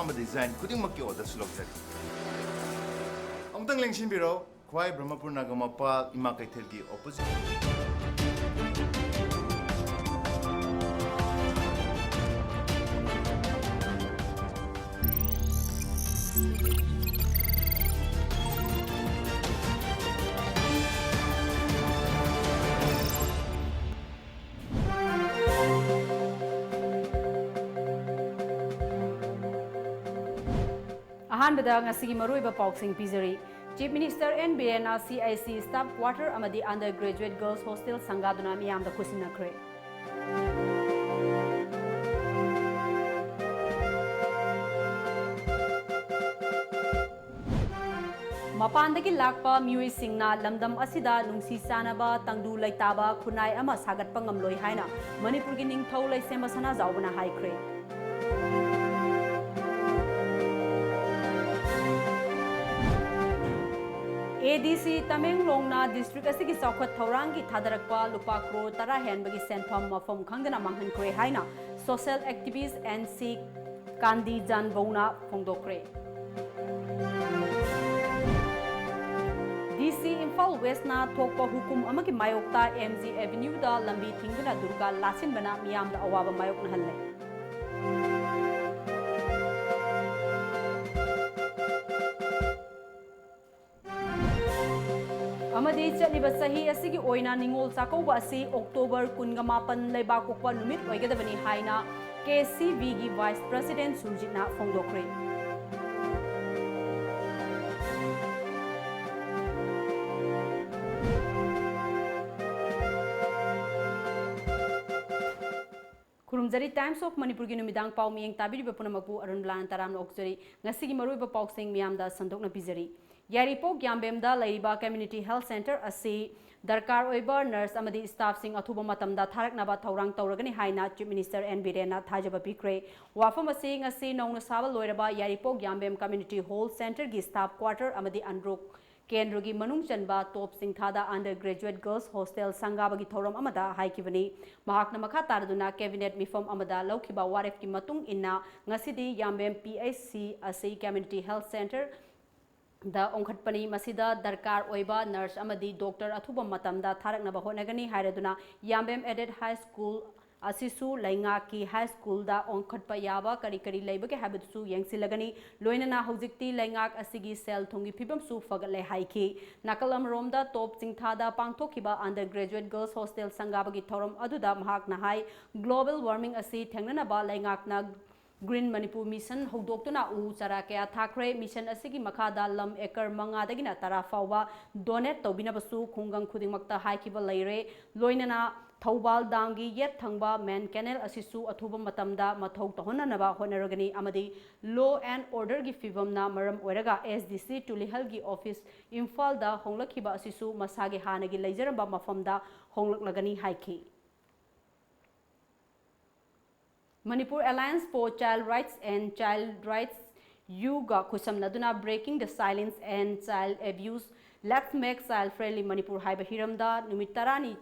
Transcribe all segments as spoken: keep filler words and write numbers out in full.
ꯑꯃ design ꯈꯨꯗꯤꯡꯃꯛꯀꯤ orderꯁꯨ ꯂꯧꯖꯔꯤ꯫ ꯑꯃꯨꯛꯇꯪ ꯂꯦꯡꯁꯤꯟꯕꯤꯔꯣ, ꯈ꯭ꯋꯥꯏ ꯕ꯭ꯔꯍꯃꯄꯨꯔ ꯅꯥꯒꯥꯃꯄꯥꯜ ꯏꯃꯥ ꯀꯩꯊꯦꯜꯒꯤ opposite꯫ ꯑꯍꯥꯟꯕꯗ ꯉꯁꯤꯒꯤ ꯃꯔꯨꯑꯣꯏꯕ ꯄꯥꯎꯁꯤꯡ ꯄꯤꯖꯔꯤ꯫ Chief Minister N ꯕꯤꯔꯦꯟꯅ C I C staff quarter ꯑꯃꯗꯤ undergraduate girls hostel ꯁꯪꯒꯥꯗꯨꯅ ꯃꯤꯌꯥꯝꯗ ꯈꯨꯠꯁꯤꯟꯅꯈ꯭ꯔꯦ꯫ ꯃꯄꯥꯟꯗꯒꯤ ꯂꯥꯛꯄ ꯃꯤꯑꯣꯏꯁꯤꯡꯅ ꯂꯝꯗꯝ ꯑꯁꯤꯗ ꯅꯨꯡꯁꯤ ꯆꯥꯟꯅꯕ, ꯇꯪꯗꯨ ꯂꯩꯇꯥꯕ ꯈꯨꯟꯅꯥꯏ ꯑꯃ ꯁꯥꯒꯠꯄ ꯉꯝꯂꯣꯏ ꯍꯥꯏꯅ ꯃꯅꯤꯄꯨꯔꯒꯤ ꯅꯤꯡꯊꯧ ꯂꯩꯁꯦꯝꯕ ꯁꯅꯥꯖꯥꯎꯕꯅ ꯍꯥꯏꯈ꯭ꯔꯦ꯫ A D C ꯇꯃꯦꯡꯂꯣꯡꯅ district ꯑꯁꯤꯒꯤ ꯆꯥꯎꯈꯠ ꯊꯧꯔꯥꯡꯒꯤ ꯊꯥꯗꯔꯛꯄ ꯂꯨꯄꯥ ꯀ꯭ꯔꯣꯔ ꯇꯔꯥ ꯍꯦꯟꯕꯒꯤ ꯁꯦꯟꯐꯝ ꯃꯐꯝ ꯈꯪꯗꯅ ꯃꯥꯡꯍꯟꯈ꯭ꯔꯦ ꯍꯥꯏꯅ social activist N C ꯀꯥꯟꯗꯤ ꯖꯥꯟꯕꯧꯅ ꯐꯣꯡꯗꯣꯛꯈ꯭ꯔꯦ꯫ D C ꯏꯝꯐꯥꯜ Westꯅ ꯊꯣꯛꯄ ꯍꯨꯀꯨꯝ ꯑꯃꯒꯤ ꯃꯥꯌꯣꯛꯇ M G Avenueꯗ ꯂꯝꯕꯤ ꯊꯤꯡꯗꯨꯅ ꯗꯨꯔꯒꯥ ꯂꯥꯠꯁꯤꯟꯕꯅ ꯃꯤꯌꯥꯝꯗ ꯑꯋꯥꯕ ꯃꯥꯌꯣꯛꯅꯍꯜꯂꯦ꯫ ꯑꯃꯗꯤ ꯆꯠꯂꯤꯕ ꯆꯍꯤ ꯑꯁꯤꯒꯤ ꯑꯣꯏꯅ ꯅꯤꯉꯣꯜ ꯆꯥꯛꯀꯧꯕ ꯑꯁꯤ October ꯀꯨꯟꯒ ꯃꯥꯄꯟ ꯂꯩꯕꯥꯛꯄꯣꯛꯄ ꯅꯨꯃꯤꯠ ꯑꯣꯏꯒꯗꯕꯅꯤ ꯍꯥꯏꯅ K C Vꯒꯤ Vice President ꯁꯨꯔꯖꯤꯠꯅ ꯐꯣꯡꯗꯣꯛꯈ꯭ꯔꯦ꯫ ꯈꯨꯔꯨꯝꯖꯔꯤ꯫ Times of ꯃꯅꯤꯄꯨꯔꯒꯤ ꯅꯨꯃꯤꯗꯥꯡ ꯄꯥꯎ ꯃꯤꯠꯌꯦꯡ ꯇꯥꯕꯤꯔꯤꯕ ꯄꯨꯝꯅꯃꯛꯄꯨ ꯑꯔꯨꯟꯕꯂꯥꯅ ꯇꯔꯥꯝꯅ ꯑꯣꯛꯆꯔꯤ꯫ ꯉꯁꯤꯒꯤ ꯃꯔꯨꯑꯣꯏꯕ ꯄꯥꯎꯁꯤꯡ ꯃꯤꯌꯥꯝꯗ ꯁꯟꯗꯣꯛꯅ ꯄꯤꯖꯔꯤ꯫ ꯌꯥꯏꯔꯤꯄꯣꯛ ꯌꯥꯝꯕꯦꯝꯗ ꯂꯩꯔꯤꯕ community health centre ꯑꯁꯤ ꯗꯔꯀꯥꯔ ꯑꯣꯏꯕ nurse ꯑꯃꯗꯤ staffꯁꯤꯡ ꯑꯊꯨꯕ ꯃꯇꯝꯗ ꯊꯥꯔꯛꯅꯕ ꯊꯧꯔꯥꯡ ꯇꯧꯔꯒꯅꯤ ꯍꯥꯏꯅ Chief Minister N ꯕꯤꯔꯦꯟꯅ ꯊꯥꯖꯕ ꯄꯤꯈ꯭ꯔꯦ꯫ ꯋꯥꯐꯝ ꯑꯁꯤ ꯉꯁꯤ ꯅꯧꯅ ꯁꯥꯕ ꯂꯣꯏꯔꯕ ꯌꯥꯏꯔꯤꯄꯣꯛ ꯌꯥꯝꯕꯦꯝ community hall centreꯒꯤ staff quarter ꯑꯃꯗꯤ ꯑꯟꯗ꯭ꯔꯣ ꯀꯦꯟꯗ꯭ꯔꯒꯤ ꯃꯅꯨꯡ ꯆꯟꯕ ꯇꯣꯞ ꯆꯤꯡꯊꯥꯗ Under Graduate Girls Hostel ꯁꯪꯒꯥꯕꯒꯤ ꯊꯧꯔꯝ ꯑꯃꯗ ꯍꯥꯏꯈꯤꯕꯅꯤ꯫ ꯃꯍꯥꯛꯅ ꯃꯈꯥ ꯇꯥꯔꯗꯨꯅ cabinet ꯃꯤꯐꯝ ꯑꯃꯗ ꯂꯧꯈꯤꯕ ꯋꯥꯔꯦꯞꯀꯤ ꯃꯇꯨꯡ ꯏꯟꯅ ꯉꯁꯤꯗꯤ ꯌꯥꯝꯕꯦꯝ P H C ꯑꯁꯤ Community Health Centre ꯗ ꯑꯣꯟꯈꯠꯄꯅꯤ꯫ ꯃꯁꯤꯗ ꯗꯔꯀꯥꯔ ꯑꯣꯏꯕ nurse ꯑꯃꯗꯤ doctor ꯑꯊꯨꯕ ꯃꯇꯝꯗ ꯊꯥꯔꯛꯅꯕ ꯍꯣꯠꯅꯒꯅꯤ ꯍꯥꯏꯔꯗꯨꯅ ꯌꯥꯝꯕꯦꯝ Aided High School ꯑꯁꯤꯁꯨ ꯂꯩꯉꯥꯛꯀꯤ high school ꯗ ꯑꯣꯟꯈꯠꯄ ꯌꯥꯕ ꯀꯔꯤ ꯀꯔꯤ ꯂꯩꯕꯒꯦ ꯍꯥꯏꯕꯗꯨꯁꯨ ꯌꯦꯡꯁꯤꯜꯂꯒꯅꯤ꯫ ꯂꯣꯏꯅꯅ ꯍꯧꯖꯤꯛꯇꯤ ꯂꯩꯉꯥꯛ ꯑꯁꯤꯒꯤ ꯁꯦꯜ ꯊꯨꯝꯒꯤ ꯐꯤꯕꯝꯁꯨ ꯐꯒꯠꯂꯦ ꯍꯥꯏꯈꯤ꯫ ꯅꯥꯀꯜ ꯑꯃꯔꯣꯝꯗ ꯇꯣꯞ ꯆꯤꯡꯊꯥꯗ ꯄꯥꯡꯊꯣꯛꯈꯤꯕ Under Graduate Girls Hostel ꯁꯪꯒꯥꯕꯒꯤ ꯊꯧꯔꯝ ꯑꯗꯨꯗ ꯃꯍꯥꯛꯅ ꯍꯥꯏ, global warming ꯑꯁꯤ ꯊꯦꯡꯅꯅꯕ ꯂꯩꯉꯥꯛꯅ Green Manipur Mission ꯍꯧꯗꯣꯛꯇꯨꯅ ꯎ ꯆꯥꯔꯥ ꯀꯌꯥ ꯊꯥꯈ꯭ꯔꯦ꯫ Mission ꯑꯁꯤꯒꯤ ꯃꯈꯥꯗ ꯂꯝ acre ꯃꯉꯥꯗꯒꯤꯅ ꯇꯔꯥ ꯐꯥꯎꯕ donate ꯇꯧꯕꯤꯅꯕꯁꯨ ꯈꯨꯡꯒꯪ ꯈꯨꯗꯤꯡꯃꯛꯇ ꯍꯥꯏꯈꯤꯕ ꯂꯩꯔꯦ꯫ ꯂꯣꯏꯅꯅ ꯊꯧꯕꯥꯜ dam ꯒꯤ ꯌꯦꯠ ꯊꯪꯕ main canal ꯑꯁꯤꯁꯨ ꯑꯊꯨꯕ ꯃꯇꯝꯗ ꯃꯊꯧ ꯇꯧꯍꯟꯅꯅꯕ ꯍꯣꯠꯅꯔꯒꯅꯤ ꯑꯃꯗꯤ law and order ꯒꯤ ꯐꯤꯕꯝꯅ ꯃꯔꯝ ꯑꯣꯏꯔꯒ S D C ꯇꯨꯂꯤꯍꯜꯒꯤ office ꯏꯝꯐꯥꯜꯗ ꯍꯣꯡꯂꯛꯈꯤꯕ ꯑꯁꯤꯁꯨ ꯃꯁꯥꯒꯤ ꯍꯥꯟꯅꯒꯤ ꯂꯩꯖꯔꯝꯕ ꯃꯐꯝꯗ ꯍꯣꯡꯂꯛꯂꯒꯅꯤ ꯍꯥꯏꯈꯤ꯫ Manipur Alliance for Child Rights and Child Rights U ꯒ ꯈꯨꯠꯁꯝꯅꯗꯨꯅ Breaking the Silence and Child Abuse, Let's Make Child Friendly Manipur ꯍꯥꯏꯕ ꯍꯤꯔꯝꯗ ꯅꯨꯃꯤꯠ ꯇꯔꯥꯅꯤ,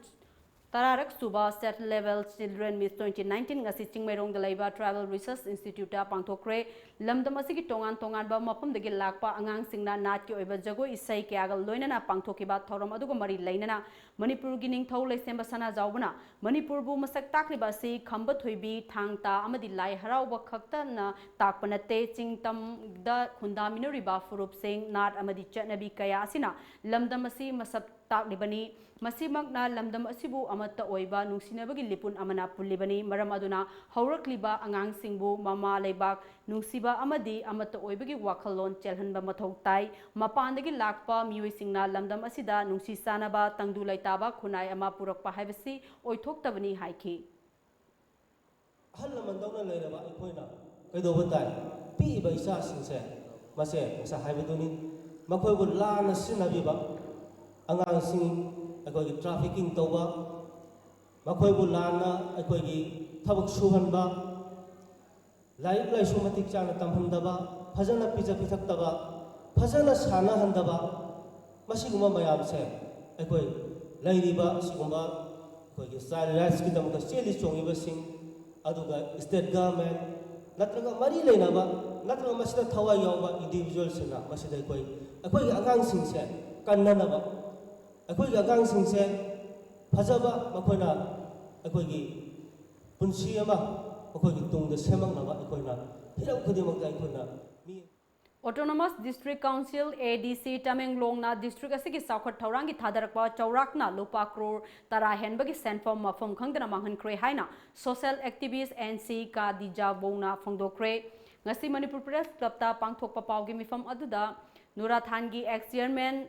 ꯇꯔꯥꯔꯛ ꯁꯨꯕ State Level Children Meet twenty nineteen ꯉꯁꯤ ꯆꯤꯡꯃꯩꯔꯣꯡꯗ ꯂꯩꯕ Tribal Research Institute ꯇ ꯄꯥꯡꯊꯣꯛꯈ꯭ꯔꯦ꯫ ꯂꯝꯗꯝ ꯑꯁꯤꯒꯤ ꯇꯣꯉꯥꯟ ꯇꯣꯉꯥꯟꯕ ꯃꯐꯝꯗꯒꯤ ꯂꯥꯛꯄ ꯑꯉꯥꯡꯁꯤꯡꯅ ꯅꯥꯠꯀꯤ ꯑꯣꯏꯕ ꯖꯒꯣꯏ ꯏꯁꯩ ꯀꯌꯥꯒ ꯂꯣꯏꯅꯅ ꯄꯥꯡꯊꯣꯛꯈꯤꯕ ꯊꯧꯔꯝ ꯑꯗꯨꯒ ꯃꯔꯤ ꯂꯩꯅꯅ ꯃꯅꯤꯄꯨꯔꯒꯤ ꯅꯤꯡꯊꯧ ꯂꯩꯁꯦꯝꯕ ꯁꯅꯥꯖꯥꯎꯕꯅ ꯃꯅꯤꯄꯨꯔꯕꯨ ꯃꯁꯛ ꯇꯥꯛꯂꯤꯕ ꯑꯁꯤ ꯈꯝꯕ ꯊꯣꯏꯕꯤ, ꯊꯥꯡ ꯇꯥ ꯑꯃꯗꯤ ꯂꯥꯏ ꯍꯔꯥꯎꯕ ꯈꯛꯇꯅ ꯇꯥꯛꯄ ꯅꯠꯇꯦ, ꯆꯤꯡ ꯇꯝꯗ ꯈꯨꯟꯗꯥꯃꯤꯟꯅꯔꯤꯕ ꯐꯨꯔꯨꯞꯁꯤꯡ, ꯅꯥꯠ ꯑꯃꯗꯤ ꯆꯠꯅꯕꯤ ꯀꯌꯥ ꯑꯁꯤꯅ ꯂꯝꯗꯝ ꯑꯁꯤ ꯃꯁꯛ ꯇꯥꯛꯂꯤꯕꯅꯤ꯫ ꯃꯁꯤꯃꯛꯅ ꯂꯝꯗꯝ ꯑꯁꯤꯕꯨ ꯑꯃꯠꯇ ꯑꯣꯏꯕ ꯅꯨꯡꯁꯤꯅꯕꯒꯤ ꯂꯤꯄꯨꯟ ꯑꯃꯅ ꯄꯨꯜꯂꯤꯕꯅꯤ꯫ ꯃꯔꯝ ꯑꯗꯨꯅ ꯍꯧꯔꯛꯂꯤꯕ ꯑꯉꯥꯡꯁꯤꯡꯕꯨ ꯃꯃꯥ ꯂꯩꯕꯥꯛ ꯅꯨꯡꯁꯤꯕ ꯑꯃꯗꯤ ꯑꯃꯠꯇ ꯑꯣꯏꯕꯒꯤ ꯋꯥꯈꯜꯂꯣꯟ ꯆꯦꯜꯍꯟꯕ ꯃꯊꯧ ꯇꯥꯏ꯫ ꯃꯄꯥꯟꯗꯒꯤ ꯂꯥꯛꯄ ꯃꯤꯑꯣꯏꯁꯤꯡꯅ ꯂꯝꯗꯝ ꯑꯁꯤꯗ ꯅꯨꯡꯁꯤ ꯆꯥꯟꯅꯕ, ꯇꯪꯗꯨ ꯂꯩꯇꯥꯕ ꯈꯨꯟꯅꯥꯏ ꯑꯃ ꯄꯨꯔꯛꯄ ꯍꯥꯏꯕꯁꯤ ꯑꯣꯏꯊꯣꯛꯇꯕꯅꯤ ꯍꯥꯏꯈꯤ꯫ ꯑꯍꯜ ꯂꯃꯟꯗꯧꯅ ꯂꯩꯔꯕ ꯑꯩꯈꯣꯏꯅ ꯀꯩꯗꯧꯕ ꯇꯥꯏ? ꯄꯤꯛꯏꯕ ꯏꯆꯥꯁꯤꯡꯁꯦ, ꯃꯁꯦ ꯉꯁꯥꯏ ꯍꯥꯏꯕꯗꯨꯅꯤ, ꯃꯈꯣꯏꯕꯨ ꯂꯥꯟꯅ ꯁꯤꯖꯤꯟꯅꯕꯤꯕ, ꯑꯉꯥꯡꯁꯤꯡ ꯑꯩꯈꯣꯏꯒꯤ trafficking ꯇꯧꯕ, ꯃꯈꯣꯏꯕꯨ ꯂꯥꯟꯅ ꯑꯩꯈꯣꯏꯒꯤ ꯊꯕꯛ ꯁꯨꯍꯟꯕ, ꯂꯥꯏꯔꯤꯛ ꯂꯥꯏꯁꯨ ꯃꯇꯤꯛ ꯆꯥꯅ ꯇꯝꯍꯟꯗꯕ, ꯐꯖꯅ ꯄꯤꯖ ꯄꯤꯊꯛꯇꯕ, ꯐꯖꯅ ꯁꯥꯟꯅꯍꯟꯗꯕ, ꯃꯁꯤꯒꯨꯝꯕ ꯃꯌꯥꯝꯁꯦ ꯑꯩꯈꯣꯏ ꯂꯩꯔꯤꯕ ꯑꯁꯤꯒꯨꯝꯕ ꯑꯩꯈꯣꯏꯒꯤ ꯆꯥꯏꯜ ꯔꯥꯏꯠꯁꯀꯤꯗꯃꯛꯇ ꯆꯦꯜꯂꯤ ꯆꯣꯡꯂꯤꯕꯁꯤꯡ, ꯑꯗꯨꯒ ꯁ꯭ꯇꯦꯠ ꯒꯚꯔꯟꯃꯦꯟꯠ ꯅꯠꯇ꯭ꯔꯒ ꯃꯔꯤ ꯂꯩꯅꯕ ꯅꯠꯇ꯭ꯔꯒ ꯃꯁꯤꯗ ꯊꯋꯥꯏ ꯌꯥꯎꯕ ꯏꯟꯗꯤꯚꯤꯖꯨꯋꯦꯜꯁꯤꯡꯅ ꯃꯁꯤꯗ ꯑꯩꯈꯣꯏ, ꯑꯩꯈꯣꯏꯒꯤ ꯑꯉꯥꯡꯁꯤꯡꯁꯦ ꯀꯟꯅꯅꯕ, ꯑꯩꯈꯣꯏꯒꯤ ꯑꯉꯥꯡꯁꯤꯡꯁꯦ ꯐꯖꯕ, ꯃꯈꯣꯏꯅ ꯑꯩꯈꯣꯏꯒꯤ ꯄꯨꯟꯁꯤ ꯑꯃ ꯃꯈꯣꯏꯒꯤ ꯇꯨꯡꯗ ꯁꯦꯝꯃꯛꯅꯕ ꯑꯩꯈꯣꯏꯅ ꯍꯤꯔꯝ ꯈꯨꯗꯤꯡꯃꯛꯇ ꯑꯩꯈꯣꯏꯅ ꯃꯤ Autonomous District Council, A D C, ꯇꯃꯦꯡꯂꯣꯡꯅ district ꯑꯁꯤꯒꯤ ꯆꯥꯎꯈꯠ ꯊꯧꯔꯥꯡꯒꯤ ꯊꯥꯗꯔꯛꯄ ꯆꯥꯎꯔꯥꯛꯅ ꯂꯨꯄꯥ ꯀ꯭ꯔꯣꯔ ꯇꯔꯥ ꯍꯦꯟꯕꯒꯤ ꯁꯦꯟꯐꯝ ꯃꯐꯝ ꯈꯪꯗꯅ ꯃꯥꯡꯍꯟꯈ꯭ꯔꯦ ꯍꯥꯏꯅ social activist N C ꯀꯥꯗꯤꯖꯥꯕꯧꯅ ꯐꯣꯡꯗꯣꯛꯈ꯭ꯔꯦ꯫ ꯉꯁꯤ ꯃꯅꯤꯄꯨꯔ Press Clubꯇ ꯄꯥꯡꯊꯣꯛꯄ ꯄꯥꯎꯒꯤ ꯃꯤꯐꯝ ꯑꯗꯨꯗ ꯅꯨꯔꯥꯊꯥꯟꯒꯤ ex chairman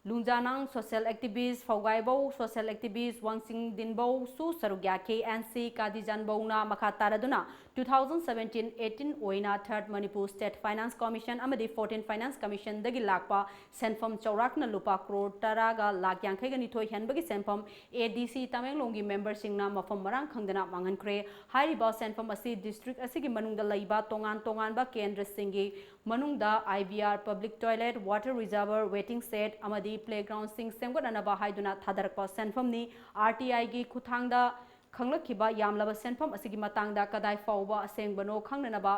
ꯂꯨꯡꯖꯥꯅꯥꯡ social activist, ꯐꯧꯒꯥꯏꯕꯧ social activist, ꯋꯥꯡꯆꯤꯡꯗꯤꯟꯕꯧꯁꯨ ꯁꯔꯨꯛ ꯌꯥꯈꯤ꯫ N C ꯀꯥꯗꯤꯖꯥꯟꯕꯧꯅ ꯃꯈꯥ ꯇꯥꯔꯗꯨꯅ two thousand seventeen eighteen ꯑꯣꯏꯅ third Manipur State Finance Commission ꯑꯃꯗꯤ fourteen Finance Commissionꯗꯒꯤ ꯂꯥꯛꯄ ꯁꯦꯟꯐꯝ ꯆꯥꯎꯔꯥꯛꯅ ꯂꯨꯄꯥ ꯀ꯭ꯔꯣꯔ ꯇꯔꯥꯒ ꯂꯥꯈ ꯌꯥꯡꯈꯩꯒ ꯅꯤꯊꯣꯏ ꯍꯦꯟꯕꯒꯤ ꯁꯦꯟꯐꯝ A D C ꯇꯃꯦꯡꯂꯣꯡꯒꯤ memberꯁꯤꯡꯅ ꯃꯐꯝ ꯃꯔꯥꯡ ꯈꯪꯗꯅ ꯃꯥꯡꯍꯟꯈ꯭ꯔꯦ꯫ ꯍꯥꯏꯔꯤꯕ ꯁꯦꯟꯐꯝ ꯑꯁꯤ district ꯑꯁꯤꯒꯤ ꯃꯅꯨꯡꯗ ꯂꯩꯕ ꯇꯣꯉꯥꯟ ꯇꯣꯉꯥꯟꯕ ꯀꯦꯟꯗ꯭ꯔꯁꯤꯡꯒꯤ ꯃꯅꯨꯡꯗ I B R, public toilet, water reservoir, waiting shed ꯑꯃꯗꯤ playgroundꯁꯤꯡ ꯁꯦꯝꯒꯠꯅꯅꯕ ꯍꯥꯏꯗꯨꯅ ꯊꯥꯗꯔꯛꯄ ꯁꯦꯟꯐꯝꯅꯤ꯫ R T Iꯒꯤ ꯈꯨꯠꯊꯥꯡꯗ ꯈꯪꯂꯛꯈꯤꯕ ꯌꯥꯝꯂꯕ ꯁꯦꯟꯐꯝ ꯑꯁꯤꯒꯤ ꯃꯇꯥꯡꯗ ꯀꯗꯥꯏ ꯐꯥꯎꯕ ꯑꯁꯦꯡꯕꯅꯣ ꯈꯪꯅꯅꯕ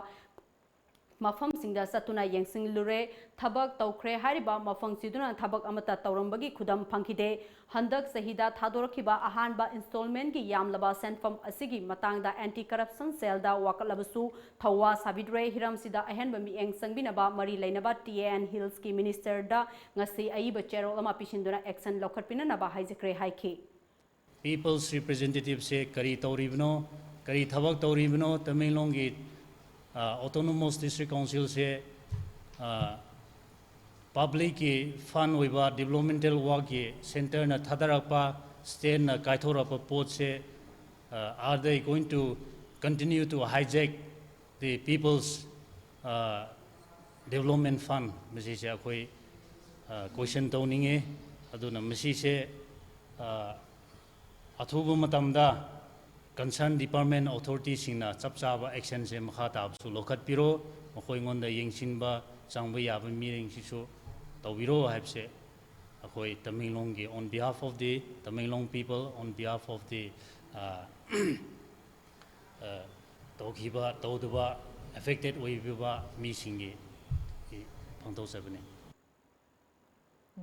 ꯃꯐꯝꯁꯤꯡꯗ ꯆꯠꯇꯨꯅ ꯌꯦꯡꯁꯤꯜꯂꯨꯔꯦ꯫ ꯊꯕꯛ ꯇꯧꯈ꯭ꯔꯦ ꯍꯥꯏꯔꯤꯕ ꯃꯐꯝꯁꯤꯗꯨꯅ ꯊꯕꯛ ꯑꯃꯠꯇ ꯇꯧꯔꯝꯕꯒꯤ ꯈꯨꯗꯝ ꯐꯪꯈꯤꯗꯦ꯫ ꯍꯟꯗꯛ ꯆꯍꯤꯗ ꯊꯥꯗꯣꯔꯛꯈꯤꯕ ꯑꯍꯥꯟꯕ installmentꯀꯤ ꯌꯥꯝꯂꯕ ꯁꯦꯟꯐꯝ ꯑꯁꯤꯒꯤ ꯃꯇꯥꯡꯗ Anti Corruption Cellꯗ ꯋꯥꯀꯠꯂꯕꯁꯨ ꯊꯧꯋꯥ ꯁꯥꯕꯤꯗ꯭ꯔꯦ꯫ ꯍꯤꯔꯝꯁꯤꯗ ꯑꯍꯦꯟꯕ ꯃꯤꯠꯌꯦꯡ ꯆꯪꯕꯤꯅꯕ ꯃꯔꯤ ꯂꯩꯅꯕ T A N Hillsꯀꯤ ministerꯗ ꯉꯁꯤ ꯑꯏꯕ ꯆꯦꯔꯣꯜ ꯑꯃ ꯄꯤꯁꯤꯟꯗꯨꯅ action ꯂꯧꯈꯠꯄꯤꯅꯅꯕ ꯍꯥꯏꯖꯈ꯭ꯔꯦ ꯍꯥꯏꯈꯤ꯫ People's Representativeꯁꯦ ꯀꯔꯤ ꯇꯧꯔꯤꯕꯅꯣ, ꯀꯔꯤ ꯊꯕꯛ ꯇꯧꯔꯤꯕꯅꯣ, ꯇꯃꯦꯡꯂꯣꯡꯒꯤ ꯑ, Autonomous District Councilꯁꯦ ꯑ, publicꯀꯤ fund ꯑꯣꯏꯕ developmental workꯀꯤ centreꯅ ꯊꯥꯗꯔꯛꯄ, stateꯅ ꯀꯥꯏꯊꯣꯔꯛꯄ ꯄꯣꯠꯁꯦ, ꯑ, are they going to continue to hijack the people's ꯑ, development fund? ꯃꯁꯤꯁꯦ ꯑꯩꯈꯣꯏ ꯑ, question ꯇꯧꯅꯤꯡꯉꯤ꯫ ꯑꯗꯨꯅ ꯃꯁꯤꯁꯦ ꯑ, ꯑꯊꯨꯕ ꯃꯇꯝꯗ concern department authorityꯁꯤꯡꯅ ꯆꯞ ꯆꯥꯕ actionꯁꯦ ꯃꯈꯥ ꯇꯥꯕꯁꯨ ꯂꯧꯈꯠꯄꯤꯔꯣ, ꯃꯈꯣꯏꯉꯣꯟꯗ ꯌꯦꯡꯁꯤꯟꯕ ꯆꯪꯕ ꯌꯥꯕ ꯃꯤꯁꯤꯡꯁꯤꯁꯨ ꯇꯧꯕꯤꯔꯣ ꯍꯥꯏꯕꯁꯦ ꯑꯩꯈꯣꯏ ꯇꯃꯦꯡꯂꯣꯡꯒꯤ on behalf of the Tamenglong people, on behalf of the ꯇꯧꯈꯤꯕ ꯇꯧꯗꯕ affected ꯑꯣꯏꯕ ꯃꯤꯁꯤꯡꯒꯤ ꯐꯣꯡꯗꯣꯛꯆꯕꯅꯤ꯫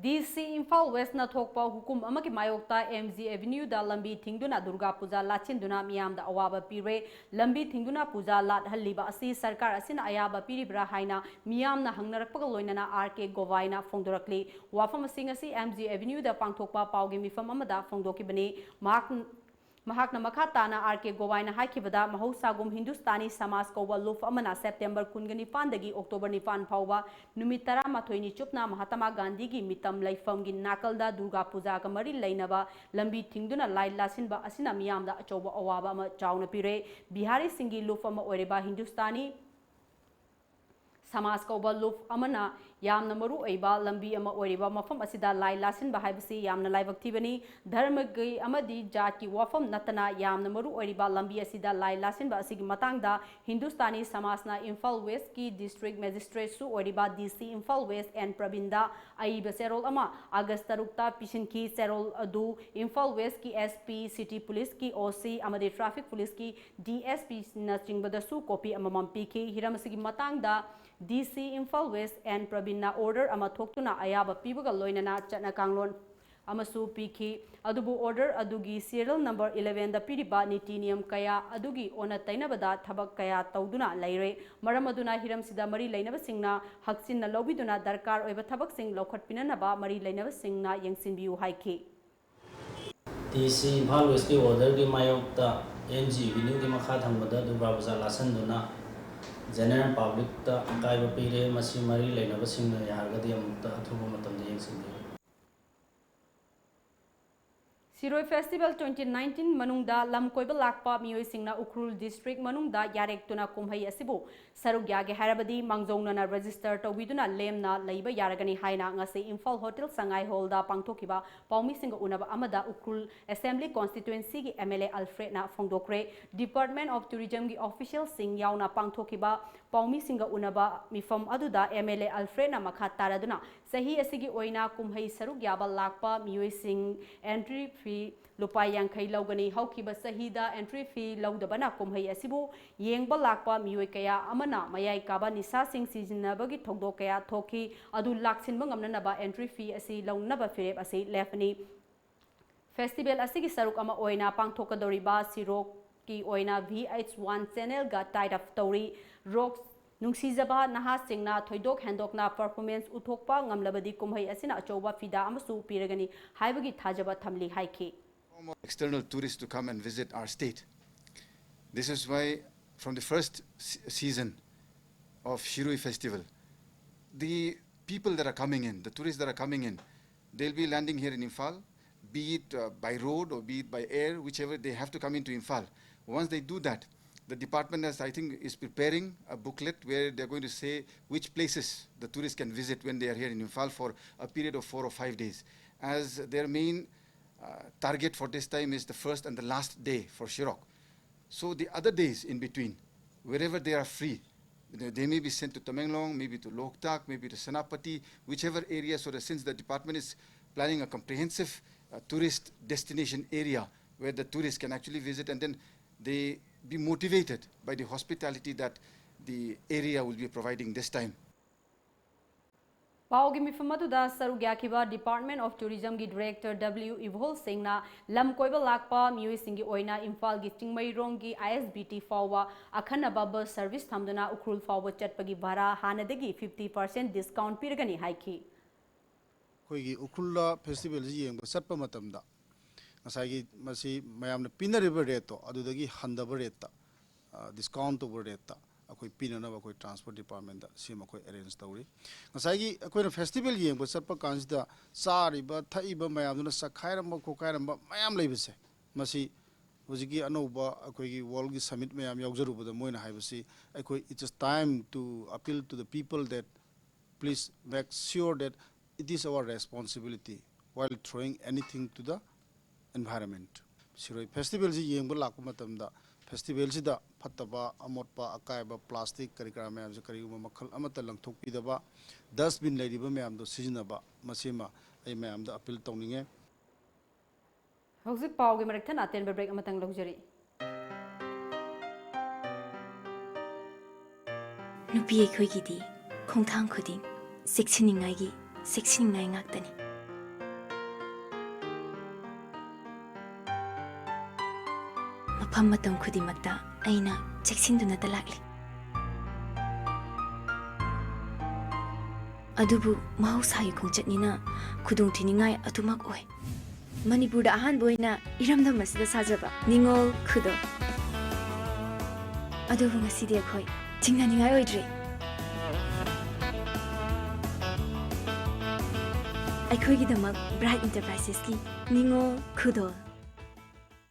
ꯗꯤ ꯁꯤ ꯏꯝꯐꯥꯜ ꯋꯦꯁꯅ ꯊꯣꯛꯄ ꯍꯨꯀꯨꯝ ꯑꯃꯒꯤ ꯃꯥꯌꯣꯛꯇ ꯑꯦꯝ ꯖꯤ ꯑꯦꯚꯤꯅ꯭ꯌꯨꯗ ꯂꯝꯕꯤ ꯊꯤꯡꯗꯨꯅ ꯗꯨꯔꯒꯥ ꯄꯨꯖꯥ ꯂꯥꯠꯁꯤꯟꯗꯨꯅ ꯃꯤꯌꯥꯝꯗ ꯑꯋꯥꯕ ꯄꯤꯔꯦ꯫ ꯂꯝꯕꯤ ꯊꯤꯡꯗꯨꯅ ꯄꯨꯖꯥ ꯂꯥꯠꯍꯜꯂꯤꯕ ꯑꯁꯤ ꯁꯔꯀꯥꯔ ꯑꯁꯤꯅ ꯑꯌꯥꯕ ꯄꯤꯔꯤꯕ꯭ꯔꯥ ꯍꯥꯏꯅ ꯃꯤꯌꯥꯝꯅ ꯍꯪꯅꯔꯛꯄꯒ ꯂꯣꯏꯅꯅ ꯑꯥꯔ ꯀꯦ ꯒꯣꯚꯥꯏꯅ ꯐꯣꯡꯗꯣꯔꯛꯂꯤ꯫ ꯋꯥꯐꯝ ꯑꯁꯤ ꯉꯁꯤ ꯑꯦꯝ ꯖꯤ ꯑꯦꯚꯤꯅ꯭ꯌꯨꯗ ꯄꯥꯡꯊꯣꯛꯄ ꯄꯥꯎꯒꯤ ꯃꯤꯐꯝ ꯑꯃꯗ ꯐꯣꯡꯗꯣꯛꯈꯤꯕꯅꯤ꯫ ꯃꯍꯥꯛ ꯃꯍꯥꯛꯅ ꯃꯈꯥ ꯇꯥꯅ ꯑꯥꯔ ꯀꯦ ꯒꯣꯚꯥꯏꯅ ꯍꯥꯏꯈꯤꯕꯗ, ꯃꯍꯧꯁꯥꯒꯨꯝ ꯍꯤꯟꯗꯨꯁꯇꯥꯅꯤ ꯁꯃꯥꯖ ꯀꯧꯕ ꯂꯨꯞ ꯑꯃꯅ ꯁꯦꯞꯇꯦꯝꯕꯔ ꯀꯨꯟꯒ ꯅꯤꯄꯥꯟꯗꯒꯤ ꯑꯣꯛꯇꯣꯕꯔ ꯅꯤꯄꯥꯟ ꯐꯥꯎꯕ ꯅꯨꯃꯤꯠ ꯇꯔꯥꯃꯥꯊꯣꯏꯅꯤ ꯆꯨꯞꯅ ꯃꯍꯥꯇꯃꯥ ꯒꯥꯟꯙꯤꯒꯤ ꯃꯤꯇꯝ ꯂꯩꯐꯝꯒꯤ ꯅꯥꯀꯜꯗ ꯗꯨꯔꯒꯥ ꯄꯨꯖꯥꯒ ꯃꯔꯤ ꯂꯩꯅꯕ ꯂꯝꯕꯤ ꯊꯤꯡꯗꯨꯅ ꯂꯥꯏ ꯂꯥꯁꯤꯟꯕ ꯑꯁꯤꯅ ꯃꯤꯌꯥꯝꯗ ꯑꯆꯧꯕ ꯑꯋꯥꯕ ꯑꯃ ꯆꯥꯎꯅ ꯄꯤꯔꯦ꯫ ꯕꯤꯍꯥꯔꯤꯁꯤꯡꯒꯤ ꯂꯨꯞ ꯑꯃ ꯑꯣꯏꯔꯤꯕ ꯍꯤꯟꯗꯨꯁꯇꯥꯅꯤ ꯁꯃꯥꯖ ꯀꯧꯕ ꯂꯨꯞ ꯑꯃꯅ ꯌꯥꯝꯅ ꯃꯔꯨ ꯑꯣꯏꯕ ꯂꯝꯕꯤ ꯑꯃ ꯑꯣꯏꯔꯤꯕ ꯃꯐꯝ ꯑꯁꯤꯗ ꯂꯥꯏ ꯂꯥꯁꯤꯟꯕ ꯍꯥꯏꯕꯁꯤ ꯌꯥꯝꯅ ꯂꯥꯏꯕꯛ ꯊꯤꯕꯅꯤ꯫ ꯙꯔꯃꯒꯤ ꯑꯃꯗꯤ ꯖꯥꯠꯀꯤ ꯋꯥꯐꯝ ꯅꯠꯇꯅ ꯌꯥꯝꯅ ꯃꯔꯨ ꯑꯣꯏꯔꯤꯕ ꯂꯝꯕꯤ ꯑꯁꯤꯗ ꯂꯥꯏ ꯂꯥꯁꯤꯟꯕ ꯑꯁꯤꯒꯤ ꯃꯇꯥꯡꯗ ꯍꯤꯟꯗꯨꯁꯇꯥꯅꯤ ꯁꯃꯥꯖꯅ ꯏꯝꯐꯥꯜ ꯋꯦꯁꯀꯤ ꯗꯤꯁꯇ꯭ꯔꯤꯛ ꯃꯦꯖꯤꯁꯇ꯭ꯔꯦꯠꯁꯨ ꯑꯣꯏꯔꯤꯕ ꯗꯤ ꯁꯤ ꯏꯝꯐꯥꯜ ꯋꯦꯁ ꯑꯦꯟ ꯄ꯭ꯔꯕꯤꯟꯗ ꯑꯏꯕ ꯆꯦꯔꯣꯜ ꯑꯃ ꯑꯥꯒꯁ ꯇꯔꯨꯛꯇ ꯄꯤꯁꯤꯟꯈꯤ꯫ ꯆꯦꯔꯣꯜ ꯑꯗꯨ ꯏꯝꯐꯥꯜ ꯋꯦꯁꯀꯤ ꯑꯦꯁ ꯄꯤ, ꯁꯤꯇꯤ ꯄꯨꯂꯤꯁꯀꯤ ꯑꯣ ꯁꯤ ꯑꯃꯗꯤ ꯇ꯭ꯔꯥꯐꯤꯛ ꯄꯨꯂꯤꯁꯀꯤ ꯗꯤ ꯑꯦꯁ ꯄꯤꯅꯆꯤꯡꯕꯗꯁꯨ ꯀꯣꯄꯤ ꯑꯃꯃꯝ ꯄꯤꯈꯤ꯫ ꯍꯤꯔꯝ ꯑꯁꯤꯒꯤ ꯃꯇꯥꯡꯗ ꯗꯤ ꯁꯤ ꯏꯝꯐꯥꯜ ꯋꯦꯁ ꯑꯦꯟ ꯄ꯭ꯔꯕꯤꯟꯅ ꯑꯣꯔꯗꯔ ꯑꯃ ꯊꯣꯛꯇꯨꯅ ꯑꯌꯥꯕ ꯄꯤꯕꯒ ꯂꯣꯏꯅꯅ ꯆꯠꯅ ꯀꯥꯡꯂꯣꯟ ꯑꯃꯁꯨ ꯄꯤꯈꯤ꯫ ꯑꯗꯨꯕꯨ ꯑꯣꯔꯗꯔ ꯑꯗꯨꯒꯤ ꯁꯤꯔꯤꯌꯦꯜ ꯅꯝꯕꯔ ꯏꯂꯦꯚꯦꯟꯗ ꯄꯤꯔꯤꯕ ꯅꯤꯇꯤ ꯅꯤꯌꯝ ꯀꯌꯥ ꯑꯗꯨꯒꯤ ꯑꯣꯟꯅ ꯇꯩꯅꯕꯗ ꯊꯕꯛ ꯀꯌꯥ ꯇꯧꯗꯨꯅ ꯂꯩꯔꯦ꯫ ꯃꯔꯝ ꯑꯗꯨꯅ ꯍꯤꯔꯝꯁꯤꯗ ꯃꯔꯤ ꯂꯩꯅꯕꯁꯤꯡꯅ ꯍꯛꯆꯤꯟꯅ ꯂꯧꯕꯤꯗꯨꯅ ꯗꯔꯀꯥꯔ ꯑꯣꯏꯕ ꯊꯕꯛꯁꯤꯡ ꯂꯧꯈꯠꯄꯤꯅꯅꯕ ꯃꯔꯤ ꯂꯩꯅꯕꯁꯤꯡꯅ ꯌꯦꯡꯁꯤꯟꯕꯤꯌꯨ ꯍꯥꯏꯈꯤ꯫ ꯗꯤ ꯁꯤ ꯏꯝꯐꯥꯜ ꯋꯦꯁꯀꯤ ꯑꯣꯔꯗꯔꯒꯤ ꯃꯥꯌꯣꯛꯇ ꯑꯦꯝ ꯖꯤ ꯑꯦꯚꯤꯅ꯭ꯌꯨꯒꯤ ꯃꯈꯥ ꯊꯪꯕꯗ ꯗꯨꯔꯒꯥ ꯄꯨꯖꯥ ꯂꯥꯁꯟꯗꯨꯅ ꯖꯦꯅꯔꯦꯜ ꯄꯕ꯭ꯂꯤꯛꯇ ꯑꯀꯥꯏꯕ ꯄꯤꯔꯦ꯫ ꯃꯁꯤ ꯃꯔꯤ ꯂꯩꯅꯕꯁꯤꯡꯅ ꯌꯥꯔꯒꯗꯤ ꯑꯃꯨꯛꯇ ꯑꯊꯨꯕ ꯃꯇꯝꯗ ꯌꯦꯡꯁꯤꯟꯕꯤꯌꯨ꯫ ꯁꯤꯔꯣꯏ ꯐꯦꯁꯇꯤꯚꯦꯜ twenty nineteen ꯃꯅꯨꯡꯗ ꯂꯝ ꯀꯣꯏꯕ ꯂꯥꯛꯄ ꯃꯤꯑꯣꯏꯁꯤꯡꯅ ꯎꯈ꯭ꯔꯨꯜ ꯗꯤꯁꯇ꯭ꯔꯤꯛ ꯃꯅꯨꯡꯗ ꯌꯥꯔꯦꯛꯇꯨꯅ ꯀꯨꯝꯍꯩ ꯑꯁꯤꯕꯨ ꯁꯔꯨꯛ ꯌꯥꯒꯦ ꯍꯥꯏꯔꯕꯗꯤ ꯃꯥꯡꯖꯧꯅꯅ ꯔꯦꯖꯤꯁꯇꯔ ꯇꯧꯕꯤꯗꯨꯅ ꯂꯦꯝꯅ ꯂꯩꯕ ꯌꯥꯔꯒꯅꯤ ꯍꯥꯏꯅ ꯉꯁꯤ ꯏꯝꯐꯥꯜ ꯍꯣꯇꯦꯜ ꯁꯉꯥꯏ ꯍꯣꯜꯗ ꯄꯥꯡꯊꯣꯛꯈꯤꯕ ꯄꯥꯎꯃꯤꯁꯤꯡꯒ ꯎꯅꯕ ꯑꯃꯗ ꯎꯈ꯭ꯔꯨꯜ ꯑꯦꯁꯦꯝꯕ꯭ꯂꯤ ꯀꯣꯟꯁꯇꯤꯇ꯭ꯋꯦꯟꯁꯤꯒꯤ ꯑꯦꯝ ꯑꯦꯜ ꯑꯦ ꯑꯜꯐ꯭ꯔꯦꯗꯅ ꯐꯣꯡꯗꯣꯛꯈ꯭ꯔꯦ꯫ ꯗꯤꯄꯥꯔꯠꯃꯦꯟꯠ ꯑꯣꯐ ꯇꯨꯔꯤꯖꯝꯒꯤ ꯑꯣꯐꯤꯁꯤꯌꯦꯜꯁꯤꯡ ꯌꯥꯎꯅ ꯄꯥꯡꯊꯣꯛꯈꯤꯕ ꯄꯥꯎꯃꯤꯁꯤꯡꯒ ꯎꯅꯕ ꯃꯤꯐꯝ ꯑꯗꯨꯗ ꯑꯦꯝ ꯑꯦꯜ ꯑꯦ ꯑꯜꯐ꯭ꯔꯦꯗꯅ ꯃꯈꯥ ꯇꯥꯔꯗꯨꯅ ꯆꯍꯤ ꯑꯁꯤꯒꯤ ꯑꯣꯏꯅ ꯀꯨꯝꯍꯩ ꯁꯔꯨꯛ ꯌꯥꯕ ꯂꯥꯛꯄ ꯃꯤꯑꯣꯏꯁꯤꯡ entry fee ꯂꯨꯄꯥ ꯌꯥꯡꯈꯩ ꯂꯧꯒꯅꯤ꯫ ꯍꯧꯈꯤꯕ ꯆꯍꯤꯗ entry fee ꯂꯧꯗꯕꯅ ꯀꯨꯝꯍꯩ ꯑꯁꯤꯕꯨ ꯌꯦꯡꯕ ꯂꯥꯛꯄ ꯃꯤꯑꯣꯏ ꯀꯌꯥ ꯑꯃꯅ ꯃꯌꯥꯏ ꯀꯥꯕ ꯅꯤꯁꯥꯁꯤꯡ ꯁꯤꯖꯤꯟꯅꯕꯒꯤ ꯊꯧꯗꯣꯛ ꯀꯌꯥ ꯊꯣꯛꯈꯤ꯫ ꯑꯗꯨ ꯂꯥꯛꯁꯤꯟꯕ ꯉꯝꯅꯅꯕ entry fee ꯑꯁꯤ ꯂꯧꯅꯕ ꯐꯤꯔꯦꯞ ꯑꯁꯤ ꯂꯦꯞꯄꯅꯤ꯫ Festival ꯑꯁꯤꯒꯤ ꯁꯔꯨꯛ ꯑꯃ ꯑꯣꯏꯅ ꯄꯥꯡꯊꯣꯛꯀꯗꯧꯔꯤꯕ ꯁꯤꯔꯣꯛꯀꯤ ꯑꯣꯏꯅ V H one channelꯒ tie up ꯇꯧꯔꯤ꯫ ꯔꯣꯛ ꯅꯨꯡꯁꯤꯖꯕ ꯅꯍꯥꯁꯤꯡꯅ ꯊꯣꯏꯗꯣꯛ ꯍꯦꯟꯗꯣꯛꯅ performance ꯎꯠꯊꯣꯛꯄ ꯉꯝꯂꯕꯗꯤ ꯀꯨꯝꯍꯩ ꯑꯁꯤꯅ ꯑꯆꯧꯕ ꯐꯤꯗꯥ ꯑꯃꯁꯨ ꯄꯤꯔꯒꯅꯤ ꯍꯥꯏꯕꯒꯤ ꯊꯥꯖꯕ ꯊꯝꯂꯤ ꯍꯥꯏꯈꯤ꯫ External tourists to come and visit our state. This is why, from the first se- season of Shirui Festival, the people that are coming in, the tourists that are coming in, they'll be landing here in Imphal, be it uh, by road or be it by air, whichever, they have to come into Imphal. Once they do that, the department has, I think, is preparing a booklet where they're going to say which places the tourists can visit when they are here in Imphal for a period of four or five days. As their main uh, target for this time is the first and the last day for Shirok. So the other days in between, wherever they are free, they they may be sent to Tamenglong, maybe to Loktak, maybe to Senapati, whichever area. So that since the department is planning a comprehensive uh, tourist destination area where the tourists can actually visit, and then they be motivated by the hospitality that the area will be providing this time. ꯄꯥꯎꯒꯤ ꯃꯤꯐꯝ ꯑꯗꯨꯗ ꯁꯔꯨꯛ ꯌꯥꯈꯤꯕ Department of Tourismꯒꯤ Director W ꯏꯕꯣꯜ ꯁꯤꯡꯅ ꯂꯝ ꯀꯣꯏꯕ ꯂꯥꯛꯄ ꯃꯤꯑꯣꯏꯁꯤꯡꯒꯤ ꯑꯣꯏꯅ ꯏꯝꯐꯥꯜꯒꯤ ꯆꯤꯡꯃꯩꯔꯣꯡꯒꯤ I S B T ꯐꯥꯎꯕ ꯑꯈꯟꯅꯕ bus service ꯊꯝꯗꯨꯅ ꯎꯈ꯭ꯔꯨꯜ ꯐꯥꯎꯕ ꯆꯠꯄꯒꯤ ꯚꯥꯔꯥ ꯍꯥꯟꯅꯗꯒꯤ fifty percent discount ꯄꯤꯔꯒꯅꯤ ꯍꯥꯏꯈꯤ꯫ ꯑꯩꯈꯣꯏꯒꯤ ꯎꯈ꯭ꯔꯨꯜꯗ festivalꯁꯤ ꯌꯦꯡꯕ ꯆꯠꯄ ꯃꯇꯝꯗ ꯉꯁꯥꯏꯒꯤ ꯃꯁꯤ ꯃꯌꯥꯝꯅ ꯄꯤꯅꯔꯤꯕ rateꯇꯣ ꯑꯗꯨꯗꯒꯤ ꯍꯟꯊꯕ rateꯇ, discount ꯇꯧꯕ rateꯇ ꯑꯩꯈꯣꯏ ꯄꯤꯅꯅꯕ ꯑꯩꯈꯣꯏ transport departmentꯇ ꯁꯤꯃ ꯑꯩꯈꯣꯏ arrange ꯇꯧꯔꯤ꯫ ꯉꯁꯥꯏꯒꯤ ꯑꯩꯈꯣꯏꯅ festival ꯌꯦꯡꯕ ꯆꯠꯄ ꯀꯥꯟꯁꯤꯗ ꯆꯥꯔꯤꯕ ꯊꯛꯏꯕ ꯃꯌꯥꯝꯗꯨꯅ ꯆꯈꯥꯏꯔꯝꯕ ꯈꯣꯠꯈꯥꯏꯔꯝꯕ ꯃꯌꯥꯝ ꯂꯩꯕꯁꯦ, ꯃꯁꯤ ꯍꯧꯖꯤꯛꯀꯤ ꯑꯅꯧꯕ ꯑꯩꯈꯣꯏꯒꯤ worldꯀꯤ summit ꯃꯌꯥꯝ ꯌꯥꯎꯖꯔꯨꯕꯗ ꯃꯣꯏꯅ ꯍꯥꯏꯕꯁꯤ ꯑꯩꯈꯣꯏ, it is time to appeal to the people that please make sure that it is our responsibility while throwing anything to the environment. ꯁꯤꯔꯣꯏ festivalꯁꯤ ꯌꯦꯡꯕ ꯂꯥꯛꯄ ꯃꯇꯝꯗ ꯐꯦꯁꯇꯤꯚꯦꯜꯁꯤꯗ ꯐꯠꯇꯕ ꯑꯃꯣꯠꯄ ꯑꯀꯥꯏꯕ ꯄ꯭ꯂꯥꯁꯇꯤꯛ ꯀꯔꯤ ꯀꯔꯥ ꯃꯌꯥꯝꯁꯦ ꯀꯔꯤꯒꯨꯝꯕ ꯃꯈꯜ ꯑꯃꯠꯇ ꯂꯪꯊꯣꯛꯄꯤꯗꯕ, ꯗꯁꯕꯤꯟ ꯂꯩꯔꯤꯕ ꯃꯌꯥꯝꯗꯣ ꯁꯤꯖꯤꯟꯅꯕ, ꯃꯁꯤꯃ ꯑꯩ ꯃꯌꯥꯝꯗ ꯑꯄꯤꯜ ꯇꯧꯅꯤꯡꯉꯦ꯫ ꯍꯧꯖꯤꯛ ꯄꯥꯎꯒꯤ ꯃꯔꯛ ꯊꯠꯅ ꯑꯇꯦꯟꯕ ꯕ꯭ꯔꯦꯛ ꯑꯃꯇꯪ ꯂꯧꯖꯔꯤ꯫ ꯅꯨꯄꯤ ꯑꯩꯈꯣꯏꯒꯤꯗꯤ ꯈꯣꯡꯊꯥꯡ ꯈꯨꯗꯤꯡ ꯆꯦꯛꯁꯤꯟꯅꯤꯡꯉꯥꯏꯒꯤ ꯆꯦꯛꯁꯤꯟꯅꯤꯡꯉꯥꯏ ꯉꯥꯛꯇꯅꯤ꯫ ꯃꯐꯝ ꯃꯇꯝ ꯈꯨꯗꯤꯡꯃꯛꯇ ꯑꯩꯅ ꯆꯦꯛꯁꯤꯟꯗꯨꯅꯇ ꯂꯥꯛꯂꯤ꯫ ꯑꯗꯨꯕꯨ ꯃꯍꯧꯁꯥꯒꯤ ꯈꯣꯡꯆꯠꯅꯤꯅ ꯈꯨꯗꯣꯡꯊꯤꯅꯤꯡꯉꯥꯏ ꯑꯗꯨꯃꯛ ꯑꯣꯏ꯫ ꯃꯅꯤꯄꯨꯔꯗ ꯑꯍꯥꯟꯕ ꯑꯣꯏꯅ ꯏꯔꯝꯗꯝ ꯑꯁꯤꯗ ꯁꯥꯖꯕ ꯅꯤꯉꯣꯜ ꯈꯨꯗꯣꯜ꯫ ꯑꯗꯨꯕꯨ ꯉꯁꯤꯗꯤ ꯑꯩꯈꯣꯏ ꯆꯤꯡꯅꯅꯤꯡꯉꯥꯏ ꯑꯣꯏꯗ꯭ꯔꯦ꯫ ꯑꯩꯈꯣꯏꯒꯤꯗꯃꯛ ꯕ꯭ꯔꯥꯏꯠ ꯏꯟꯇꯔꯄ꯭ꯔꯥꯏꯁꯦꯁꯀꯤ ꯅꯤꯉꯣꯜ ꯈꯨꯗꯣꯜ꯫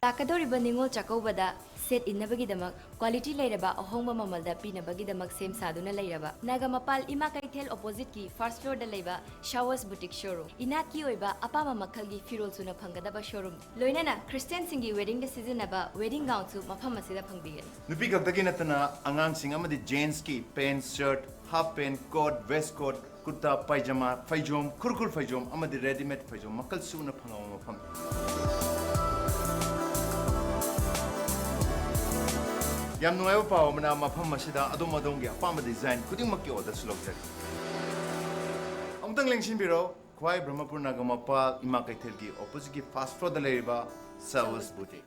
ꯂꯥꯛꯀꯗꯧꯔꯤꯕ ꯅꯤꯉꯣꯜ ꯆꯥꯛꯀꯧꯕꯗ ꯁꯦꯠ ꯏꯟꯅꯕꯒꯤꯗꯃꯛ ꯀ꯭ꯋꯥꯂꯤꯇꯤ ꯂꯩꯔꯕ ꯑꯍꯣꯡꯕ ꯃꯃꯜꯗ ꯄꯤꯅꯕꯒꯤꯗꯃꯛ ꯁꯦꯝ ꯁꯥꯗꯨꯅ ꯂꯩꯔꯕ ꯅꯥꯒꯥꯃꯄꯥꯜ ꯏꯃꯥ ꯀꯩꯊꯦꯜ ꯑꯣꯄꯣꯖꯤꯠꯀꯤ ꯐꯥꯔꯁ ꯐ꯭ꯂꯣꯔꯗ ꯂꯩꯕ ꯁꯥꯋꯁ ꯕꯨꯇꯤꯛ ꯁꯣꯔꯨꯝ꯫ ꯏꯅꯥꯠꯀꯤ ꯑꯣꯏꯕ ꯑꯄꯥꯝꯕ ꯃꯈꯜꯒꯤ ꯐꯤꯔꯣꯜ ꯁꯨꯅ ꯐꯪꯒꯗꯕ ꯁꯣꯔꯨꯝ, ꯂꯣꯏꯅꯅ ꯈ꯭ꯔꯤꯁꯇꯤꯌꯥꯟꯁꯤꯡꯒꯤ ꯋꯦꯗꯤꯡꯗ ꯁꯤꯖꯤꯟꯅꯕ ꯋꯦꯗꯤꯡ ꯒꯥꯎꯟꯁꯨ ꯃꯐꯝ ꯑꯁꯤꯗ ꯐꯪꯕꯤꯒꯅꯤ꯫ ꯅꯨꯄꯤ ꯈꯛꯇꯒꯤ ꯅꯠꯇꯅ ꯑꯉꯥꯡꯁꯤꯡ ꯑꯃꯗꯤ ꯖꯦꯟꯁꯀꯤ pant, shirt, half pant, coat, waistcoat, coat, ꯄꯥꯏꯖꯃꯥ, ꯐꯩꯖꯣꯝ, ꯈꯨꯔꯈꯨꯜ ꯐꯩꯖꯣꯝ ꯑꯃꯗꯤ ꯔꯦꯗꯤꯃꯦꯗ ꯐꯩꯖꯣꯝ ꯃꯈꯜ ꯁꯨꯅ ꯐꯪꯕ ꯃꯐꯝ꯫ ꯌꯥꯝ ꯅꯨꯡꯉꯥꯏꯕ ꯄꯥꯎ ꯑꯃꯅ, ꯃꯐꯝ ꯑꯁꯤꯗ ꯑꯗꯣꯝ ꯑꯗꯣꯝꯒꯤ ꯑꯄꯥꯝꯕ ꯗꯤꯖꯥꯏꯟ ꯈꯨꯗꯤꯡꯃꯛꯀꯤ ꯑꯣꯔꯗꯔꯁꯨ ꯂꯧꯖꯔꯤ꯫ ꯑꯃꯨꯛꯇꯪ ꯂꯦꯡꯁꯤꯟꯕꯤꯔꯣ, ꯈ꯭ꯋꯥꯏ ꯕ꯭ꯔꯍꯃꯄꯨꯔ ꯅꯥꯒꯥꯃꯄꯥꯜ ꯏꯃꯥ ꯀꯩꯊꯦꯜꯒꯤ ꯑꯣꯄꯣꯖꯤꯠꯀꯤ ꯐꯥꯔꯁ ꯐ꯭ꯂꯣꯔꯗ ꯂꯩꯔꯤꯕ ꯁꯥꯋꯁ ꯕꯨꯇꯤꯛ꯫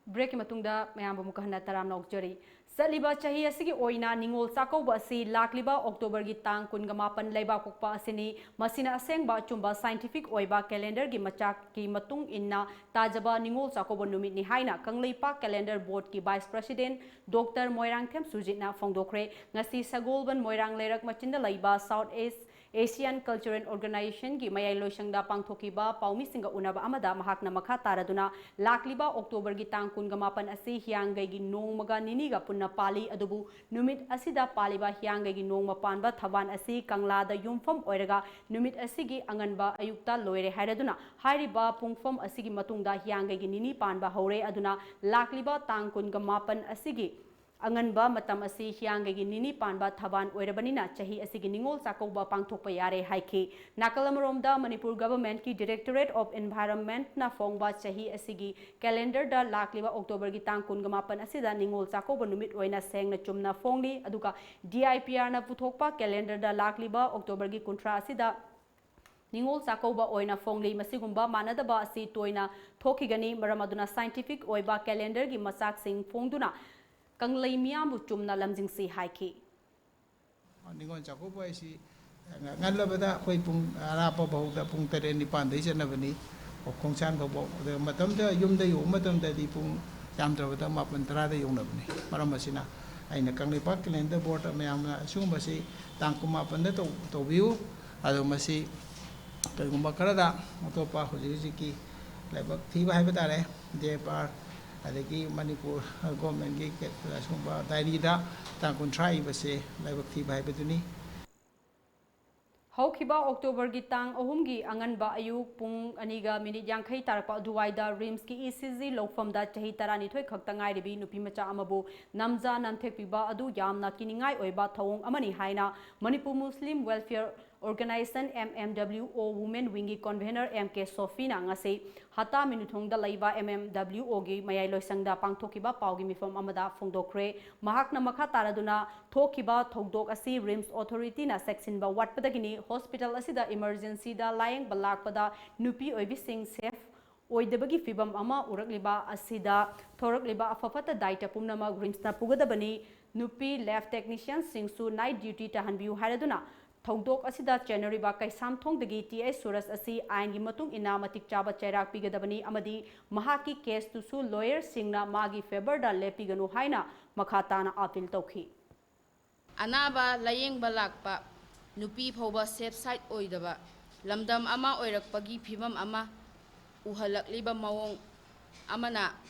ꯕ꯭ꯔꯦꯛꯀꯤ ꯃꯇꯨꯡꯗ ꯃꯌꯥꯝꯕꯨ ꯑꯃꯨꯛꯀ ꯍꯟꯅ ꯇꯔꯥꯝꯅ ꯑꯣꯛꯆꯔꯤ꯫ ꯆꯠꯂꯤꯕ ꯆꯍꯤ ꯑꯁꯤꯒꯤ ꯑꯣꯏꯅ ꯅꯤꯉꯣꯜ ꯆꯥꯛꯀꯧꯕ ꯑꯁꯤ ꯂꯥꯛꯂꯤꯕ ꯑꯣꯛꯇꯣꯕꯔꯒꯤ ꯇꯥꯡ ꯀꯨꯟꯒ ꯃꯥꯄꯟ ꯂꯩꯕꯥꯛꯄꯣꯛꯄ ꯑꯁꯤꯅꯤ꯫ ꯃꯁꯤꯅ ꯑꯁꯦꯡꯕ ꯑꯆꯨꯝꯕ ꯁꯥꯏꯟꯇꯤꯐꯤꯛ ꯑꯣꯏꯕ ꯀꯦꯂꯦꯟꯗꯔꯒꯤ ꯃꯆꯥꯛꯀꯤ ꯃꯇꯨꯡ ꯏꯟꯅ ꯇꯥꯖꯕ ꯅꯤꯉꯣꯜ ꯆꯥꯛꯀꯧꯕ ꯅꯨꯃꯤꯠꯅꯤ ꯍꯥꯏꯅ ꯀꯪꯂꯩꯄꯥꯛ ꯀꯦꯂꯦꯟꯗꯔ ꯕꯣꯔꯗꯀꯤ ꯚꯥꯏꯁ ꯄ꯭ꯔꯁꯤꯗꯦꯟ ꯗꯣꯛꯇꯔ ꯃꯣꯏꯔꯥꯡꯊꯦꯝ ꯁꯨꯔꯖꯤꯠꯅ ꯐꯣꯡꯗꯣꯛꯈ꯭ꯔꯦ꯫ ꯉꯁꯤ ꯁꯒꯣꯜꯕꯟ ꯃꯣꯏꯔꯥꯡ ꯂꯩꯔꯛ ꯃꯆꯤꯟꯗ ꯂꯩꯕ ꯁꯥꯎꯠ ꯏꯁ Asian Cultural Organizationꯒꯤ ꯃꯌꯥꯏ ꯂꯣꯏꯁꯪꯗ ꯄꯥꯡꯊꯣꯛꯈꯤꯕ ꯄꯥꯎꯃꯤꯁꯤꯡꯒ ꯎꯅꯕ ꯑꯃꯗ ꯃꯍꯥꯛꯅ ꯃꯈꯥ ꯇꯥꯔꯗꯨꯅ, ꯂꯥꯛꯂꯤꯕ Octoberꯒꯤ ꯇꯥꯡ ꯀꯨꯟꯒ ꯃꯥꯄꯟ ꯑꯁꯤ ꯍꯤꯌꯥꯡꯒꯩꯒꯤ ꯅꯣꯡꯃꯒ ꯅꯤꯅꯤꯒ ꯄꯨꯟꯅ ꯄꯥꯜꯂꯤ, ꯑꯗꯨꯕꯨ ꯅꯨꯃꯤꯠ ꯑꯁꯤꯗ ꯄꯥꯜꯂꯤꯕ ꯍꯤꯌꯥꯡꯒꯩꯒꯤ ꯅꯣꯡꯃ ꯄꯥꯟꯕ ꯊꯕꯥꯟ ꯑꯁꯤ ꯀꯪꯂꯥꯗ ꯌꯨꯝꯐꯝ ꯑꯣꯏꯔꯒ ꯅꯨꯃꯤꯠ ꯑꯁꯤꯒꯤ ꯑꯉꯟꯕ ꯑꯌꯨꯛꯇ ꯂꯣꯏꯔꯦ ꯍꯥꯏꯔꯗꯨꯅ, ꯍꯥꯏꯔꯤꯕ ꯄꯨꯡꯐꯝ ꯑꯁꯤꯒꯤ ꯃꯇꯨꯡꯗ ꯍꯤꯌꯥꯡꯒꯩꯒꯤ ꯅꯤꯅꯤ ꯄꯥꯟꯕ ꯍꯧꯔꯦ꯫ ꯑꯗꯨꯅ ꯂꯥꯛꯂꯤꯕ ꯇꯥꯡ ꯀꯨꯟꯒ ꯃꯥꯄꯟ ꯑꯁꯤꯒꯤ ꯑꯉꯟꯕ ꯃꯇꯝ ꯑꯁꯤ ꯍꯤꯌꯥꯡꯒꯩꯒꯤ ꯅꯤꯅꯤ ꯄꯥꯟꯕ ꯊꯕꯥꯟ ꯑꯣꯏꯔꯕꯅꯤꯅ, ꯆꯍꯤ ꯑꯁꯤꯒꯤ ꯅꯤꯉꯣꯜ ꯆꯥꯛꯀꯧꯕ ꯄꯥꯡꯊꯣꯛꯄ ꯌꯥꯔꯦ ꯍꯥꯏꯈꯤ꯫ ꯅꯥꯀꯜ ꯑꯃꯔꯣꯝꯗ, ꯃꯅꯤꯄꯨꯔ Governmentꯀꯤ Directorate of Environmentꯅ ꯐꯣꯡꯕ ꯆꯍꯤ ꯑꯁꯤꯒꯤ calendarꯗ ꯂꯥꯛꯂꯤꯕ Octoberꯒꯤ ꯇꯥꯡ ꯀꯨꯟꯒ ꯃꯥꯄꯟ ꯑꯁꯤꯗ ꯅꯤꯉꯣꯜ ꯆꯥꯛꯀꯧꯕ ꯅꯨꯃꯤꯠ ꯑꯣꯏꯅ ꯁꯦꯡꯅ ꯆꯨꯝꯅ ꯐꯣꯡꯂꯤ꯫ ꯑꯗꯨꯒ DIPRꯅ ꯄꯨꯊꯣꯛꯄ calendarꯗ ꯂꯥꯛꯂꯤꯕ Octoberꯒꯤ ꯀꯨꯟꯊ꯭ꯔꯥ ꯑꯁꯤꯗ ꯅꯤꯉꯣꯜ ꯆꯥꯛꯀꯧꯕ ꯑꯣꯏꯅ ꯐꯣꯡꯂꯤ꯫ ꯃꯁꯤꯒꯨꯝꯕ ꯃꯥꯟꯅꯗꯕ ꯑꯁꯤ ꯇꯣꯏꯅ ꯊꯣꯛꯈꯤꯒꯅꯤ, ꯃꯔꯝ ꯑꯗꯨꯅ scientific ꯑꯣꯏꯕ calendarꯒꯤ ꯃꯆꯥꯛꯁꯤꯡ ꯐꯣꯡꯗꯨꯅ ꯀꯪꯂꯩ ꯃꯤꯌꯥꯝꯕꯨ ꯆꯨꯝꯅ ꯂꯝꯖꯤꯡꯁꯤ ꯍꯥꯏꯈꯤ꯫ ꯅꯤꯉꯣꯜ ꯆꯥꯛꯀꯧꯕ ꯍꯥꯏꯁꯤ ꯉ-, ꯉꯜꯂꯕꯗ ꯑꯩꯈꯣꯏ ꯄꯨꯡ ꯑꯔꯥꯞꯄ ꯐꯥꯎꯗ ꯄꯨꯡ ꯇꯔꯦꯠ ꯅꯤꯄꯥꯟꯗꯩ ꯆꯠꯅꯕꯅꯤ꯫ ꯈꯣꯡꯁꯥꯟ ꯐꯥꯎꯕ, ꯑꯗꯨꯒ ꯃꯇꯝꯗ ꯌꯨꯝꯗ ꯌꯧꯕ ꯃꯇꯝꯗꯗꯤ ꯄꯨꯡ ꯌꯥꯝꯗ꯭ꯔꯕꯗ ꯃꯥꯄꯟ ꯇꯔꯥꯗ ꯌꯧꯅꯕꯅꯤ꯫ ꯃꯔꯝ ꯑꯁꯤꯅ ꯑꯩꯅ ꯀꯪꯂꯩꯄꯥꯛ calendar board ꯃꯌꯥꯝꯅ ꯑꯁꯤꯒꯨꯝꯕꯁꯤ ꯇꯥꯡ ꯀꯨꯟꯃꯥꯄꯟꯗ ꯇꯧ-, ꯇꯧꯕꯤꯌꯨ꯫ ꯑꯗꯣ ꯃꯁꯤ ꯀꯔꯤꯒꯨꯝꯕ ꯈꯔꯗ ꯑꯇꯣꯞꯄ ꯍꯧꯖꯤꯛ ꯍꯧꯖꯤꯛꯀꯤ ꯂꯥꯏꯕꯛ ꯊꯤꯕ ꯍꯥꯏꯕ ꯇꯥꯔꯦ, DIPR, ꯑꯗꯒꯤ ꯃꯅꯤꯄꯨꯔ Governmentꯀꯤ ꯑꯁꯤꯒꯨꯝꯕ diaryꯗ ꯇꯥꯡ ꯀꯨꯟꯊ꯭ꯔꯥ ꯏꯕꯁꯦ ꯂꯥꯏꯕꯛ ꯊꯤꯕ ꯍꯥꯏꯕꯗꯨꯅꯤ꯫ ꯍꯧꯈꯤꯕ Octoberꯒꯤ ꯇꯥꯡ ꯑꯍꯨꯝꯒꯤ ꯑꯉꯟꯕ ꯑꯌꯨꯛ ꯄꯨꯡ ꯑꯅꯤꯒ ꯃꯤꯅꯤꯠ ꯌꯥꯡꯈꯩ ꯇꯥꯔꯛꯄ ꯑꯗꯨꯋꯥꯏꯗ RIMSꯀꯤ ECG ꯂꯧꯐꯝꯗ ꯆꯍꯤ ꯇꯔꯥꯅꯤꯊꯣꯏ ꯈꯛꯇ ꯉꯥꯏꯔꯤꯕꯤ ꯅꯨꯄꯤ ꯃꯆꯥ ꯑꯃꯕꯨ ꯅꯝꯖ ꯅꯝꯊꯦꯛꯄꯤꯕ ꯑꯗꯨ ꯌꯥꯝꯅ ꯀꯤꯅꯤꯡꯉꯥꯏ ꯑꯣꯏꯕ ꯊꯧꯑꯣꯡ ꯑꯃꯅꯤ ꯍꯥꯏꯅ ꯃꯅꯤꯄꯨꯔ ꯃꯨꯁꯂꯤꯝ Welfare Organization, MMWO, Women Wingꯒꯤ convener M K ꯁꯣꯐꯤꯅ ꯉꯁꯤ ꯍꯠꯇꯥ ꯃꯤꯅꯨꯊꯣꯡꯗ ꯂꯩꯕ MMWOꯒꯤ ꯃꯌꯥꯏ ꯂꯣꯏꯁꯪꯗ ꯄꯥꯡꯊꯣꯛꯈꯤꯕ ꯄꯥꯎꯒꯤ ꯃꯤꯐꯝ ꯑꯃꯗ ꯐꯣꯡꯗꯣꯛꯈ꯭ꯔꯦ꯫ ꯃꯍꯥꯛꯅ ꯃꯈꯥ ꯇꯥꯔꯗꯨꯅ, ꯊꯣꯛꯈꯤꯕ ꯊꯧꯗꯣꯛ ꯑꯁꯤ RIMS Authorityꯅ ꯆꯦꯛꯁꯤꯟꯕ ꯋꯥꯠꯄꯗꯒꯤꯅꯤ꯫ Hospital ꯑꯁꯤꯗ emergencyꯗ ꯂꯥꯌꯦꯡꯕ ꯂꯥꯛꯄꯗ ꯅꯨꯄꯤ ꯑꯣꯏꯕꯤꯁꯤꯡ safe ꯑꯣꯏꯗꯕꯒꯤ ꯐꯤꯚꯝ ꯑꯃ ꯎꯔꯛꯂꯤꯕ ꯑꯁꯤꯗ ꯊꯣꯔꯛꯂꯤꯕ ꯑꯐ ꯐꯠꯇ ꯗꯥꯏꯇ ꯄꯨꯝꯅꯃꯛ RIMSꯅ ꯄꯨꯒꯗꯕꯅꯤ꯫ ꯅꯨꯄꯤ lab technicianꯁꯤꯡꯁꯨ night duty ꯇꯥꯍꯟꯕꯤꯌꯨ ꯍꯥꯏꯔꯗꯨꯅ ꯊꯧꯗꯣꯛ ꯑꯁꯤꯗ ꯆꯦꯟꯅꯔꯤꯕ ꯀꯩꯁꯥꯝꯊꯣꯡꯗꯒꯤ T H ꯁꯨꯔꯖ ꯑꯁꯤ ꯑꯥꯏꯟꯒꯤ ꯃꯇꯨꯡ ꯏꯟꯅ ꯃꯇꯤꯛ ꯆꯥꯕ ꯆꯩꯔꯥꯛ ꯄꯤꯒꯗꯕꯅꯤ ꯑꯃꯗꯤ ꯃꯍꯥꯛꯀꯤ caseꯇꯨꯁꯨ lawyerꯁꯤꯡꯅ ꯃꯥꯒꯤ favourꯗ ꯂꯦꯞꯄꯤꯒꯅꯨ ꯍꯥꯏꯅ ꯃꯈꯥ ꯇꯥꯅ appeal ꯇꯧꯈꯤ꯫ ꯑꯅꯥꯕ ꯂꯥꯌꯦꯡꯕ ꯂꯥꯛꯄ ꯅꯨꯄꯤ ꯐꯥꯎꯕ safe side ꯑꯣꯏꯗꯕ ꯂꯝꯗꯝ ꯑꯃ ꯑꯣꯏꯔꯛꯄꯒꯤ ꯐꯤꯕꯝ ꯑꯃ ꯎꯍꯜꯂꯛꯂꯤꯕ ꯃꯑꯣꯡ ꯑꯃꯅ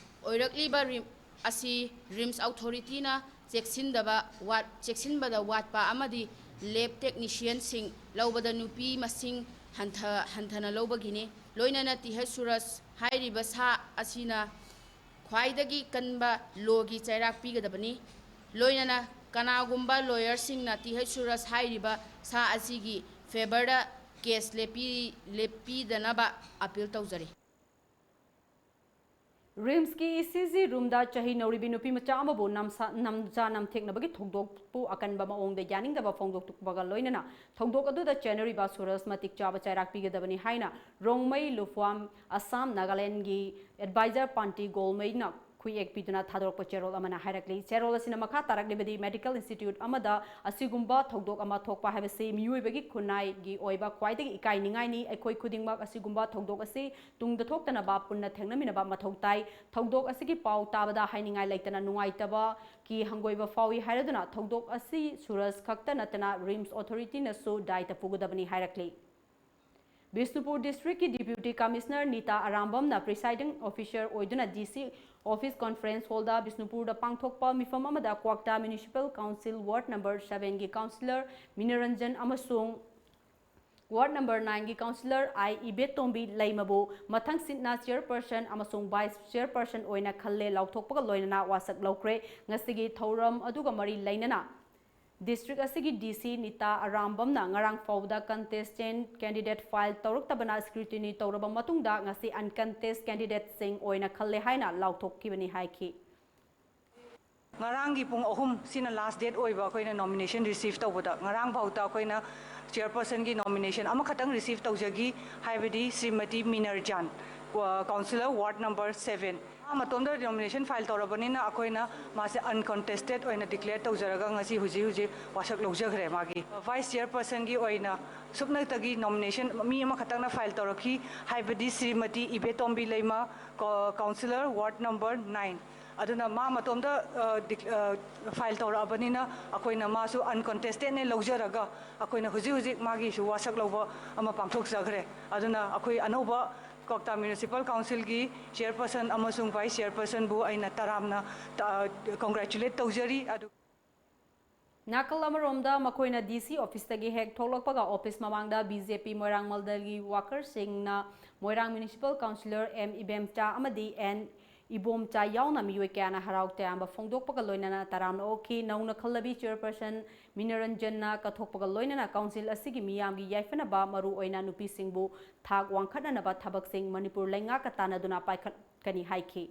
ꯑꯣꯏꯔꯛꯂꯤꯕ ꯔꯤꯝ-, ꯑꯁꯤ ꯔꯤꯝꯁ ꯑꯣꯊꯣꯔꯤꯇꯤꯅ ꯆꯦꯛꯁꯤꯟꯗꯕ ꯋꯥꯠ-, ꯆꯦꯛꯁꯤꯟꯕꯗ ꯋꯥꯠꯄ ꯑꯃꯗꯤ lab technicianꯁꯤꯡ ꯂꯧꯕꯗ ꯅꯨꯄꯤ ꯃꯁꯤꯡ ꯍꯟꯊ-, ꯍꯟꯊꯅ ꯂꯧꯕꯒꯤꯅꯤ꯫ ꯂꯣꯏꯅꯅ ꯇꯤ ꯍꯩꯆ ꯁꯨꯔꯖ ꯍꯥꯏꯔꯤꯕ ꯁꯥ ꯑꯁꯤꯅ ꯈ꯭ꯋꯥꯏꯗꯒꯤ ꯀꯟꯕ lawꯒꯤ ꯆꯩꯔꯥꯛ ꯄꯤꯒꯗꯕꯅꯤ꯫ ꯂꯣꯏꯅꯅ ꯀꯅꯥꯒꯨꯝꯕ lawyerꯁꯤꯡꯅ ꯇꯤ ꯍꯩꯆ ꯁꯨꯔꯖ ꯍꯥꯏꯔꯤꯕ ꯁꯥ ꯑꯁꯤꯒꯤ favourꯗ case ꯂꯦꯞꯄꯤ-, ꯂꯦꯞꯄꯤꯗꯅꯕ appeal ꯇꯧꯖꯔꯤ꯫ ꯔꯤꯝꯁꯀꯤ ꯏ ꯁꯤ ꯖꯤ ꯔꯨꯝꯗ ꯆꯍꯤ ꯅꯧꯔꯤꯕꯤ ꯅꯨꯄꯤ ꯃꯆꯥ ꯑꯃꯕꯨ ꯅꯝꯁꯥ-, ꯅꯝꯖꯥ ꯅꯝꯊꯦꯛꯅꯕꯒꯤ ꯊꯧꯗꯣꯛꯄꯨ ꯑꯀꯟꯕ ꯃꯑꯣꯡꯗ ꯌꯥꯅꯤꯡꯗꯕ ꯐꯣꯡꯗꯣꯛꯄꯒ ꯂꯣꯏꯅꯅ ꯊꯧꯗꯣꯛ ꯑꯗꯨꯗ ꯆꯦꯟꯅꯔꯤꯕ ꯁꯨꯔꯖ ꯃꯇꯤꯛ ꯆꯥꯕ ꯆꯩꯔꯥꯛ ꯄꯤꯒꯗꯕꯅꯤ ꯍꯥꯏꯅ ꯔꯣꯡꯃꯩ ꯂꯨꯐ꯭ꯋꯥꯝ ꯑꯁꯥꯝ ꯅꯥꯒꯥꯂꯦꯟꯒꯤ advisor ꯄꯥꯟꯇꯤ ꯒꯣꯜꯃꯩꯅ ꯈꯨꯌꯦꯛ ꯄꯤꯗꯨꯅ ꯊꯥꯗꯣꯔꯛꯄ ꯆꯦꯔꯣꯜ ꯑꯃꯅ ꯍꯥꯏꯔꯛꯂꯤ꯫ ꯆꯦꯔꯣꯜ ꯑꯁꯤꯅ ꯃꯈꯥ ꯇꯥꯔꯛꯂꯤꯕꯗꯤ medical institute ꯑꯃꯗ ꯑꯁꯤꯒꯨꯝꯕ ꯊꯧꯗꯣꯛ ꯑꯃ ꯊꯣꯛꯄ ꯍꯥꯏꯕꯁꯤ ꯃꯤꯑꯣꯏꯕꯒꯤ ꯈꯨꯟꯅꯥꯏꯒꯤ ꯑꯣꯏꯕ ꯈ꯭ꯋꯥꯏꯗꯒꯤ ꯏꯀꯥꯏꯅꯤꯡꯉꯥꯏꯅꯤ꯫ ꯑꯩꯈꯣꯏ ꯈꯨꯗꯤꯡꯃꯛ ꯑꯁꯤꯒꯨꯝꯕ ꯊꯧꯗꯣꯛ ꯑꯁꯤ ꯇꯨꯡꯗ ꯊꯣꯛꯇꯅꯕ ꯄꯨꯟꯅ ꯊꯦꯡꯅꯃꯤꯟꯅꯕ ꯃꯊꯧ ꯇꯥꯏ꯫ ꯊꯧꯗꯣꯛ ꯑꯁꯤꯒꯤ ꯄꯥꯎ ꯇꯥꯕꯗ ꯍꯥꯏꯅꯤꯡꯉꯥꯏ ꯂꯩꯇꯅ ꯅꯨꯡꯉꯥꯏꯇꯕ ꯀꯤ ꯍꯪꯒꯣꯏꯕ ꯐꯥꯎꯏ ꯍꯥꯏꯔꯗꯨꯅ ꯊꯧꯗꯣꯛ ꯑꯁꯤ ꯁꯨꯔꯖ ꯈꯛꯇ ꯅꯠꯇꯅ ꯔꯤꯝꯁ ꯑꯣꯊꯣꯔꯤꯇꯤꯅꯁꯨ ꯗꯥꯏꯇ ꯄꯨꯒꯗꯕꯅꯤ ꯍꯥꯏꯔꯛꯂꯤ꯫ ꯕꯤꯁꯅꯨꯄꯨꯔ ꯗꯤꯁꯇ꯭ꯔꯤꯛꯀꯤ deputy commissioner Nita ꯑꯔꯥꯝꯕꯝꯅ presiding officer ꯑꯣꯏꯗꯨꯅ ꯗꯤ ꯁꯤ office conference hallꯗ ꯕꯤꯁꯅꯨꯄꯨꯔꯗ ꯄꯥꯡꯊꯣꯛꯄ ꯃꯤꯐꯝ ꯑꯃꯗ ꯀ꯭ꯋꯥꯛꯇꯥ municipal council ward number sevenꯒꯤ councillor ꯃꯤꯅꯔꯟꯖꯟ ꯑꯃꯁꯨꯡ ward number nineꯒꯤ councillor ꯑꯥꯏ ꯏꯕꯦꯇꯣꯝꯕꯤ ꯂꯩꯃꯕꯨ ꯃꯊꯪꯁꯤꯠꯅ chairperson ꯑꯃꯁꯨꯡ vice chairperson ꯑꯣꯏꯅ ꯈꯜꯂꯦ ꯂꯥꯎꯊꯣꯛꯄꯒ ꯂꯣꯏꯅꯅ ꯋꯥꯁꯛ ꯂꯧꯈ꯭ꯔꯦ꯫ ꯉꯁꯤꯒꯤ ꯊꯧꯔꯝ ꯑꯗꯨꯒ ꯃꯔꯤ ꯂꯩꯅꯅ ꯗꯤꯁꯇ꯭ꯔꯤꯛ ꯑꯁꯤꯒꯤ ꯗꯤ ꯁꯤ ꯅꯤꯇꯥ ꯑꯔꯥꯝꯕꯝꯅ ꯉꯔꯥꯡ ꯐꯥꯎꯕꯗ contestant candidate file ꯇꯧꯔꯛꯇꯕꯅ scrutiny ꯇꯧꯔꯕ ꯃꯇꯨꯡꯗ ꯉꯁꯤ uncontest candidateꯁꯤꯡ ꯑꯣꯏꯅ ꯈꯜꯂꯦ ꯍꯥꯏꯅ ꯂꯥꯎꯊꯣꯛꯈꯤꯕꯅꯤ ꯍꯥꯏꯈꯤ꯫ ꯉꯔꯥꯡꯒꯤ ꯄꯨꯡ ꯑꯍꯨꯝ ꯁꯤꯅ last date ꯑꯣꯏꯕ ꯑꯩꯈꯣꯏꯅ nomination receive ꯇꯧꯕꯗ꯫ ꯉꯔꯥꯡ ꯐꯥꯎꯗ ꯑꯩꯈꯣꯏꯅ chairpersonꯒꯤ nomination ꯑꯃꯈꯛꯇꯪ receive ꯇꯧꯖꯈꯤ, ꯍꯥꯏꯕꯗꯤ ꯁ꯭ꯔꯤꯃꯇꯤ ꯃꯤꯅꯔꯖꯥꯟ, ꯀ-, councillor ward number seven꯫ ꯃꯥ ꯃꯇꯣꯝꯗ nomination file ꯇꯧꯔꯕꯅꯤꯅ ꯑꯩꯈꯣꯏꯅ ꯃꯥꯁꯦ uncontested ꯑꯣꯏꯅ declare ꯇꯧꯖꯔꯒ ꯉꯁꯤ ꯍꯧꯖꯤꯛ ꯍꯧꯖꯤꯛ ꯋꯥꯁꯛ ꯂꯧꯖꯈ꯭ꯔꯦ꯫ ꯃꯥꯒꯤ vice chairpersonꯒꯤ ꯑꯣꯏꯅ ꯁꯨꯞꯅꯇꯒꯤ nomination ꯃꯤ ꯑꯃꯈꯛꯇꯪꯅ file ꯇꯧꯔꯛꯈꯤ, ꯍꯥꯏꯕꯗꯤ ꯁ꯭ꯔꯤꯃꯇꯤ ꯏꯕꯦꯇꯣꯝꯕꯤ ꯂꯩꯃ, ꯀ-, councillor ward number nine꯫ ꯑꯗꯨꯅ ꯃꯥ ꯃꯇꯣꯝꯇ ꯐꯥꯏꯜ ꯇꯧꯔꯛꯑꯕꯅꯤꯅ ꯑꯩꯈꯣꯏꯅ ꯃꯥꯁꯨ ꯑꯟꯀꯣꯟꯇꯦꯁꯇꯦꯠꯅꯦ ꯂꯧꯖꯔꯒ ꯑꯩꯈꯣꯏꯅ ꯍꯧꯖꯤꯛ ꯍꯧꯖꯤꯛ ꯃꯥꯒꯤꯁꯨ ꯋꯥꯁꯛ ꯂꯧꯕ ꯑꯃ ꯄꯥꯡꯊꯣꯛꯆꯈ꯭ꯔꯦ꯫ ꯑꯗꯨꯅ ꯑꯩꯈꯣꯏ ꯑꯅꯧꯕ ꯀ꯭ꯋꯥꯛꯇꯥ ꯃ꯭ꯌꯨꯅꯤꯁꯤꯄꯥꯜ ꯀꯥꯎꯟꯁꯤꯜꯒꯤ ꯆꯤꯌꯔꯄꯔꯁꯟ ꯑꯃꯁꯨꯡ ꯚꯥꯏꯁ ꯆꯤꯌꯔꯄꯔꯁꯟꯕꯨ ꯑꯩꯅ ꯇꯔꯥꯝꯅ ꯀꯣꯡꯒ꯭ꯔꯦꯆꯨꯂꯦꯠ ꯇꯧꯖꯔꯤ꯫ ꯑꯗꯨ ꯅꯥꯀꯜ ꯑꯃꯔꯣꯝꯗ ꯃꯈꯣꯏꯅ ꯗꯤ ꯁꯤ ꯑꯣꯐꯤꯁꯇꯒꯤ ꯍꯦꯛ ꯊꯣꯛꯂꯛꯄꯒ ꯑꯣꯐꯤꯁ ꯃꯃꯥꯡꯗ ꯕꯤ ꯖꯦ ꯄꯤ ꯃꯣꯏꯔꯥꯡ ꯃꯟꯗꯜꯒꯤ ꯋꯥꯀꯔꯁꯤꯡꯅ ꯃꯣꯏꯔꯥꯡ ꯃ꯭ꯌꯨꯅꯤꯁꯤꯄꯥꯜ ꯀꯥꯎꯟꯁꯤꯂꯔ ꯑꯦꯝ ꯏꯕꯦꯝꯆꯥ ꯑꯃꯗꯤ ꯑꯦꯟ ꯏꯕꯣꯝꯆꯥ ꯌꯥꯎꯅ ꯃꯤꯑꯣꯏ ꯀꯌꯥꯅ ꯍꯔꯥꯎ ꯇꯌꯥꯝꯕ ꯐꯣꯡꯗꯣꯛꯄꯒ ꯂꯣꯏꯅꯅ ꯇꯔꯥꯝꯅ ꯑꯣꯛꯈꯤ꯫ ꯅꯧꯅ ꯈꯜꯂꯕꯤ ꯆꯤꯌꯔꯄꯔꯁꯟ ꯃꯤꯅꯔꯟꯖꯟꯅ ꯀꯠꯊꯣꯛꯄꯒ ꯂꯣꯏꯅꯅ ꯀꯥꯎꯟꯁꯤꯜ ꯑꯁꯤꯒꯤ ꯃꯤꯌꯥꯝꯒꯤ ꯌꯥꯏꯐꯅꯕ, ꯃꯔꯨ ꯑꯣꯏꯅ ꯅꯨꯄꯤꯁꯤꯡꯕꯨ ꯊꯥꯛ ꯋꯥꯡꯈꯠꯅꯅꯕ ꯊꯕꯛꯁꯤꯡ ꯃꯅꯤꯄꯨꯔ ꯂꯩꯉꯥꯛꯀ ꯇꯥꯟꯅꯗꯨꯅ ꯄꯥꯏꯈꯠꯀꯅꯤ ꯍꯥꯏꯈꯤ꯫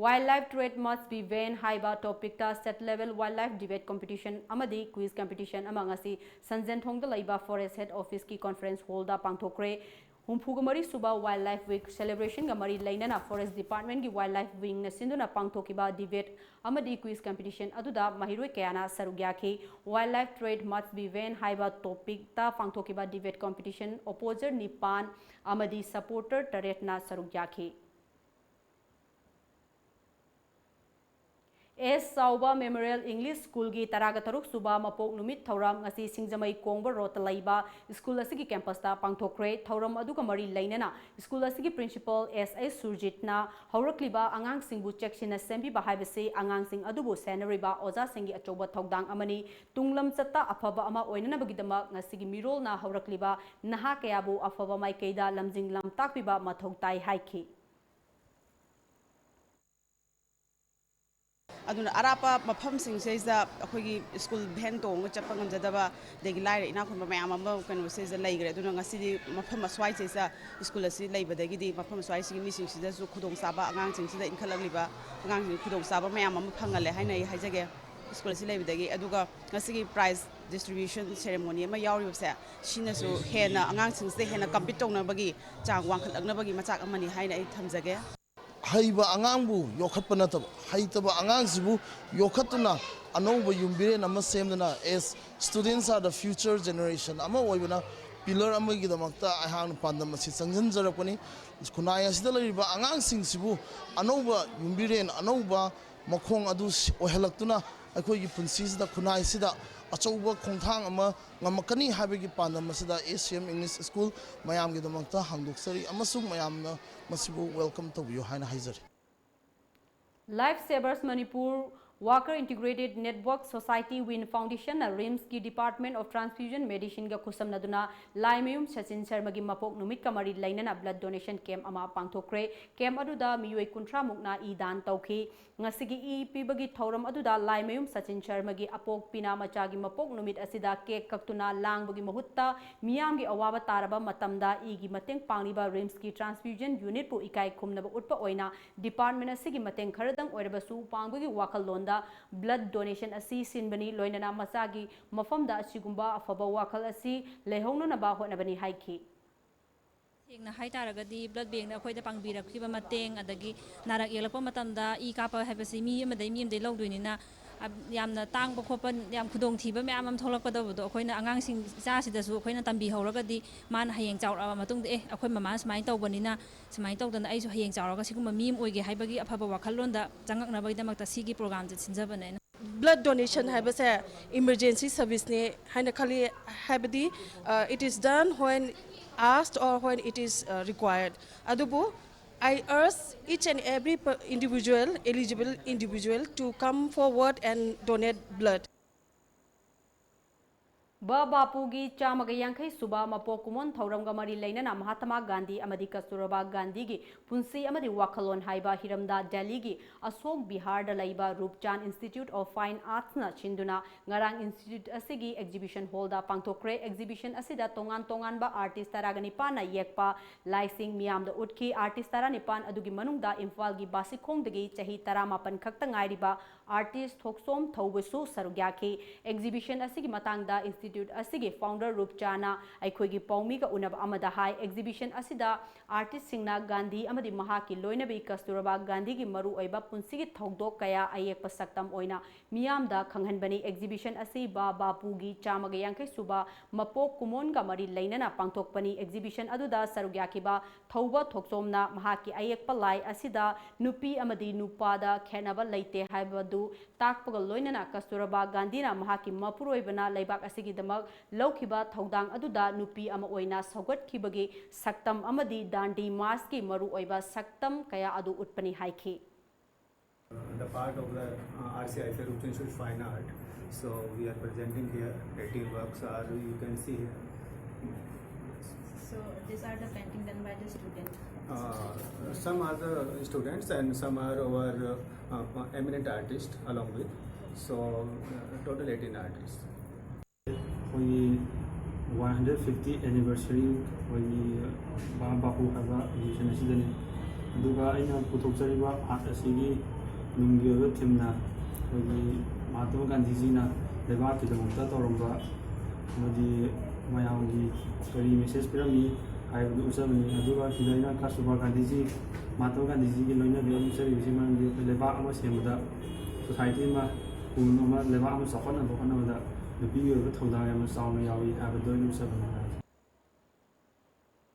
Wildlife threat must be banned ꯍꯥꯏꯕ ꯇꯣꯄꯤꯛꯇ state level wildlife debate competition ꯑꯃꯗꯤ ꯀ꯭ꯋꯤꯖ ꯀꯝꯄꯤꯇꯤꯁꯟ ꯑꯃ ꯉꯁꯤ ꯁꯟꯖꯦꯟꯊꯣꯡꯗ ꯂꯩꯕ ꯐꯣꯔꯦꯁ ꯍꯦꯗ ꯑꯣꯐꯤꯁꯀꯤ ꯀꯣꯟꯐꯔꯦꯟꯁ ꯍꯣꯜꯗ ꯄꯥꯡꯊꯣꯛꯈ꯭ꯔꯦ꯫ ꯍꯨꯝꯐꯨꯒ ꯃꯔꯤ ꯁꯨꯕ ꯋꯥꯏꯜꯗ ꯂꯥꯏꯐ ꯋꯤꯛ ꯁꯦꯂꯦꯕ꯭ꯔꯦꯁꯟꯒ ꯃꯔꯤ ꯂꯩꯅꯅ ꯐꯣꯔꯦꯁ ꯗꯤꯄꯥꯔꯠꯃꯦꯟꯒꯤ ꯋꯥꯏꯜꯗ ꯂꯥꯏꯐ ꯋꯤꯡꯅ ꯁꯤꯟꯗꯨꯅ ꯄꯥꯡꯊꯣꯛꯈꯤꯕ ꯗꯤꯕꯦꯠ ꯑꯃꯗꯤ ꯀ꯭ꯋꯤꯖ ꯀꯝꯄꯤꯇꯤꯁꯟ ꯑꯗꯨꯗ ꯃꯍꯩꯔꯣꯏ ꯀꯌꯥꯅ ꯁꯔꯨꯛ ꯌꯥꯈꯤ꯫ Wildlife threat must be banned ꯍꯥꯏꯕ ꯇꯣꯄꯤꯛꯇ ꯄꯥꯡꯊꯣꯛꯈꯤꯕ ꯗꯤꯕꯦꯠ ꯀꯝꯄꯤꯇꯤꯁꯟ ꯑꯣꯄꯣꯖꯔ ꯅꯤꯄꯥꯟ ꯑꯃꯗꯤ ꯁꯄꯣꯔꯇꯔ ꯇꯔꯦꯠꯅ ꯁꯔꯨꯛ ꯌꯥꯈꯤ꯫ ꯑꯦꯁ ꯆꯥꯎꯕ ꯃꯦꯃꯣꯔꯤꯌꯦꯜ ꯏꯪꯂꯤꯁ ꯁ꯭ꯀꯨꯜꯒꯤ ꯇꯔꯥꯒ ꯇꯔꯨꯛ ꯁꯨꯕ ꯃꯄꯣꯛ ꯅꯨꯃꯤꯠ ꯊꯧꯔꯝ ꯉꯁꯤ ꯁꯤꯡꯖꯃꯩ ꯀꯣꯡꯕ ꯔꯣꯗꯇ ꯂꯩꯕ ꯁ꯭ꯀꯨꯜ ꯑꯁꯤꯒꯤ ꯀꯦꯝꯄꯁꯇ ꯄꯥꯡꯊꯣꯛꯈ꯭ꯔꯦ꯫ ꯊꯧꯔꯝ ꯑꯗꯨꯒ ꯃꯔꯤ ꯂꯩꯅꯅ ꯁ꯭ꯀꯨꯜ ꯑꯁꯤꯒꯤ ꯄ꯭ꯔꯤꯟꯁꯤꯄꯜ ꯑꯦꯁ ꯑꯩꯆ ꯁꯨꯔꯖꯤꯠꯅ ꯍꯧꯔꯛꯂꯤꯕ ꯑꯉꯥꯡꯁꯤꯡꯕꯨ ꯆꯦꯛꯁꯤꯟꯅ ꯁꯦꯝꯕꯤꯕ ꯍꯥꯏꯕꯁꯤ ꯑꯉꯥꯡꯁꯤꯡ ꯑꯗꯨꯕꯨ ꯁꯦꯟꯅꯔꯤꯕ ꯑꯣꯖꯥꯁꯤꯡꯒꯤ ꯑꯆꯧꯕ ꯊꯧꯗꯥꯡ ꯑꯃꯅꯤ꯫ ꯇꯨꯡ ꯂꯝꯆꯠꯇ ꯑꯐꯕ ꯑꯃ ꯑꯣꯏꯅꯅꯕꯒꯤꯗꯃꯛ ꯉꯁꯤꯒꯤ ꯃꯤꯔꯣꯜꯅ ꯍꯧꯔꯛꯂꯤꯕ ꯅꯍꯥ ꯀꯌꯥꯕꯨ ꯑꯐꯕ ꯃꯥꯏꯀꯩꯗ ꯂꯝꯖꯤꯡ ꯂꯝꯇꯥꯛꯄꯤꯕ ꯃꯊꯧ ꯇꯥꯏ ꯍꯥꯏꯈꯤ꯫ ꯑꯗꯨꯅ ꯑꯔꯥꯞꯄ ꯃꯐꯝꯁꯤꯡꯁꯤꯗꯩꯁꯤꯗ ꯑꯩꯈꯣꯏꯒꯤ ꯁ꯭ꯀꯨꯜ ꯚꯦꯟ ꯇꯣꯡꯉꯒ ꯆꯠꯄ ꯉꯝꯖꯗꯕ, ꯑꯗꯒꯤ ꯂꯥꯏꯔ ꯏꯅꯥꯛ ꯈꯨꯟꯕ ꯃꯌꯥꯝ ꯑꯃ ꯀꯩꯅꯣꯁꯤꯗꯩꯁꯤꯗ ꯂꯩꯈ꯭ꯔꯦ꯫ ꯑꯗꯨꯅ ꯉꯁꯤꯗꯤ ꯃꯐꯝ ꯑꯁ꯭ꯋꯥꯏꯁꯤꯗꯩꯁꯤꯗ ꯁ꯭ꯀꯨꯜ ꯑꯁꯤ ꯂꯩꯕꯗꯒꯤꯗꯤ ꯃꯐꯝ ꯑꯁ꯭ꯋꯥꯏꯁꯤꯒꯤ ꯃꯤꯁꯤꯡꯁꯤꯗꯁꯨ ꯈꯨꯗꯣꯡꯆꯥꯕ, ꯑꯉꯥꯡꯁꯤꯡꯁꯤꯗ ꯏꯟꯈꯠꯂꯛꯂꯤꯕ ꯑꯉꯥꯡꯁꯤꯡ ꯈꯨꯗꯣꯡꯆꯥꯕ ꯃꯌꯥꯝ ꯑꯃ ꯐꯪꯍꯜꯂꯦ ꯍꯥꯏꯅ ꯑꯩ ꯍꯥꯏꯖꯒꯦ꯫ ꯁ꯭ꯀꯨꯜ ꯑꯁꯤ ꯂꯩꯕꯗꯒꯤ꯫ ꯑꯗꯨꯒ ꯉꯁꯤꯒꯤ ꯄ꯭ꯔꯥꯏꯖ ꯗꯤꯁꯇ꯭ꯔꯤꯕ꯭ꯌꯨꯁꯟ ꯁꯦꯔꯦꯃꯣꯅꯤ ꯑꯃ ꯌꯥꯎꯔꯤꯕꯁꯦ, ꯁꯤꯅꯁꯨ ꯍꯦꯟꯅ ꯑꯉꯥꯡꯁꯤꯡꯁꯤꯗ ꯍꯦꯟꯅ ꯀꯝꯄꯤꯠ ꯇꯧꯅꯕꯒꯤ ꯆꯥꯡ ꯋꯥꯡꯈꯠꯂꯛꯅꯕꯒꯤ ꯃꯆꯥꯛ ꯑꯃꯅꯤ ꯍꯥꯏꯅ ꯑꯩ ꯊꯝꯖꯒꯦ꯫ ꯍꯩꯕ ꯑꯉꯥꯡꯕꯨ ꯌꯣꯛꯈꯠꯄ ꯅꯠꯇꯕ, ꯍꯩꯇꯕ ꯑꯉꯥꯡꯁꯤꯕꯨ ꯌꯣꯛꯈꯠꯇꯨꯅ ꯑꯅꯧꯕ ꯌꯨꯝꯕꯤꯔꯦꯟ ꯑꯃ ꯁꯦꯝꯗꯨꯅ, as students are the future generation ꯑꯃ ꯑꯣꯏꯕꯅ ꯄꯤꯂꯔ ꯑꯃꯒꯤꯗꯃꯛꯇ ꯑꯩꯍꯥꯛꯅ ꯄꯥꯟꯗꯝ ꯑꯁꯤ ꯆꯪꯁꯤꯟꯖꯔꯛꯄꯅꯤ꯫ ꯈꯨꯟꯅꯥꯏ ꯑꯁꯤꯗ ꯂꯩꯔꯤꯕ ꯑꯉꯥꯡꯁꯤꯡꯁꯤꯕꯨ ꯑꯅꯧꯕ ꯌꯨꯝꯕꯤꯔꯦꯟ, ꯑꯅꯧꯕ ꯃꯈꯣꯡ ꯑꯗꯨ ꯑꯣꯏꯍꯜꯂꯛꯇꯨꯅ ꯑꯩꯈꯣꯏꯒꯤ ꯄꯨꯟꯁꯤꯁꯤꯗ, ꯈꯨꯟꯅꯥꯏꯁꯤꯗ ꯑꯆꯧꯕ ꯈꯣꯡꯊꯥꯡ ꯑꯃ ꯉꯝꯃꯛꯀꯅꯤ ꯍꯥꯏꯕꯒꯤ ꯄꯥꯟꯗꯝ ꯑꯁꯤꯗ ꯑꯦ ꯁꯤ ꯑꯦꯝ ꯏꯪꯂꯤꯁ ꯁ꯭ꯀꯨꯜ ꯃꯌꯥꯝꯒꯤꯗꯃꯛꯇ ꯍꯥꯡꯗꯣꯛꯆꯔꯤ ꯑꯃꯁꯨꯡ ꯃꯌꯥꯝꯅ ꯃꯁꯤꯕꯨ ꯋꯦꯜꯀꯝ ꯇꯧꯕꯤꯌꯨ ꯍꯥꯏꯅ ꯍꯥꯏꯖꯔꯤ꯫ Life Savers Manipur Worker Integrated Network Society Win Foundation ꯅ ꯔꯤꯝꯁꯀꯤ Department of Transfusion Medicine ꯒ ꯈꯨꯠꯁꯝꯅꯗꯨꯅ ꯂꯥꯏꯃꯌꯨꯝ ꯁꯆꯤꯟ ꯁꯔꯃꯒꯤ ꯃꯄꯣꯛ ꯅꯨꯃꯤꯠꯀ ꯃꯔꯤ ꯂꯩꯅꯅ blood donation camp ꯑꯃ ꯄꯥꯡꯊꯣꯛꯈ꯭ꯔꯦ꯫ Camp ꯑꯗꯨꯗ ꯃꯤꯑꯣꯏ ꯀꯨꯟꯊ꯭ꯔꯥ ꯃꯨꯛꯅ ꯏ ꯗꯥꯟ ꯇꯧꯈꯤ꯫ ꯉꯁꯤꯒꯤ ꯏ ꯄꯤꯕꯒꯤ ꯊꯧꯔꯝ ꯑꯗꯨꯗ ꯂꯥꯏꯃꯌꯨꯝ ꯁꯆꯤꯟ ꯁꯔꯃꯒꯤ ꯑꯄꯣꯛꯄꯤꯅ ꯃꯆꯥꯒꯤ ꯃꯄꯣꯛ ꯅꯨꯃꯤꯠ ꯑꯁꯤꯗ cake ꯀꯛꯇꯨꯅ ꯂꯥꯡꯕꯒꯤ ꯃꯍꯨꯠꯇ ꯃꯤꯌꯥꯝꯒꯤ ꯑꯋꯥꯕ ꯇꯥꯔꯕ ꯃꯇꯝꯗ ꯏꯒꯤ ꯃꯇꯦꯡ ꯄꯥꯡꯂꯤꯕ ꯔꯤꯝꯁꯀꯤ transfusion unit ꯄꯨ ꯏꯀꯥꯏ ꯈꯨꯝꯅꯕ ꯎꯠꯄ ꯑꯣꯏꯅ department ꯑꯁꯤꯒꯤ ꯃꯇꯦꯡ ꯈꯔꯗꯪ ꯑꯣꯏꯔꯕꯁꯨ ꯄꯥꯡꯕꯒꯤ ꯋꯥꯈꯜꯂꯣꯟꯗ blood donation ꯑꯁꯤ ꯁꯤꯟꯕꯅꯤ꯫ ꯂꯣꯏꯅꯅ ꯃꯆꯥꯒꯤ ꯃꯐꯝꯗ ꯑꯁꯤꯒꯨꯝꯕ ꯑꯐꯕ ꯋꯥꯈꯜ ꯑꯁꯤ ꯂꯩꯍꯧꯅꯅꯕ ꯍꯣꯠꯅꯕꯅꯤ ꯍꯥꯏꯈꯤ꯫ ꯁꯦꯡꯅ ꯍꯥꯏ ꯇꯥꯔꯒꯗꯤ blood bank ꯅ ꯑꯩꯈꯣꯏꯗ ꯄꯥꯡꯕꯤꯔꯛꯈꯤꯕ ꯃꯇꯦꯡ, ꯑꯗꯒꯤ ꯅꯥꯔꯛ ꯌꯦꯛꯂꯛꯄ ꯃꯇꯝꯗ ꯏ ꯀꯥꯞꯄ ꯍꯥꯏꯕꯁꯤ ꯃꯤ ꯑꯃꯗꯒꯤ ꯃꯤ ꯑꯃꯗꯒꯤ ꯂꯧꯗꯣꯏꯅꯤꯅ, ꯌꯥꯝꯅ ꯇꯥꯡꯕ ꯈꯣꯠꯄ, ꯌꯥꯝ ꯈꯨꯗꯣꯡꯊꯤꯕ ꯃꯌꯥꯝ ꯑꯃ ꯊꯣꯛꯂꯛꯀꯗꯕꯗꯣ ꯑꯩꯈꯣꯏꯅ ꯑꯉꯥꯡꯁꯤꯡ, ꯏꯆꯥꯁꯤꯗꯁꯨ ꯑꯩꯈꯣꯏꯅ ꯇꯝꯕꯤꯍꯧꯔꯒꯗꯤ ꯃꯥꯅ ꯍꯌꯦꯡ ꯆꯥꯎꯔꯛꯑꯕ ꯃꯇꯨꯡꯗ, "ꯑꯦ, ꯑꯩꯈꯣꯏ ꯃꯃꯥꯅ ꯁꯨꯃꯥꯏꯅ ꯇꯧꯕꯅꯤꯅ ꯁꯨꯃꯥꯏꯅ ꯇꯧꯗꯅ ꯑꯩꯁꯨ ꯍꯌꯦꯡ ꯆꯥꯎꯔꯒ ꯁꯤꯒꯨꯝꯕ ꯃꯤ ꯑꯃ ꯑꯣꯏꯒꯦ" ꯍꯥꯏꯕꯒꯤ ꯑꯐꯕ ꯋꯥꯈꯜꯂꯣꯟꯗ ꯆꯪꯉꯛꯅꯕꯒꯤꯗꯃꯛꯇ ꯁꯤꯒꯤ program ꯁꯦ ꯁꯤꯟꯖꯕꯅꯦ ꯑꯩꯅ꯫ Blood donation ꯍꯥꯏꯕꯁꯦ emergency service ꯅꯦ ꯍꯥꯏꯅ ꯈꯜꯂꯤ, ꯍꯥꯏꯕꯗꯤ, it is done when asked or when it is required. ꯑꯗꯨꯕꯨ I urge each and every individual, eligible individual, to come forward and donate blood. ꯕ ꯕꯥꯄꯨꯒꯤ ꯆꯥꯝꯃꯒ ꯌꯥꯡꯈꯩ ꯁꯨꯕ ꯃꯄꯣꯛ ꯀꯨꯝꯑꯣꯟ ꯊꯧꯔꯝꯒ ꯃꯔꯤ ꯂꯩꯅꯅ ꯃꯍꯥꯇꯃꯥ ꯒꯥꯟꯙꯤ ꯑꯃꯗꯤ ꯀꯁꯇꯨꯔꯕꯥ ꯒꯥꯟꯙꯤꯒꯤ ꯄꯨꯟꯁꯤ ꯑꯃꯗꯤ ꯋꯥꯈꯜꯂꯣꯟ ꯍꯥꯏꯕ ꯍꯤꯔꯝꯗ ꯗꯦꯜꯂꯤꯒꯤ ꯑꯁꯣꯛ ꯕꯤꯍꯥꯔꯗ ꯂꯩꯕ ꯔꯨꯞꯆꯥꯟ Institute of Fine Arts ꯅ ꯁꯤꯟꯗꯨꯅ ꯉꯔꯥꯡ institute ꯑꯁꯤꯒꯤ exhibition hall ꯗ ꯄꯥꯡꯊꯣꯛꯈ꯭ꯔꯦ꯫ Exhibition ꯑꯁꯤꯗ ꯇꯣꯉꯥꯟ ꯇꯣꯉꯥꯟꯕ artist ꯇꯔꯥꯒ ꯅꯤꯄꯥꯟꯅ ꯌꯦꯛꯄ ꯂꯥꯏꯁꯤꯡ ꯃꯤꯌꯥꯝꯗ ꯎꯠꯈꯤ꯫ Artist ꯇꯔꯥꯅꯤꯄꯥꯟ ꯑꯗꯨꯒꯤ ꯃꯅꯨꯡꯗ ꯏꯝꯐꯥꯜꯒꯤ ꯕꯥꯁꯤꯈꯣꯡꯗꯒꯤ ꯆꯍꯤ ꯇꯔꯥꯃꯥꯄꯟ ꯈꯛꯇ ꯉꯥꯏꯔꯤꯕ ꯑꯥꯔꯇꯤꯁ ꯊꯣꯛꯆꯣꯝ ꯊꯧꯕꯁꯨ ꯁꯔꯨꯛ ꯌꯥꯈꯤ꯫ ꯑꯦꯛꯖꯤꯕꯤꯁꯟ ꯑꯁꯤꯒꯤ ꯃꯇꯥꯡꯗ ꯏꯟꯁꯇꯤꯇ꯭ꯌꯨꯠ ꯑꯁꯤꯒꯤ ꯐꯥꯎꯟꯗꯔ ꯔꯨꯞꯆꯥꯅ ꯑꯩꯈꯣꯏꯒꯤ ꯄꯥꯎꯃꯤꯒ ꯎꯅꯕ ꯑꯃꯗ ꯍꯥꯏ, ꯑꯦꯛꯖꯤꯕꯤꯁꯟ ꯑꯁꯤꯗ ꯑꯥꯔꯇꯤꯁꯁꯤꯡꯅ ꯒꯥꯟꯙꯤ ꯑꯃꯗꯤ ꯃꯍꯥꯛꯀꯤ ꯂꯣꯏꯅꯕꯤ ꯀꯁꯇꯨꯔꯕꯥ ꯒꯥꯟꯙꯤꯒꯤ ꯃꯔꯨꯑꯣꯏꯕ ꯄꯨꯟꯁꯤꯒꯤ ꯊꯧꯗꯣꯛ ꯀꯌꯥ ꯑꯌꯦꯛꯄ ꯁꯛꯇꯝ ꯑꯣꯏꯅ ꯃꯤꯌꯥꯝꯗ ꯈꯪꯍꯟꯕꯅꯤ꯫ ꯑꯦꯛꯖꯤꯕꯤꯁꯟ ꯑꯁꯤ ꯕꯥ ꯕꯥꯄꯨꯒꯤ ꯆꯥꯝꯃꯒ ꯌꯥꯡꯈꯩ ꯁꯨꯕ ꯃꯄꯣꯛ ꯀꯨꯝꯑꯣꯟꯒ ꯃꯔꯤ ꯂꯩꯅꯅ ꯄꯥꯡꯊꯣꯛꯄꯅꯤ꯫ ꯑꯦꯛꯖꯤꯕꯤꯁꯟ ꯑꯗꯨꯗ ꯁꯔꯨꯛ ꯌꯥꯈꯤꯕ ꯊꯧꯕ ꯊꯣꯛꯆꯣꯝꯅ ꯃꯍꯥꯛꯀꯤ ꯑꯌꯦꯛꯄ ꯂꯥꯏ ꯑꯁꯤꯗ ꯅꯨꯄꯤ ꯑꯃꯗꯤ ꯅꯨꯄꯥꯗ ꯈꯦꯠꯅꯕ ꯂꯩꯇꯦ ꯍꯥꯏꯕꯗꯨ ꯇꯥꯛꯄꯒ ꯂꯣꯏꯅꯅ ꯀꯁꯇꯨꯔꯕꯥ ꯒꯥꯟꯙꯤꯅ ꯃꯍꯥꯛꯀꯤ ꯃꯄꯨꯔꯣꯏꯕꯅ ꯂꯩꯕꯥꯛ ꯑꯁꯤꯒꯤꯗꯃꯛ ꯂꯧꯈꯤꯕ ꯊꯧꯗꯥꯡ ꯑꯗꯨꯗ ꯅꯨꯄꯤ ꯑꯃ ꯑꯣꯏꯅ ꯁꯧꯒꯠꯈꯤꯕꯒꯤ ꯁꯛꯇꯝ ꯑꯃꯗꯤ ꯗꯥꯟꯗꯤ ꯃꯥꯔꯆꯀꯤ ꯃꯔꯨꯑꯣꯏꯕ ꯁꯛꯇꯝ ꯀꯌꯥ ꯑꯗꯨ ꯎꯠꯄꯅꯤ ꯍꯥꯏꯈꯤ꯫ The part of the uh, R C I Ferruccio Institute of Fine Art. So we are presenting here eighteen works are, you can see here. So these are the painting done by the student. Uh, some are the students and some are our uh, uh, eminent artists along with. So uh, total eighteen artists. ꯑꯩꯈꯣꯏꯒꯤ one hundred fifty anniversary ꯑꯩꯈꯣꯏꯒꯤ ꯕꯥ ꯕꯥꯄꯨ ꯍꯥꯏꯕ exhibition ꯑꯁꯤꯗꯅꯤ꯫ ꯑꯗꯨꯒ ꯑꯩꯅ ꯄꯨꯊꯣꯛꯆꯔꯤꯕ art ꯑꯁꯤꯒꯤ ꯅꯨꯡꯒꯤ ꯑꯣꯏꯕ ꯊꯤꯝꯅ ꯑꯩꯈꯣꯏꯒꯤ ꯃꯍꯥꯇꯃꯥ ꯒꯥꯟꯙꯤꯖꯤꯅ ꯂꯩꯕꯥꯛꯀꯤꯗꯃꯛꯇ ꯇꯧꯔꯝꯕ ꯑꯃꯗꯤ ꯃꯌꯥꯝꯒꯤ ꯀꯔꯤ ꯃꯦꯁꯦꯖ ꯄꯤꯔꯝꯃꯤ ꯍꯥꯏꯕꯗꯨ ꯎꯠꯆꯕꯅꯤ꯫ ꯑꯗꯨꯒ ꯁꯤꯗ ꯑꯩꯅ ꯀꯁꯇꯨꯔꯕꯥ ꯒꯥꯟꯙꯤꯖꯤ, ꯃꯍꯥꯇꯃꯥ ꯒꯥꯟꯙꯤꯖꯤꯒꯤ ꯂꯣꯏꯅꯕꯤ ꯑꯃ ꯎꯠꯆꯔꯤꯕꯁꯤ ꯃꯔꯝꯗꯤ ꯑꯩꯈꯣꯏ ꯂꯩꯕꯥꯛ ꯑꯃ ꯁꯦꯝꯕꯗ, ꯁꯣꯁꯥꯏꯇꯤ ꯑꯃ ꯈꯨꯟ ꯑꯃ ꯂꯩꯕꯥꯛ ꯑꯃ ꯆꯥꯎꯈꯠꯅꯕ ꯍꯣꯠꯅꯕꯗ ꯅꯨꯄꯤꯒꯤ ꯑꯣꯏꯕ ꯊꯧꯗꯥꯡ ꯌꯥꯝꯅ ꯆꯥꯎꯅ ꯌꯥꯎꯏ ꯍꯥꯏꯕꯗꯨ ꯑꯩꯅ ꯎꯠꯆꯕꯅꯤ꯫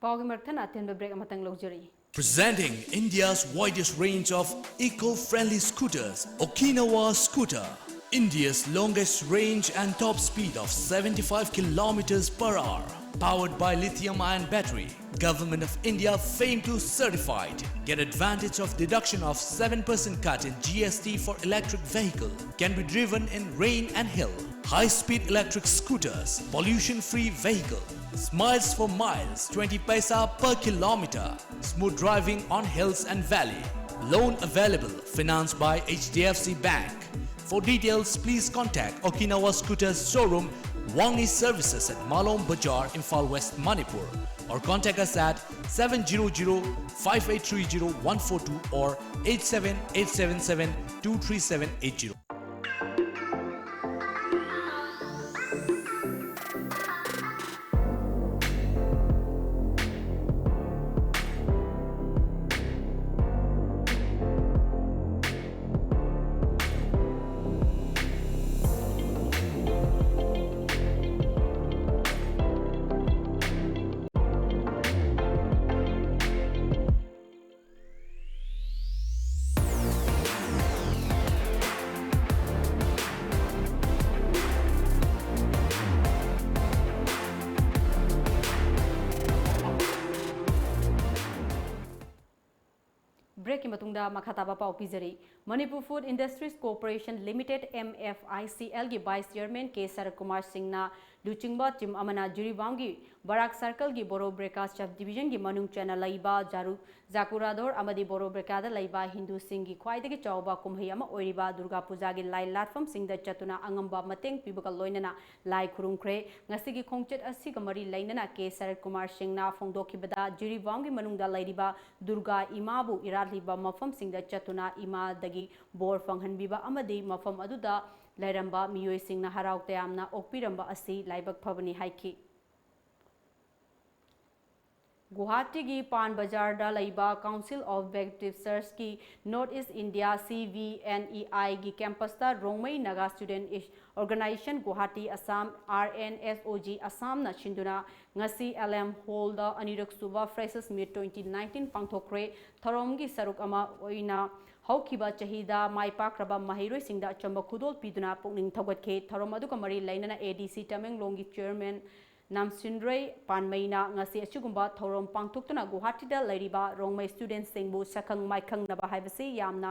ꯄꯥꯎꯒꯤ ꯃꯔꯛ ꯊꯠꯅ ꯑꯇꯦꯟꯕ ꯕ꯭ꯔꯦꯛ ꯑꯃꯇꯪ ꯂꯧꯖꯔꯤ꯫ Presenting India's widest range of eco-friendly scooters, Okinawa Scooter. India's longest range and top speed of seventy-five kilometers per hour. Powered by lithium-ion battery. Government of India FAME two certified. Get advantage of deduction of seven percent cut in G S T for electric vehicle. Can be driven in rain and hill. High-speed electric scooters, pollution-free vehicle. Smiles for miles, twenty paisa per kilometer. Smooth driving on hills and valley. Loan available, financed by H D F C Bank. For details, please contact Okinawa Scooters showroom, Wangni Services at Malom Bazaar, Imphal West, Manipur. or contact us at seven zero zero five eight three zero one four two or eight seven eight seven seven two three seven eight zero. Breakꯀꯤ ꯃꯇꯨꯡꯗ ꯃꯈꯥ ꯇꯥꯕ ꯄꯥꯎ ꯄꯤꯖꯔꯤ꯫ Manipur Food Industries Corporation Limited, M F I C L ꯒꯤ Vice Chairman K ꯁꯔꯠ ꯀꯨꯃꯥꯔ ꯁꯤꯡꯅ ꯂꯨꯆꯤꯡꯕ team ꯑꯃꯅ ꯖꯤꯔꯤꯕꯥꯝꯒꯤ ꯕꯔꯥꯛ circleꯒꯤ ꯕꯣꯔꯣ ꯕ꯭ꯔꯦꯀꯥ sub divisionꯒꯤ ꯃꯅꯨꯡ ꯆꯟꯅ ꯂꯩꯕ ꯖꯥꯔꯨ, ꯖꯥꯀꯨꯔꯥꯗꯣꯔ ꯑꯃꯗꯤ ꯕꯣꯔꯣ ꯕ꯭ꯔꯦꯀꯥꯗ ꯂꯩꯕ ꯍꯤꯟꯗꯨꯁꯤꯡꯒꯤ ꯈ꯭ꯋꯥꯏꯗꯒꯤ ꯆꯥꯎꯕ ꯀꯨꯝꯍꯩ ꯑꯃ ꯑꯣꯏꯔꯤꯕ ꯗꯨꯔꯒꯥ ꯄꯨꯖꯥꯒꯤ ꯂꯥꯏ ꯂꯥꯠꯐꯝꯁꯤꯡꯗ ꯆꯠꯇꯨꯅ ꯑꯉꯝꯕ ꯃꯇꯦꯡ ꯄꯤꯕꯒ ꯂꯣꯏꯅꯅ ꯂꯥꯏ ꯈꯨꯔꯨꯝꯈ꯭ꯔꯦ꯫ ꯉꯁꯤꯒꯤ ꯈꯣꯡꯆꯠ ꯑꯁꯤꯒ ꯃꯔꯤ ꯂꯩꯅꯅ ꯀꯦ ꯁꯔꯠ ꯀꯨꯃꯥꯔ ꯁꯤꯡꯅ ꯐꯣꯡꯗꯣꯛꯈꯤꯕꯗ, ꯖꯤꯔꯤꯕꯥꯝꯒꯤ ꯃꯅꯨꯡꯗ ꯂꯩꯔꯤꯕ ꯗꯨꯔꯒꯥ ꯏꯃꯥꯕꯨ ꯏꯔꯥꯠꯂꯤꯕ ꯃꯐꯝꯁꯤꯡꯗ ꯆꯠꯇꯨꯅ ꯏꯃꯥꯗꯒꯤ ꯕꯣꯔ ꯐꯪꯍꯟꯕꯤꯕ ꯑꯃꯗꯤ ꯃꯐꯝ ꯑꯗꯨꯗ ꯂꯩꯔꯝꯕ ꯃꯤꯑꯣꯏꯁꯤꯡꯅ ꯍꯔꯥꯎ ꯇꯌꯥꯝꯅ ꯑꯣꯛꯄꯤꯔꯝꯕ ꯑꯁꯤ ꯂꯥꯏꯕꯛ ꯐꯕꯅꯤ ꯍꯥꯏꯈꯤ꯫ ꯒꯨꯋꯥꯍꯥꯇꯤꯒꯤ ꯄꯥꯟ ꯕꯖꯥꯔꯗ ꯂꯩꯕ Council of Baptist Churchꯀꯤ North East India, C B N E I ꯒꯤ campusꯇ Rongmei Naga Student Organization Guwahati Assam, R N S O G Assamꯅ ꯁꯤꯟꯗꯨꯅ ꯉꯁꯤ L M Hallꯗ ꯑꯅꯤꯔꯛ ꯁꯨꯕ Freshers Meet twenty nineteen ꯄꯥꯡꯊꯣꯛꯈ꯭ꯔꯦ꯫ ꯊꯧꯔꯝꯒꯤ ꯁꯔꯨꯛ ꯑꯃ ꯑꯣꯏꯅ ꯍꯧꯈꯤꯕ ꯆꯍꯤꯗ ꯃꯥꯏ ꯄꯥꯛꯈ꯭ꯔꯕ ꯃꯍꯩꯔꯣꯏꯁꯤꯡꯗ ꯑꯆꯝꯕ ꯈꯨꯗꯣꯜ ꯄꯤꯗꯨꯅ ꯄꯨꯛꯅꯤꯡ ꯊꯧꯒꯠꯈꯤ꯫ ꯊꯧꯔꯝ ꯑꯗꯨꯒ ꯃꯔꯤ ꯂꯩꯅꯅ A D C ꯇꯃꯦꯡꯂꯣꯡꯒꯤ Chairman ꯅꯥꯝꯁꯤꯟꯔꯩ ꯄꯥꯟꯃꯩꯅ ꯉꯁꯤ ꯑꯁꯤꯒꯨꯝꯕ ꯊꯧꯔꯝ ꯄꯥꯡꯊꯣꯛꯇꯨꯅ ꯒꯨꯋꯥꯍꯥꯇꯤꯗ ꯂꯩꯔꯤꯕ ꯔꯣꯡꯃꯩ studentꯁꯤꯡꯕꯨ ꯁꯛꯈꯪ ꯃꯥꯏꯈꯪꯅꯕ ꯍꯥꯏꯕꯁꯤ ꯌꯥꯝꯅ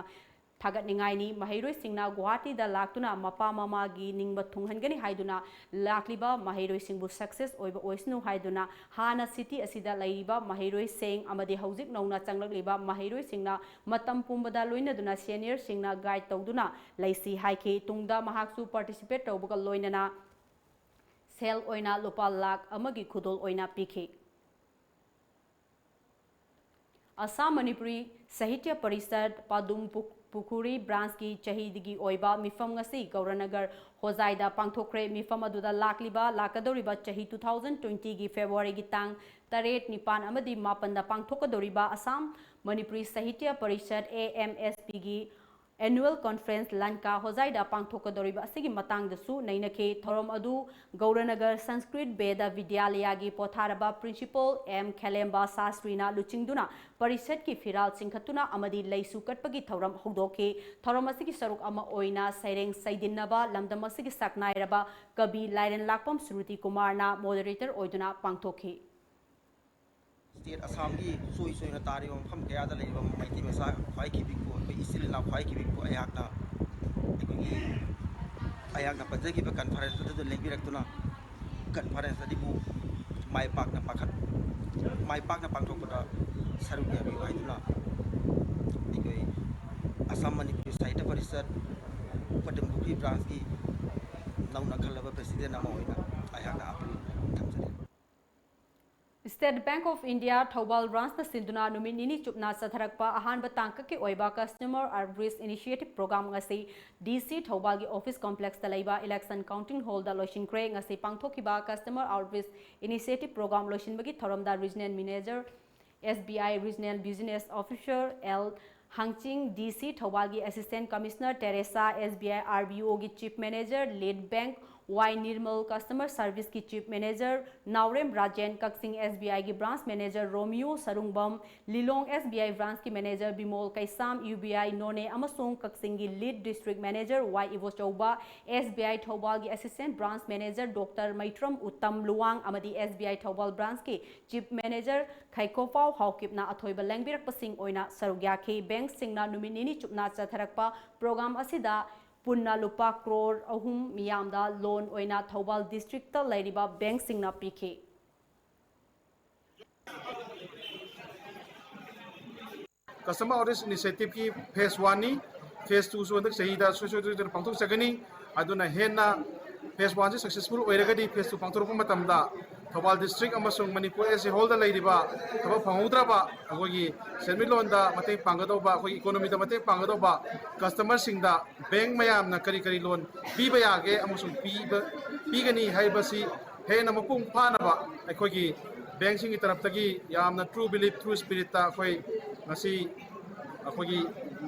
ꯊꯥꯒꯠꯅꯤꯡꯉꯥꯏꯅꯤ꯫ ꯃꯍꯩꯔꯣꯏꯁꯤꯡꯅ ꯒꯨꯋꯥꯍꯥꯇꯤꯗ ꯂꯥꯛꯇꯨꯅ ꯃꯄꯥ ꯃꯃꯥꯒꯤ ꯅꯤꯡꯕ ꯊꯨꯡꯍꯟꯒꯅꯤ ꯍꯥꯏꯗꯨꯅ ꯂꯥꯛꯂꯤꯕ ꯃꯍꯩꯔꯣꯏꯁꯤꯡꯕꯨ success ꯑꯣꯏꯕ ꯑꯣꯏꯁꯅꯨ ꯍꯥꯏꯗꯨꯅ ꯍꯥꯟꯅ city ꯑꯁꯤꯗ ꯂꯩꯔꯤꯕ ꯃꯍꯩꯔꯣꯏꯁꯤꯡ ꯑꯃꯗꯤ ꯍꯧꯖꯤꯛ ꯅꯧꯅ ꯆꯪꯂꯛꯂꯤꯕ ꯃꯍꯩꯔꯣꯏꯁꯤꯡꯅ ꯃꯇꯝ ꯄꯨꯝꯕꯗ ꯂꯣꯏꯅꯗꯨꯅ seniorꯁꯤꯡꯅ guide ꯇꯧꯗꯨꯅ ꯂꯩꯁꯤ ꯍꯥꯏꯈꯤ꯫ ꯇꯨꯡꯗ ꯃꯍꯥꯛꯁꯨ participate ꯇꯧꯕꯒ ꯂꯣꯏꯅꯅ ꯁꯦꯜ ꯑꯣꯏꯅ ꯂꯨꯄꯥ ꯂꯥꯈ ꯑꯃꯒꯤ ꯈꯨꯗꯣꯜ ꯑꯣꯏꯅ ꯄꯤꯈꯤ꯫ ꯑꯁꯥꯝ ꯃꯅꯤꯄꯨꯔꯤ ꯁꯥꯍꯤꯇ꯭ꯌ ꯄꯔꯤꯁꯠ ꯄꯥꯗꯨꯝ ꯄꯨ-, ꯄꯨꯈꯨꯔꯤ ꯕ꯭ꯔꯥꯟꯁꯀꯤ ꯆꯍꯤꯒꯤ ꯑꯣꯏꯕ ꯃꯤꯐꯝ ꯉꯁꯤ ꯒꯧꯔꯅꯒꯔ ꯍꯣꯖꯥꯏꯗ ꯄꯥꯡꯊꯣꯛꯈ꯭ꯔꯦ꯫ ꯃꯤꯐꯝ ꯑꯗꯨꯗ ꯂꯥꯛꯂꯤꯕ ꯂꯥꯛꯀꯗꯧꯔꯤꯕ ꯆꯍꯤ two thousand twenty ꯒꯤ ꯐꯦꯕ꯭ꯔꯨꯋꯥꯔꯤꯒꯤ ꯇꯥꯡ ꯇꯔꯦꯠ, ꯅꯤꯄꯥꯟ ꯑꯃꯗꯤ ꯃꯥꯄꯟꯗ ꯄꯥꯡꯊꯣꯛꯀꯗꯧꯔꯤꯕ ꯑꯁꯥꯝ ꯃꯅꯤꯄꯨꯔꯤ ꯁꯥꯍꯤꯇ꯭ꯌ parishad, A M S P, ꯒꯤ annual conference ꯂꯟꯀꯥ ꯍꯣꯖꯥꯏꯗ ꯄꯥꯡꯊꯣꯛꯀꯗꯧꯔꯤꯕ ꯑꯁꯤꯒꯤ ꯃꯇꯥꯡꯗꯁꯨ ꯅꯩꯅꯈꯤ꯫ ꯊꯧꯔꯝ ꯑꯗꯨ ꯒꯧꯔꯅꯒꯔ ꯁꯪꯁꯀ꯭ꯔꯤꯠ ꯕꯦꯗ ꯕꯤꯗ꯭ꯌꯥꯂꯌꯥꯒꯤ ꯄꯣꯊꯥꯔꯕ Principal M ꯈꯦꯂꯦꯝꯕ ꯁꯥꯁꯇ꯭ꯔꯤꯅ ꯂꯨꯆꯤꯡꯗꯨꯅ ꯄꯔꯤꯁꯠꯀꯤ ꯐꯤꯔꯥꯜ ꯆꯤꯡꯈꯠꯇꯨꯅ ꯑꯃꯗꯤ ꯂꯩꯁꯨ ꯀꯠꯄꯒꯤ ꯊꯧꯔꯝ ꯍꯧꯗꯣꯛꯈꯤ꯫ ꯊꯧꯔꯝ ꯑꯁꯤꯒꯤ ꯁꯔꯨꯛ ꯑꯃ ꯑꯣꯏꯅ ꯁꯩꯔꯦꯡ ꯁꯩꯗꯤꯟꯅꯕ ꯂꯝꯗꯝ ꯑꯁꯤꯒꯤ ꯁꯛꯅꯥꯏꯔꯕ ꯀꯕꯤ ꯂꯥꯏꯔꯦꯟ ꯂꯥꯛꯄꯝ ꯁ꯭ꯔꯨꯇꯤ ꯀꯨꯃꯥꯔꯅ moderator ꯑꯣꯏꯗꯨꯅ ꯄꯥꯡꯊꯣꯛꯈꯤ꯫ ꯁ꯭ꯇꯦꯠ ꯑꯁꯥꯝꯒꯤ ꯆꯣꯏ ꯆꯣꯏꯅ ꯇꯥꯔꯤꯕ ꯃꯐꯝ ꯀꯌꯥꯗ ꯂꯩꯔꯤꯕ ꯃꯩꯇꯩ ꯃꯆꯥ ꯈ꯭ꯋꯥꯏ ꯈꯤꯕꯤꯛꯄꯨ, ꯑꯩꯈꯣꯏ ꯏꯆꯤꯜ ꯏꯅꯥꯎ ꯈ꯭ꯋꯥꯏ ꯈꯤꯕꯤꯛꯄꯨ ꯑꯩꯍꯥꯛꯅ, ꯑꯩꯈꯣꯏꯒꯤ, ꯑꯩꯍꯥꯛꯅ ꯄꯟꯖꯈꯤꯕ conference ꯑꯗꯨꯗ ꯂꯦꯡꯕꯤꯔꯛꯇꯨꯅ conference ꯑꯗꯨꯕꯨ ꯃꯥꯏ ꯄꯥꯛꯅ ꯄꯥꯡꯈꯠ-, ꯃꯥꯏ ꯄꯥꯛꯅ ꯄꯥꯡꯊꯣꯛꯄꯗ ꯁꯔꯨꯛ ꯌꯥꯕꯤꯌꯨ ꯍꯥꯏꯗꯨꯅ ꯑꯩꯈꯣꯏ ꯑꯁꯥꯝ ꯃꯅꯤꯄꯨꯔꯤ ꯁꯥꯍꯤꯇ꯭ꯌ ꯄꯔꯤꯁꯠ ꯄꯗꯝ ꯄꯨꯈ꯭ꯔꯤ branch ꯀꯤ ꯅꯧꯅ ꯈꯜꯂꯕ president ꯑꯃ ꯑꯣꯏꯅ ꯑꯩꯍꯥꯛꯅ appeal ꯊꯝꯖꯔꯤ꯫ State Bank of India Thoubal branch ꯅ ꯁꯤꯟꯗꯨꯅ ꯅꯨꯃꯤꯠ ꯅꯤꯅꯤ ꯆꯨꯞꯅ ꯆꯠꯊꯔꯛꯄ ꯑꯍꯥꯟꯕ ꯇꯥꯡꯀꯛꯀꯤ ꯑꯣꯏꯕ Customer Outreach Initiative Program ꯉꯁꯤ D C ꯊꯧꯕꯥꯜꯒꯤ office complex ꯇ ꯂꯩꯕ election counting hall ꯗ ꯂꯣꯏꯁꯤꯟꯈ꯭ꯔꯦ꯫ ꯉꯁꯤ ꯄꯥꯡꯊꯣꯛꯈꯤꯕ Customer Outreach Initiative Program ꯂꯣꯏꯁꯤꯟꯕꯒꯤ ꯊꯧꯔꯝꯗ Regional Manager S B I Regional Business Officer L Hangching, D C ꯊꯧꯕꯥꯜꯒꯤ Assistant Commissioner Teresa, S B I R B O ꯒꯤ Chief Manager ꯂꯤꯠ ꯕꯦꯡ ꯋꯥꯏ ꯅꯤꯔꯃꯜ, Customer Service ꯀꯤ Chief Manager Naorem Rajen, Kakching S B I ꯒꯤ Branch Manager Romeo Sarungbam, Lilong S B I branch ꯀꯤ Manager Bimol Keisham, U B I ꯅꯣꯅꯦ ꯑꯃꯁꯨꯡ ꯀꯛꯆꯤꯡꯒꯤ Lead District Manager Y Ibochouba, S B I ꯊꯧꯕꯥꯜꯒꯤ Assistant Branch Manager Doctor ꯃꯩꯇ꯭ꯔꯝ Uttam Luwang ꯑꯃꯗꯤ S B I Thoubal branch ꯀꯤ Chief Manager ꯈꯩꯀꯣꯄꯥꯎ ꯍꯥꯎꯀꯤꯞꯅ ꯑꯊꯣꯏꯕ ꯂꯦꯡꯕꯤꯔꯛꯄꯁꯤꯡ ꯑꯣꯏꯅ ꯁꯔꯨꯛ ꯌꯥꯈꯤ꯫ Bank ꯁꯤꯡꯅ ꯅꯨꯃꯤꯠ ꯅꯤꯅꯤ ꯆꯨꯞꯅ ꯆꯠꯊꯔꯛꯄ program ꯑꯁꯤꯗ ꯄꯨꯟꯅ ꯂꯨꯄꯥ ꯀ꯭ꯔꯣꯔ ꯑꯍꯨꯝ ꯃꯤꯌꯥꯝꯗ loan ꯑꯣꯏꯅ ꯊꯧꯕꯥꯜ district ꯇ ꯂꯩꯔꯤꯕ bank ꯁꯤꯡꯅ ꯄꯤꯈꯤ꯫ Customer Outreach Initiative ꯀꯤ phase one ꯅꯤ꯫ Phase two ꯁꯨ ꯍꯟꯗꯛ ꯆꯍꯤꯗ ꯁꯨꯡꯁꯣꯏ ꯁꯣꯏꯗꯅ ꯄꯥꯡꯊꯣꯛꯆꯒꯅꯤ꯫ ꯑꯗꯨꯅ ꯍꯦꯟꯅ phase one ꯁꯤ successful ꯑꯣꯏꯔꯒꯗꯤ phase two ꯄꯥꯡꯊꯣꯔꯛꯄ ꯃꯇꯝꯗ ꯊꯧꯕꯥꯜ ꯗꯤꯁꯇ꯭ꯔꯤꯛ ꯑꯃꯁꯨꯡ ꯃꯅꯤꯄꯨꯔ ꯑꯦꯁ ꯑꯦ ꯍꯣꯜꯗ ꯂꯩꯔꯤꯕ ꯊꯕꯛ ꯐꯪꯍꯧꯗ꯭ꯔꯕ ꯑꯩꯈꯣꯏꯒꯤ ꯁꯦꯟꯃꯤꯠꯂꯣꯟꯗ ꯃꯇꯦꯡ ꯄꯥꯡꯒꯗꯧꯕ, ꯑꯩꯈꯣꯏꯒꯤ ꯏꯀꯣꯅꯣꯃꯤꯗ ꯃꯇꯦꯡ ꯄꯥꯡꯒꯗꯧꯕ ꯀꯁꯇꯃꯔꯁꯤꯡꯗ ꯕꯦꯡꯛ ꯃꯌꯥꯝꯅ ꯀꯔꯤ ꯀꯔꯤ ꯂꯣꯟ ꯄꯤꯕ ꯌꯥꯒꯦ ꯑꯃꯁꯨꯡ ꯄꯤꯕ, ꯄꯤꯒꯅꯤ ꯍꯥꯏꯕꯁꯤ ꯍꯦꯟꯅ ꯃꯄꯨꯡ ꯐꯥꯅꯕ ꯑꯩꯈꯣꯏꯒꯤ ꯕꯦꯡꯛꯁꯤꯡꯒꯤ ꯇꯔꯞꯇꯒꯤ ꯌꯥꯝꯅ true belief, true spiritꯇ ꯑꯩꯈꯣꯏ ꯉꯁꯤ ꯑꯩꯈꯣꯏꯒꯤ,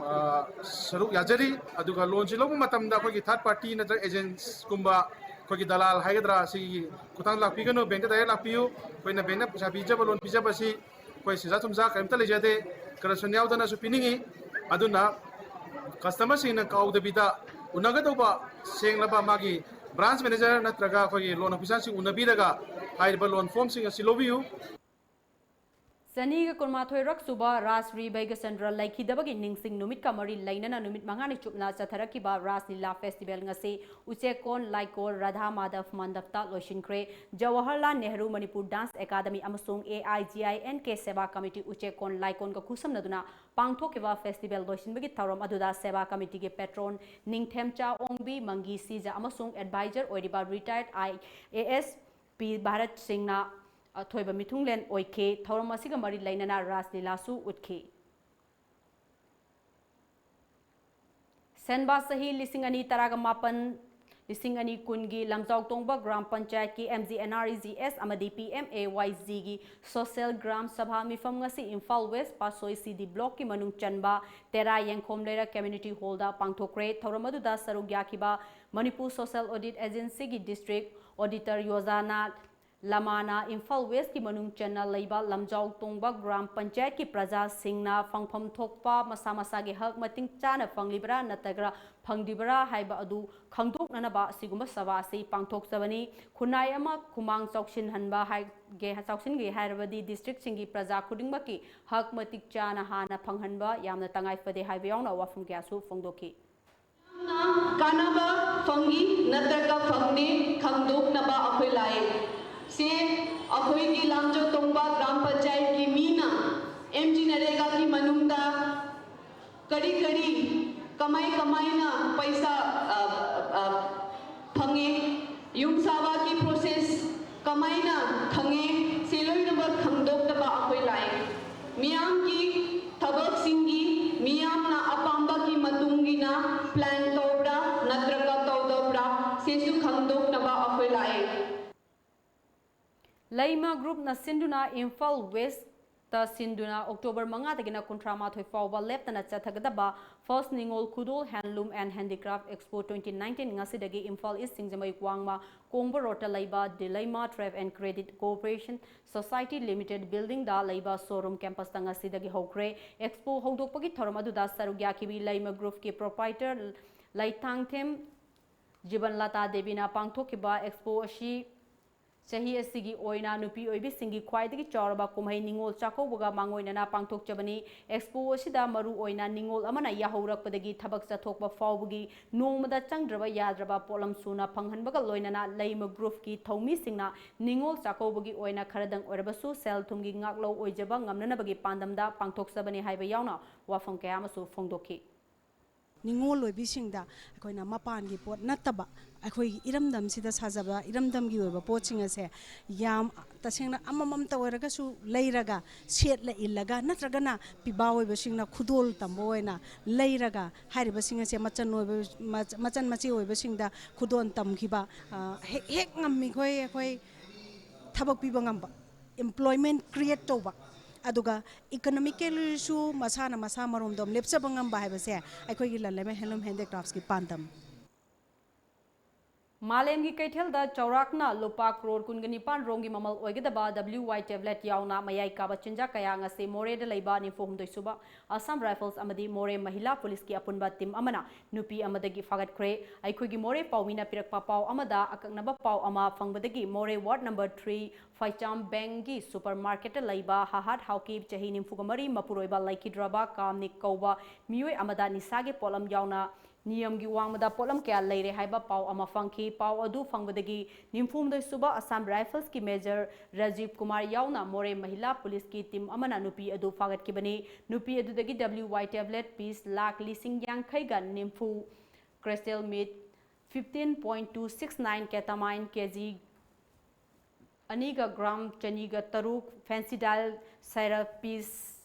ꯑ, ꯁꯔꯨꯛ ꯌꯥꯖꯔꯤ꯫ ꯑꯗꯨꯒ ꯂꯣꯟꯁꯤ ꯂꯧꯕ ꯃꯇꯝꯗ ꯑꯩꯈꯣꯏꯒꯤ third party ꯅꯠꯇ꯭ꯔꯒ agents ꯀꯨꯝꯕ, ꯑꯩꯈꯣꯏꯒꯤ ꯗꯂꯥꯜ ꯍꯥꯏꯒꯗ꯭ꯔꯥ, ꯁꯤꯒꯤ ꯈꯨꯠꯊꯥꯡꯗ ꯂꯥꯛꯄꯤꯒꯅꯨ, ꯕꯦꯡꯛꯇ direct ꯂꯥꯛꯄꯤꯌꯨ꯫ ꯑꯩꯈꯣꯏꯅ ꯕꯦꯡꯛꯅ ꯄꯩꯁꯥ ꯄꯤꯖꯕ, ꯂꯣꯟ ꯄꯤꯖꯕꯁꯤ ꯑꯩꯈꯣꯏ ꯁꯦꯟꯖꯥ ꯊꯨꯝꯖꯥ ꯀꯔꯤꯝꯇ ꯂꯩꯖꯗꯦ, corruption ꯌꯥꯎꯗꯅꯁꯨ ꯄꯤꯅꯤꯡꯉꯤ꯫ ꯑꯗꯨꯅ ꯀꯁꯇꯃꯔꯁꯤꯡꯅ ꯀꯥꯎꯗꯕꯤꯗ ꯎꯅꯒꯗꯧꯕ ꯁꯦꯡꯂꯕ ꯃꯥꯒꯤ branch manager ꯅꯠꯇ꯭ꯔꯒ ꯑꯩꯈꯣꯏꯒꯤ loan officerꯁꯤꯡ ꯎꯅꯕꯤꯔꯒ ꯍꯥꯏꯔꯤꯕ loan formꯁꯤꯡ ꯑꯁꯤ ꯂꯧꯕꯤꯌꯨ꯫ ꯆꯅꯤꯒ ꯀꯨꯟꯃꯥꯊꯣꯏꯔꯛ ꯁꯨꯕ ꯔꯥꯁ ꯔꯤ ꯕꯩꯒꯆꯟꯗ꯭ꯔ ꯂꯩꯈꯤꯗꯕꯒꯤ ꯅꯤꯡꯁꯤꯡ ꯅꯨꯃꯤꯠꯀ ꯃꯔꯤ ꯂꯩꯅꯅ ꯅꯨꯃꯤꯠ ꯃꯉꯥꯅꯤ ꯆꯨꯞꯅ ꯆꯠꯊꯔꯛꯈꯤꯕ ꯔꯥꯁ ꯂꯤꯂꯥ ꯐꯦꯁꯇꯤꯚꯦꯜ ꯉꯁꯤ ꯎꯆꯦꯛꯀꯣꯟ ꯂꯥꯏꯀꯣꯜ ꯔꯥꯙꯥ ꯃꯥꯙꯕ ꯃꯟꯗꯞꯇ ꯂꯣꯏꯁꯤꯟꯈ꯭ꯔꯦ꯫ ꯖꯋꯥꯍꯔꯂꯥꯜ ꯅꯦꯍꯔꯨ ꯃꯅꯤꯄꯨꯔ ꯗꯥꯟꯁ ꯑꯦꯀꯥꯗꯃꯤ ꯑꯃꯁꯨꯡ A I G I and ꯀꯦ ꯁꯦꯕꯥ ꯀꯃꯤꯇꯤ ꯎꯆꯦꯛꯀꯣꯟ ꯂꯥꯏꯀꯣꯟꯒ ꯈꯨꯠꯁꯝꯅꯗꯨꯅ ꯄꯥꯡꯊꯣꯛꯈꯤꯕ ꯐꯦꯁꯇꯤꯚꯦꯜ ꯂꯣꯏꯁꯤꯟꯕꯒꯤ ꯊꯧꯔꯝ ꯑꯗꯨꯗ ꯁꯦꯕꯥ ꯀꯃꯤꯇꯤꯒꯤ ꯄꯦꯇ꯭ꯔꯣꯟ ꯅꯤꯡꯊꯦꯝꯆꯥ ꯑꯣꯡꯕꯤ ꯃꯪꯒꯤ ꯁꯤꯖ ꯑꯃꯁꯨꯡ ꯑꯦꯗꯚꯥꯏꯖꯔ ꯑꯣꯏꯔꯤꯕ ꯔꯤꯇꯥꯌꯔꯗ I A S P Bharat ꯁꯤꯡꯅ ꯑꯊꯣꯏꯕ ꯃꯤꯊꯨꯡꯂꯦꯟ ꯑꯣꯏꯈꯤ꯫ ꯊꯧꯔꯝ ꯑꯁꯤꯒ ꯃꯔꯤ ꯂꯩꯅꯅ ꯔꯥꯁ ꯂꯤꯂꯥꯁꯨ ꯎꯠꯈꯤ꯫ ꯁꯦꯟꯕꯥ ꯆꯍꯤ ꯂꯤꯁꯤꯡ ꯑꯅꯤ ꯇꯔꯥꯒ ꯃꯥꯄꯟ, ꯂꯤꯁꯤꯡ ꯑꯅꯤ ꯀꯨꯟꯒꯤ ꯂꯝꯖꯥꯎ ꯇꯣꯡꯕ ꯒ꯭ꯔꯥꯝ ꯄꯟꯆꯥꯌꯠꯀꯤ M G N R E G S ꯑꯃꯗꯤ ꯄꯤ ꯑꯦꯝ ꯑꯦ ꯋꯥꯏ ꯖꯤꯒꯤ ꯁꯣꯁꯦꯜ ꯒ꯭ꯔꯥꯝ ꯁꯚꯥ ꯃꯤꯐꯝ ꯉꯁꯤ ꯏꯝꯐꯥꯜ ꯋꯦꯁ ꯄꯥꯠꯁꯣꯏ ꯁꯤ ꯗꯤ ꯕ꯭ꯂꯣꯛꯀꯤ ꯃꯅꯨꯡ ꯆꯟꯕ ꯇꯦꯔꯥ ꯌꯦꯡꯈꯣꯝ ꯂꯩꯔꯛ ꯀꯝꯃ꯭ꯌꯨꯅꯤꯇꯤ ꯍꯣꯜꯗ ꯄꯥꯡꯊꯣꯛꯈ꯭ꯔꯦ꯫ ꯊꯧꯔꯝ ꯑꯗꯨꯗ ꯁꯔꯨꯛ ꯌꯥꯈꯤꯕ Manipur social audit ꯑꯦꯖꯦꯟꯁꯤꯒꯤ district auditor ꯌꯣꯖꯥꯅꯥ ꯂꯃꯥꯅ ꯏꯝꯐꯥꯜ ꯋꯦꯁꯀꯤ ꯃꯅꯨꯡ ꯆꯟꯅ ꯂꯩꯕ ꯂꯝꯖꯥꯎ ꯇꯣꯡꯕ ꯒ꯭ꯔꯥꯝ ꯄꯟꯆꯥꯌꯠꯀꯤ ꯄ꯭ꯔꯖꯥꯁꯤꯡꯅ ꯐꯪꯐꯝ ꯊꯣꯛꯄ ꯃꯁꯥ ꯃꯁꯥꯒꯤ ꯍꯛ ꯃꯇꯤꯛ ꯆꯥꯅ ꯐꯪꯂꯤꯕ꯭ꯔꯥ ꯅꯠꯇ꯭ꯔꯒ ꯐꯪꯗ꯭ꯔꯤꯕ꯭ꯔꯥ ꯍꯥꯏꯕ ꯑꯗꯨ ꯈꯪꯗꯣꯛꯅꯅꯕ ꯑꯁꯤꯒꯨꯝꯕ ꯁꯚꯥ ꯑꯁꯤ ꯄꯥꯡꯊꯣꯛꯆꯕꯅꯤ꯫ ꯈꯨꯟꯅꯥꯏ ꯑꯃ ꯈꯨꯃꯥꯡ ꯆꯥꯎꯁꯤꯟꯍꯟꯕ ꯍꯥꯏꯒꯦ, ꯆꯥꯎꯁꯤꯟꯒꯦ ꯍꯥꯏꯔꯕꯗꯤ ꯗꯤꯁꯇ꯭ꯔꯤꯛꯁꯤꯡꯒꯤ ꯄ꯭ꯔꯖꯥ ꯈꯨꯗꯤꯡꯃꯛꯀꯤ ꯍꯛ ꯃꯇꯤꯛ ꯆꯥꯅ ꯍꯥꯟꯅ ꯐꯪꯍꯟꯕ ꯌꯥꯝꯅ ꯇꯉꯥꯏ ꯐꯗꯦ ꯍꯥꯏꯕ ꯌꯥꯎꯅ ꯋꯥꯐꯝ ꯀꯌꯥꯁꯨ ꯐꯣꯡꯗꯣꯛꯈꯤ꯫ ꯀꯥꯟꯅꯕ ꯐꯪꯉꯤ ꯅꯠꯇ꯭ꯔꯒ ꯐꯪꯗꯦ ꯈꯪꯗꯣꯛꯅꯕ ꯑꯩꯈꯣꯏ ꯂꯥꯛꯑꯦ꯫ ꯁꯦ, ꯑꯩꯈꯣꯏꯒꯤ ꯂꯥꯡꯖꯧ ꯇꯣꯡꯕ ꯒ꯭ꯔꯥꯝ ꯄꯟꯆꯥꯌꯠꯀꯤ ꯃꯤꯅ ꯑꯦꯝ ꯖꯤ ꯅꯔꯦꯒꯥꯒꯤ ꯃꯅꯨꯡꯗ ꯀꯔꯤ ꯀꯔꯤ, ꯀꯃꯥꯏ ꯀꯃꯥꯏꯅ ꯄꯩꯁꯥ, ꯑ, ꯑ, ꯐꯪꯉꯦ, ꯌꯨꯝ ꯁꯥꯕꯒꯤ process ꯀꯃꯥꯏꯅ ꯁꯤꯁꯨ ꯈꯪꯗꯣꯛꯅꯕ ꯑꯩꯈꯣꯏ ꯂꯥꯛꯑꯦ꯫ ꯂꯩꯃ ꯒ꯭ꯔꯨꯞꯅ ꯁꯤꯟꯗꯨꯅ ꯏꯝꯐꯥꯜ ꯋꯦꯁꯇ ꯁꯤꯟꯗꯨꯅ ꯑꯣꯛꯇꯣꯕꯔ ꯃꯉꯥꯗꯒꯤꯅ ꯀꯨꯟꯊ꯭ꯔꯥ ꯃꯥꯊꯣꯏ ꯐꯥꯎꯕ ꯂꯦꯞꯇꯅ ꯆꯠꯊꯒꯗꯕ First Ningol Khudol Handloom and Handicraft Expo twenty nineteen ꯉꯁꯤꯗꯒꯤ ꯏꯝꯐꯥꯜ ꯏꯁ ꯁꯤꯡꯖꯃꯩ ꯋꯥꯡꯃ ꯀꯣꯡꯕ ꯔꯣꯗꯇ ꯂꯩꯕ The Lema Trade and Credit Cooperation Society Limited buildingꯗ ꯂꯩꯕ showroom campusꯇ ꯉꯁꯤꯗꯒꯤ ꯍꯧꯈ꯭ꯔꯦ꯫ Expo ꯍꯧꯗꯣꯛꯄꯒꯤ ꯊꯧꯔꯝ ꯑꯗꯨꯗ ꯁꯔꯨꯛ ꯌꯥꯈꯤꯕꯤ ꯂꯩꯃ ꯒ꯭ꯔꯨꯞꯀꯤ proprietor ꯂꯩꯊꯥꯡꯊꯦꯝ ꯖꯤꯕꯟꯂꯇꯥ ꯗꯦꯕꯤꯅ ꯄꯥꯡꯊꯣꯛꯈꯤꯕ Expo ꯑꯁꯤ ꯆꯍꯤ ꯑꯁꯤꯒꯤ ꯑꯣꯏꯅ ꯅꯨꯄꯤ ꯑꯣꯏꯕꯤꯁꯤꯡꯒꯤ ꯈ꯭ꯋꯥꯏꯗꯒꯤ ꯆꯥꯎꯔꯕ ꯀꯨꯝꯍꯩ ꯅꯤꯉꯣꯜ ꯆꯥꯛꯀꯧꯕꯒ ꯃꯥꯡꯑꯣꯏꯅꯅ ꯄꯥꯡꯊꯣꯛꯆꯕꯅꯤ꯫ Expo ꯑꯁꯤꯗ ꯃꯔꯨ ꯑꯣꯏꯅ ꯅꯤꯉꯣꯜ ꯑꯃꯅ ꯌꯥꯍꯧꯔꯛꯄꯗꯒꯤ ꯊꯕꯛ ꯆꯠꯊꯣꯛꯄ ꯐꯥꯎꯕꯒꯤ ꯅꯣꯡꯃꯗ ꯆꯪꯗ꯭ꯔꯕ ꯌꯥꯗ꯭ꯔꯕ ꯄꯣꯠꯂꯝ ꯁꯨꯅ ꯐꯪꯍꯟꯕꯒ ꯂꯣꯏꯅꯅ ꯂꯩꯃ ꯒ꯭ꯔꯨꯞꯀꯤ ꯊꯧꯃꯤꯁꯤꯡꯅ ꯅꯤꯉꯣꯜ ꯆꯥꯛꯀꯧꯕꯒꯤ ꯑꯣꯏꯅ ꯈꯔꯗꯪ ꯑꯣꯏꯔꯕꯁꯨ ꯁꯦꯜ ꯊꯨꯝꯒꯤ ꯉꯥꯛꯂꯧ ꯑꯣꯏꯖꯕ ꯉꯝꯅꯅꯕꯒꯤ ꯄꯥꯟꯗꯝꯗ ꯄꯥꯡꯊꯣꯛꯆꯕꯅꯤ ꯍꯥꯏꯕ ꯌꯥꯎꯅ ꯋꯥꯐꯝ ꯀꯌꯥ ꯑꯃꯁꯨ ꯐꯣꯡꯗꯣꯛꯈꯤ꯫ ꯅꯤꯉꯣꯜ ꯑꯣꯏꯕꯤꯁꯤꯡꯗ ꯑꯩꯈꯣꯏꯅ ꯃꯄꯥꯟꯒꯤ ꯄꯣꯠ ꯅꯠꯇꯕ ꯑꯩꯈꯣꯏꯒꯤ ꯏꯔꯝꯗꯝꯁꯤꯗ ꯁꯥꯖꯕ ꯏꯔꯝꯗꯝꯒꯤ ꯑꯣꯏꯕ ꯄꯣꯠꯁꯤꯡ ꯑꯁꯦ ꯌꯥꯝ ꯇꯁꯦꯡꯅ ꯑꯃꯃꯝꯇ ꯑꯣꯏꯔꯒꯁꯨ ꯂꯩꯔꯒ ꯁꯦꯠꯂ ꯏꯜꯂꯒ ꯅꯠꯇ꯭ꯔꯒꯅ ꯄꯤꯕꯥ ꯑꯣꯏꯕꯁꯤꯡꯅ ꯈꯨꯗꯣꯜ ꯇꯝꯕ ꯑꯣꯏꯅ ꯂꯩꯔꯒ ꯍꯥꯏꯔꯤꯕꯁꯤꯡ ꯑꯁꯦ ꯃꯆꯟ ꯑꯣꯏꯕ ꯃꯆꯟ ꯃꯆꯦ ꯑꯣꯏꯕꯁꯤꯡꯗ ꯈꯨꯗꯣꯜ ꯇꯝꯈꯤꯕ ꯍꯦꯛ ꯍꯦꯛ ꯉꯝꯃꯤꯈꯣꯏ ꯑꯩꯈꯣꯏ ꯊꯕꯛ ꯄꯤꯕ ꯉꯝꯕ employment create ꯇꯧꯕ ꯑꯗꯨꯒ economicallyꯁꯨ ꯃꯁꯥꯅ ꯃꯁꯥ ꯃꯔꯣꯝꯗꯣꯝ ꯂꯦꯞꯆꯕ ꯉꯝꯕ ꯍꯥꯏꯕꯁꯦ ꯑꯩꯈꯣꯏꯒꯤ ꯂꯟꯂꯩꯃ Handloom Handicraftsꯀꯤ ꯄꯥꯟꯗꯝ꯫ ꯃꯥꯂꯦꯝꯒꯤ ꯀꯩꯊꯦꯜꯗ ꯆꯥꯎꯔꯥꯛꯅ ꯂꯨꯄꯥ ꯀ꯭ꯔꯣꯔ ꯀꯨꯟꯒ ꯅꯤꯄꯥꯟ ꯔꯣꯝꯒꯤ ꯃꯃꯜ ꯑꯣꯏꯒꯗꯕ W Y tablet ꯌꯥꯎꯅ ꯃꯌꯥꯏ ꯀꯥꯕ ꯆꯤꯟꯖꯥꯛ ꯀꯌꯥ ꯉꯁꯤ ꯃꯣꯔꯦꯗ ꯂꯩꯕ ꯅꯤꯐꯨ ꯍꯨꯝꯗꯣꯏ ꯁꯨꯕ Assam Rifles ꯑꯃꯗꯤ ꯃꯣꯔꯦ ꯃꯍꯤꯂꯥ ꯄꯨꯂꯤꯁꯀꯤ ꯑꯄꯨꯟꯕ team ꯑꯃꯅ ꯅꯨꯄꯤ ꯑꯃꯗꯒꯤ ꯐꯥꯒꯠꯈ꯭ꯔꯦ꯫ ꯑꯩꯈꯣꯏꯒꯤ ꯃꯣꯔꯦ ꯄꯥꯎꯃꯤꯅ ꯄꯤꯔꯛꯄ ꯄꯥꯎ ꯑꯃꯗ ꯑꯀꯛꯅꯕ ꯄꯥꯎ ꯑꯃ ꯐꯪꯕꯗꯒꯤ ꯃꯣꯔꯦ ward number three ꯐꯩꯆꯥꯝ ꯕꯦꯡꯒꯤ supermarketꯇ ꯂꯩꯕ ꯍꯥꯍꯥꯠ ꯍꯥꯎꯀꯤ ꯆꯍꯤ ꯅꯤꯐꯨꯒ ꯃꯔꯤ ꯃꯄꯨꯔꯣꯏꯕ ꯂꯩꯈꯤꯗ꯭ꯔꯕ ꯀꯥꯝꯅꯤꯛ ꯀꯧꯕ ꯃꯤꯑꯣꯏ ꯑꯃꯗ ꯅꯤꯁꯥꯒꯤ ꯄꯣꯠꯂꯝ ꯌꯥꯎꯅ ꯅꯤꯌꯝꯒꯤ ꯋꯥꯡꯃꯗ ꯄꯣꯠꯂꯝ ꯀꯌꯥ ꯂꯩꯔꯦ ꯍꯥꯏꯕ ꯄꯥꯎ ꯑꯃ ꯐꯪꯈꯤ꯫ ꯄꯥꯎ ꯑꯗꯨ ꯐꯪꯕꯗꯒꯤ ꯅꯤꯐꯨ ꯍꯨꯝꯗꯣꯏ ꯁꯨꯕ Assam Riflesꯀꯤ Major ꯔꯥꯖꯤꯕ ꯀꯨꯃꯥꯔ ꯌꯥꯎꯅ ꯃꯣꯔꯦ ꯃꯍꯤꯂꯥ ꯄꯨꯂꯤꯁꯀꯤ team ꯑꯃꯅ ꯅꯨꯄꯤ ꯑꯗꯨ ꯐꯥꯒꯠꯈꯤꯕꯅꯤ꯫ ꯅꯨꯄꯤ ꯑꯗꯨꯗꯒꯤ W Y tablet piece lakh ꯂꯤꯁꯤꯡ ꯌꯥꯡꯈꯩꯒ ꯅꯤꯐꯨ, crystal meth fifteen point two six nine ketamine KG ꯑꯅꯤꯒ gram ꯆꯅꯤꯒ ꯇꯔꯨꯛ, Phencydyne syrup piece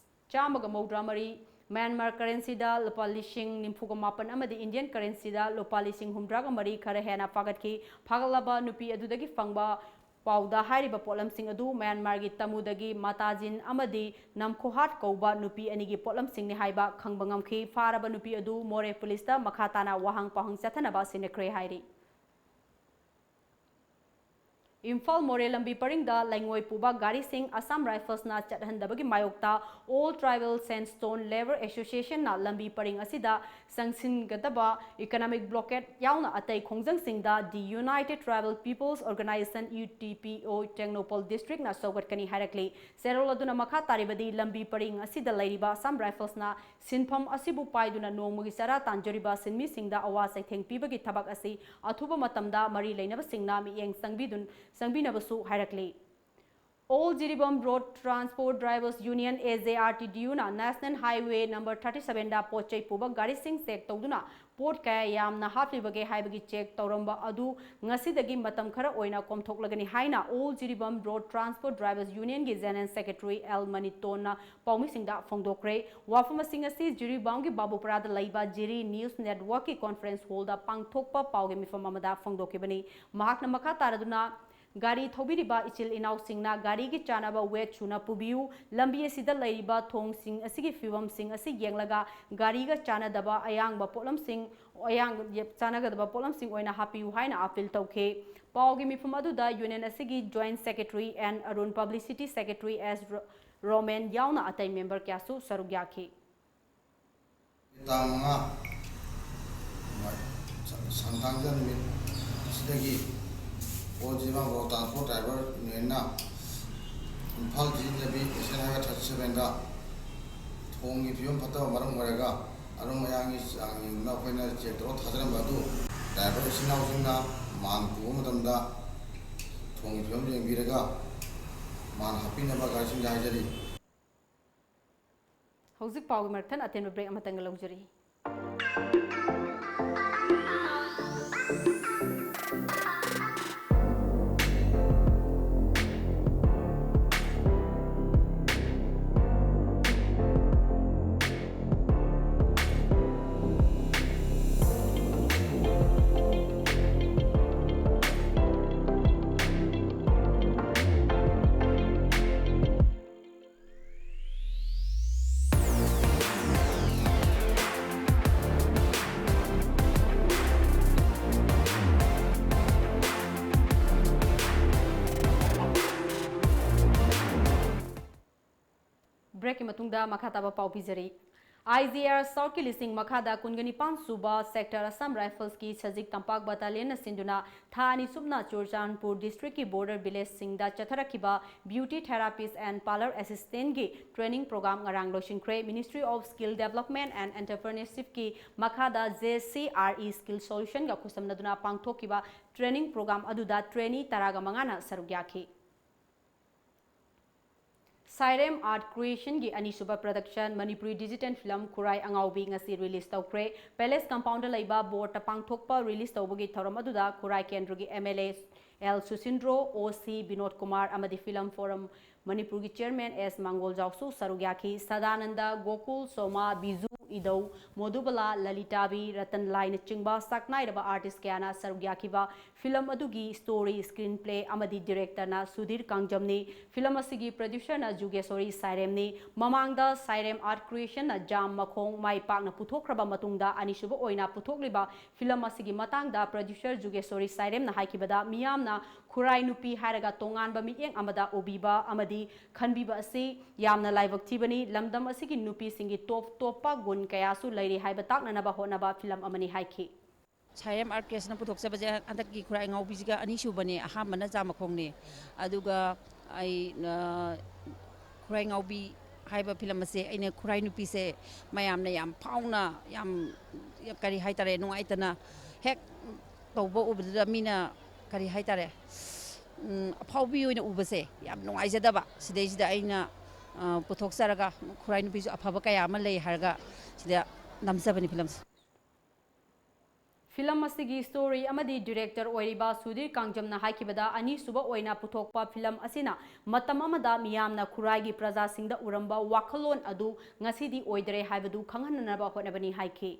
ꯆꯥꯝꯃꯒ ꯃꯧꯗ꯭ꯔꯥ ꯃꯔꯤ, ꯃ꯭ꯌꯥꯟꯃꯥꯔ ꯀꯔꯦꯟꯁꯤꯗ ꯂꯨꯄꯥ ꯂꯤꯁꯤꯡ ꯅꯤꯐꯨꯒ ꯃꯥꯄꯟ ꯑꯃꯗꯤ ꯏꯟꯗꯤꯌꯟ ꯀꯔꯦꯟꯁꯤꯗ ꯂꯨꯄꯥ ꯂꯤꯁꯤꯡ ꯍꯨꯝꯗ꯭ꯔꯥꯒ ꯃꯔꯤ ꯈꯔ ꯍꯦꯟꯅ ꯐꯥꯒꯠꯈꯤ꯫ ꯐꯥꯒꯠꯂꯕ ꯅꯨꯄꯤ ꯑꯗꯨꯗꯒꯤ ꯐꯪꯕ ꯄꯥꯎꯗ ꯍꯥꯏꯔꯤꯕ ꯄꯣꯠꯂꯝꯁꯤꯡ ꯑꯗꯨ ꯃ꯭ꯌꯥꯟꯃꯥꯔꯒꯤ ꯇꯃꯨꯗꯒꯤ ꯃꯥꯇꯥꯖꯤꯟ ꯑꯃꯗꯤ ꯅꯝꯈꯣꯍꯥꯠ ꯀꯧꯕ ꯅꯨꯄꯤ ꯑꯅꯤꯒꯤ ꯄꯣꯠꯂꯝꯁꯤꯡꯅꯤ ꯍꯥꯏꯕ ꯈꯪꯕ ꯉꯝꯈꯤ꯫ ꯐꯥꯔꯕ ꯅꯨꯄꯤ ꯑꯗꯨ ꯃꯣꯔꯦ ꯄꯨꯂꯤꯁꯇ ꯃꯈꯥ ꯇꯥꯅ ꯋꯥꯍꯪ ꯄꯥꯎꯍꯪ ꯆꯠꯊꯅꯕ ꯁꯤꯟꯅꯈ꯭ꯔꯦ ꯍꯥꯏꯔꯤ꯫ ꯏꯝꯐꯥꯜ ꯃꯣꯔꯦ ꯂꯝꯕꯤ ꯄꯔꯤꯡꯗ ꯂꯩꯉꯣꯏ ꯄꯨꯕ ꯒꯥꯔꯤꯁꯤꯡ ꯑꯁꯥꯝ ꯔꯥꯏꯐꯜꯁꯅ ꯆꯠꯍꯟꯗꯕꯒꯤ ꯃꯥꯌꯣꯛꯇ All Tribal Sandstone Labour Associationꯅ ꯂꯝꯕꯤ ꯄꯔꯤꯡ ꯑꯁꯤꯗ ꯆꯪꯁꯤꯟꯒꯗꯕ economic blockade ꯌꯥꯎꯅ ꯑꯇꯩ ꯈꯣꯡꯖꯪꯁꯤꯡꯗ The United Tribal People's Organization, U T P O, Tengnoupal Districtꯅ ꯁꯧꯒꯠꯀꯅꯤ ꯍꯥꯏꯔꯛꯂꯤ꯫ ꯆꯦꯔꯣꯜ ꯑꯗꯨꯅ ꯃꯈꯥ ꯇꯥꯔꯤꯕꯗꯤ, ꯂꯝꯕꯤ ꯄꯔꯤꯡ ꯑꯁꯤꯗ ꯂꯩꯔꯤꯕ ꯑꯁꯥꯝ ꯔꯥꯏꯐꯜꯁꯅ ꯁꯤꯟꯐꯝ ꯑꯁꯤꯕꯨ ꯄꯥꯏꯗꯨꯅ ꯅꯣꯡꯃꯒꯤ ꯆꯔꯥ ꯇꯥꯟꯖꯔꯤꯕ ꯁꯤꯟꯃꯤꯁꯤꯡꯗ ꯑꯋꯥ ꯆꯩꯊꯦꯡ ꯄꯤꯕꯒꯤ ꯊꯕꯛ ꯑꯁꯤ ꯑꯊꯨꯕ ꯃꯇꯝꯗ ꯃꯔꯤ ꯂꯩꯅꯕꯁꯤꯡꯅ ꯃꯤꯠꯌꯦꯡ ꯆꯪꯕꯤꯗꯨꯟ-, ꯆꯪꯕꯤꯅꯕꯁꯨ ꯍꯥꯏꯔꯛꯂꯤ꯫ All Jiribam Road Transport Drivers Union, A J R T D U ꯅ National Highway number thirty seven ꯗ ꯄꯣꯠ ꯆꯩ ꯄꯨꯕ ꯒꯥꯔꯤꯁꯤꯡ ꯆꯦꯛ ꯇꯧꯗꯨꯅ ꯄꯣꯠ ꯀꯌꯥ ꯌꯥꯝꯅ ꯍꯥꯞꯂꯤꯕꯒꯦ ꯍꯥꯏꯕꯒꯤ ꯆꯦꯛ ꯇꯧꯔꯝꯕ ꯑꯗꯨ ꯉꯁꯤꯗꯒꯤ ꯃꯇꯝ ꯈꯔ ꯑꯣꯏꯅ ꯀꯣꯝꯊꯣꯛꯂꯒꯅꯤ ꯍꯥꯏꯅ All Jiribam Road Transport Drivers Union ꯒꯤ General Secretary L ꯃꯅꯤꯇꯣꯟꯅ ꯄꯥꯎꯃꯤꯁꯤꯡꯗ ꯐꯣꯡꯗꯣꯛꯈ꯭ꯔꯦ꯫ ꯋꯥꯐꯝꯁꯤꯡ ꯑꯁꯤ ꯖꯤꯔꯤꯕꯥꯝꯒꯤ ꯕꯥꯕꯨꯄꯨꯔꯥꯗ ꯂꯩꯕ ꯖꯤꯔꯤ News Network ꯀꯤ conference hall ꯗ ꯄꯥꯡꯊꯣꯛꯄ ꯄꯥꯎꯒꯤ ꯃꯤꯐꯝ ꯑꯃꯗ ꯐꯣꯡꯗꯣꯛꯈꯤꯕꯅꯤ꯫ ꯃꯍꯥꯛꯅ ꯃꯈꯥ ꯇꯥꯔꯗꯨꯅ, ꯒꯥꯔꯤ ꯊꯧꯕꯤꯔꯤꯕ ꯏꯆꯤꯜ ꯏꯅꯥꯎꯁꯤꯡꯅ ꯒꯥꯔꯤꯒꯤ ꯆꯥꯅꯕ weight ꯁꯨꯅ ꯄꯨꯕꯤꯌꯨ꯫ ꯂꯝꯕꯤ ꯑꯁꯤꯗ ꯂꯩꯔꯤꯕ ꯊꯣꯡꯁꯤꯡ ꯑꯁꯤꯒꯤ ꯐꯤꯕꯝꯁꯤꯡ ꯑꯁꯤ ꯌꯦꯡꯂꯒ ꯒꯥꯔꯤꯒ ꯆꯥꯅꯗꯕ ꯑꯌꯥꯡꯕ ꯄꯣꯠꯂꯝꯁꯤꯡ, ꯑꯌꯥꯡ-, ꯆꯥꯅꯒꯗꯕ ꯄꯣꯠꯂꯝꯁꯤꯡ ꯑꯣꯏꯅ ꯍꯥꯞꯄꯤꯌꯨ ꯍꯥꯏꯅ appeal ꯇꯧꯈꯤ꯫ ꯄꯥꯎꯒꯤ ꯃꯤꯐꯝ ꯑꯗꯨꯗ Union ꯑꯁꯤꯒꯤ Joint Secretary N Arun, Publicity Secretary S ꯔꯣ-, ꯔꯣꯃꯦꯟ ꯌꯥꯎꯅ ꯑꯇꯩ member ꯀꯌꯥꯁꯨ ꯁꯔꯨꯛ ꯌꯥꯈꯤ꯫ ꯇꯥꯡ ꯃꯉꯥ, ꯁꯪꯊꯥꯡꯖ ꯅꯨꯃꯤꯠ ꯑꯁꯤꯗꯒꯤ All Jiribam Road Transport Driver Union ꯅ ꯏꯝꯐꯥꯜ ꯖꯤꯔꯤ ꯂꯝꯕꯤ National Highway thirty seven ꯗ ꯊꯣꯡꯒꯤ ꯐꯤꯕꯝ ꯐꯠꯇꯕ ꯃꯔꯝ ꯑꯣꯏꯔꯒ ꯑꯔꯨꯝ ꯑꯌꯥꯡꯒꯤ ꯆꯥꯡ ꯌꯦꯡꯗꯨꯅ ꯑꯩꯈꯣꯏꯅ check ꯇꯧꯔ ꯊꯥꯖꯔꯝꯕ ꯑꯗꯨ driver ꯏꯆꯤꯟ ꯏꯅꯥꯎꯁꯤꯡꯅ ꯃꯥꯟ ꯄꯨꯕ ꯃꯇꯝꯗ ꯊꯣꯡꯒꯤ ꯐꯤꯕꯝ ꯌꯦꯡꯕꯤꯔꯒ ꯃꯥꯟ ꯍꯥꯞꯄꯤꯅꯕ ꯒꯥꯔꯤꯁꯤꯡꯗ ꯍꯥꯏꯖꯔꯤ꯫ ꯍꯧꯖꯤꯛ ꯄꯥꯎꯒꯤ ꯃꯔꯛ ꯊꯠꯅ ꯑꯇꯦꯟꯕ break ꯑꯃꯇꯪꯒ ꯂꯧꯖꯔꯤ꯫ ꯀꯤ ꯃꯇꯨꯡꯗ ꯃꯈꯥ ꯇꯥꯕ ꯄꯥꯎ ꯄꯤꯖꯔꯤ꯫ ꯑꯥꯏ ꯖꯤ ꯑꯥꯔ ꯁꯥꯎꯠꯀꯤ ꯂꯤꯁꯤꯡ ꯃꯈꯥꯗ ꯀꯨꯟꯒ ꯅꯤꯄꯥꯟ ꯁꯨꯕ ꯁꯦꯛꯇꯔ ꯑꯁꯥꯝ ꯔꯥꯏꯐꯜꯁꯀꯤ ꯁꯖꯤꯛ ꯇꯝꯄꯥꯛ ꯕꯠꯇꯥꯂꯤꯌꯟꯅ ꯁꯤꯟꯗꯨꯅ ꯊꯥ ꯑꯅꯤ ꯆꯨꯞꯅ ꯆꯨꯔꯆꯥꯟꯄꯨꯔ ꯗꯤꯁꯇ꯭ꯔꯤꯛꯀꯤ ꯕꯣꯔꯗꯔ ꯚꯤꯂꯦꯖꯁꯤꯡꯗ ꯆꯠꯊꯔꯛꯈꯤꯕ ꯕ꯭ꯌꯨꯇꯤ ꯊꯦꯔꯥꯄꯤꯁ ꯑꯦꯟ ꯄꯥꯔꯂꯔ ꯑꯦꯁꯤꯁꯇꯦꯟꯒꯤ ꯇ꯭ꯔꯦꯅꯤꯡ ꯄ꯭ꯔꯣꯒ꯭ꯔꯥꯝ ꯉꯔꯥꯡ ꯂꯣꯏꯁꯤꯟꯈ꯭ꯔꯦ꯫ Ministry of Skill Development and Entrepreneurshipꯀꯤ ꯃꯈꯥꯗ J C R E skill ꯁꯣꯂꯨꯁꯟꯒ ꯈꯨꯠꯁꯝꯅꯗꯨꯅ ꯄꯥꯡꯊꯣꯛꯈꯤꯕ ꯇ꯭ꯔꯦꯅꯤꯡ ꯄ꯭ꯔꯣꯒ꯭ꯔꯥꯝ ꯑꯗꯨꯗ ꯇ꯭ꯔꯦꯅꯤ ꯇꯔꯥꯒ ꯃꯉꯥꯅ ꯁꯔꯨꯛ ꯌꯥꯈꯤ꯫ ꯁꯥꯏꯔꯦꯝ ꯑꯥꯔꯠ ꯀ꯭ꯔꯤꯌꯦꯁꯟꯒꯤ ꯑꯅꯤꯁꯨꯕ ꯄ꯭ꯔꯗꯛꯁꯟ ꯃꯅꯤꯄꯨꯔꯤ ꯗꯤꯖꯤꯇꯦꯜ ꯐꯤꯂꯝ ꯈꯨꯔꯥꯏ ꯑꯉꯥꯎꯕꯤ ꯉꯁꯤ ꯔꯤꯂꯤꯁ ꯇꯧꯈ꯭ꯔꯦ꯫ ꯄꯦꯂꯦꯁ ꯀꯝꯄꯥꯎꯟꯗ ꯂꯩꯕ ꯕꯣꯔꯗꯇ ꯄꯥꯡꯊꯣꯛꯄ ꯔꯤꯂꯤꯁ ꯇꯧꯕꯒꯤ ꯊꯧꯔꯝ ꯑꯗꯨꯗ ꯈꯨꯔꯥꯏ ꯀꯦꯟꯗ꯭ꯔꯒꯤ ꯑꯦꯝ ꯑꯦꯜ ꯑꯦ ꯑꯦꯜ ꯁꯨꯁꯤꯟꯗ꯭ꯔꯣ, ꯑꯣ ꯁꯤ ꯕꯤꯅꯣꯗ ꯀꯨꯃꯥꯔ ꯑꯃꯗꯤ ꯐꯤꯂꯝ ꯐꯣꯔꯝ ꯃꯅꯤꯄꯨꯔꯒꯤ ꯆꯤꯌꯔꯃꯦꯟ ꯑꯦꯁ ꯃꯥꯡꯒꯣꯜꯖꯥꯎꯁꯨ ꯁꯔꯨꯛ ꯌꯥꯈꯤ꯫ ꯁꯗꯥꯅꯟꯗ, ꯒꯣꯀꯨꯜ, ꯁꯣꯃꯥ, ꯕꯤꯖꯨ, ꯏꯗꯧ, ꯃꯣꯗꯨꯕꯂꯥ, ꯂꯂꯤꯇꯥꯕꯤ, ꯔꯇꯟ ꯂꯥꯏꯅꯆꯤꯡꯕ ꯁꯛꯅꯥꯏꯔꯕ ꯑꯥꯔꯇꯤꯁ ꯀꯌꯥꯅ ꯁꯔꯨꯛ ꯌꯥꯈꯤꯕ ꯐꯤꯂꯝ ꯑꯗꯨꯒꯤ ꯁ꯭ꯇꯣꯔꯤ, ꯁ꯭ꯀ꯭ꯔꯤꯟ ꯄ꯭ꯂꯦ ꯑꯃꯗꯤ ꯗꯤꯔꯦꯛꯇꯔꯅ ꯁꯨꯙꯤꯔ ꯀꯥꯡꯖꯝꯅꯤ꯫ ꯐꯤꯂꯝ ꯑꯁꯤꯒꯤ ꯄ꯭ꯔꯗ꯭ꯌꯨꯁꯔꯅ ꯖꯨꯒꯦꯁꯣꯔꯤ ꯁꯥꯏꯔꯦꯝꯅꯤ꯫ ꯃꯃꯥꯡꯗ ꯁꯥꯏꯔꯦꯝ ꯑꯥꯔꯠ ꯀ꯭ꯔꯤꯌꯦꯁꯟꯅ ꯖꯥꯝ ꯃꯈꯣꯡ ꯃꯥꯏ ꯄꯥꯛꯅ ꯄꯨꯊꯣꯛꯈ꯭ꯔꯕ ꯃꯇꯨꯡꯗ ꯑꯅꯤꯁꯨꯕ ꯑꯣꯏꯅ ꯄꯨꯊꯣꯛꯂꯤꯕ ꯐꯤꯂꯝ ꯑꯁꯤꯒꯤ ꯃꯇꯥꯡꯗ ꯄ꯭ꯔꯗ꯭ꯌꯨꯁꯔ ꯖꯨꯒꯦꯁꯣꯔꯤ ꯁꯥꯏꯔꯦꯝꯅ ꯍꯥꯏꯈꯤꯕꯗ, ꯃꯤꯌꯥꯝꯅ ꯈꯨꯔꯥꯏ ꯅꯨꯄꯤ ꯍꯥꯏꯔꯒ ꯇꯣꯉꯥꯟꯕ ꯃꯤꯠꯌꯦꯡ ꯑꯃꯗ ꯎꯕꯤꯕ ꯑꯃꯗꯤ ꯈꯟꯕꯤꯕ ꯑꯁꯤ ꯌꯥꯝꯅ ꯂꯥꯏꯕꯛ ꯊꯤꯕꯅꯤ꯫ ꯂꯝꯗꯝ ꯑꯁꯤꯒꯤ ꯅꯨꯄꯤꯁꯤꯡꯒꯤ ꯇꯣꯞ ꯇꯣꯞꯄ ꯒꯨꯟ ꯀꯌꯥꯁꯨ ꯂꯩꯔꯤ ꯍꯥꯏꯕ ꯇꯥꯛꯅꯅꯕ ꯍꯣꯠꯅꯕ ꯐꯤꯂꯝ ꯑꯃꯅꯤ ꯍꯥꯏꯈꯤ꯫ ꯁꯥꯏꯔꯦꯝ ꯑꯥꯔꯀꯦꯁꯅ ꯄꯨꯊꯣꯛꯆꯕꯁꯦ ꯍꯟꯗꯛꯀꯤ ꯈꯨꯔꯥꯏ ꯉꯥꯎꯕꯤꯁꯤꯒ ꯑꯅꯤꯁꯨꯕꯅꯦ, ꯑꯍꯥꯟꯕꯅ ꯖꯥꯝ ꯃꯈꯣꯡꯅꯦ꯫ ꯑꯗꯨꯒ ꯑꯩ, ꯑ, ꯈꯨꯔꯥꯏ ꯉꯥꯎꯕꯤ ꯍꯥꯏꯕ ꯐꯤꯂꯝ ꯑꯁꯦ ꯑꯩꯅ ꯈꯨꯔꯥꯏ ꯅꯨꯄꯤꯁꯦ ꯃꯌꯥꯝꯅ ꯌꯥꯝ ꯐꯥꯎꯅ, ꯌꯥꯝ, ꯌꯥꯝ ꯀꯔꯤ ꯍꯥꯏꯇꯥꯔꯦ, ꯅꯨꯡꯉꯥꯏꯇꯅ ꯍꯦꯛ ꯇꯧꯕ ꯎꯕꯗꯨꯗ ꯃꯤꯅ ꯀꯔꯤ ꯍꯥꯏꯇꯥꯔꯦ, ꯎꯝ, ꯑꯐꯥꯎꯕꯤ ꯑꯣꯏꯅ ꯎꯕꯁꯦ ꯌꯥꯝ ꯅꯨꯡꯉꯥꯏꯖꯗꯕ꯫ ꯁꯤꯗꯩꯁꯤꯗ ꯑꯩꯅ, ꯑ, ꯄꯨꯊꯣꯛꯆꯔꯒ ꯈꯨꯔꯥꯏ ꯅꯨꯄꯤꯁꯨ ꯑꯐꯕ ꯀꯌꯥ ꯑꯃ ꯂꯩ ꯍꯥꯏꯔꯒ ꯁꯤꯗ ꯅꯝꯖꯕꯅꯤ ꯐꯤꯂꯝꯁꯦ꯫ ꯐꯤꯂꯝ ꯑꯁꯤꯒꯤ ꯁ꯭ꯇꯣꯔꯤ ꯑꯃꯗꯤ ꯗꯤꯔꯦꯛꯇꯔ ꯑꯣꯏꯔꯤꯕ ꯁꯨꯙꯤꯔ ꯀꯥꯡꯖꯝꯅ ꯍꯥꯏꯈꯤꯕꯗ, ꯑꯅꯤꯁꯨꯕ ꯑꯣꯏꯅ ꯄꯨꯊꯣꯛꯄ ꯐꯤꯂꯝ ꯑꯁꯤꯅ ꯃꯇꯝ ꯑꯃꯗ ꯃꯤꯌꯥꯝꯅ ꯈꯨꯔꯥꯏꯒꯤ ꯄ꯭ꯔꯖꯥꯁꯤꯡꯗ ꯎꯔꯝꯕ ꯋꯥꯈꯜꯂꯣꯟ ꯑꯗꯨ ꯉꯁꯤꯗꯤ ꯑꯣꯏꯗꯔꯦ ꯍꯥꯏꯕꯗꯨ ꯈꯪꯍꯟꯅꯅꯕ ꯍꯣꯠꯅꯕꯅꯤ ꯍꯥꯏꯈꯤ꯫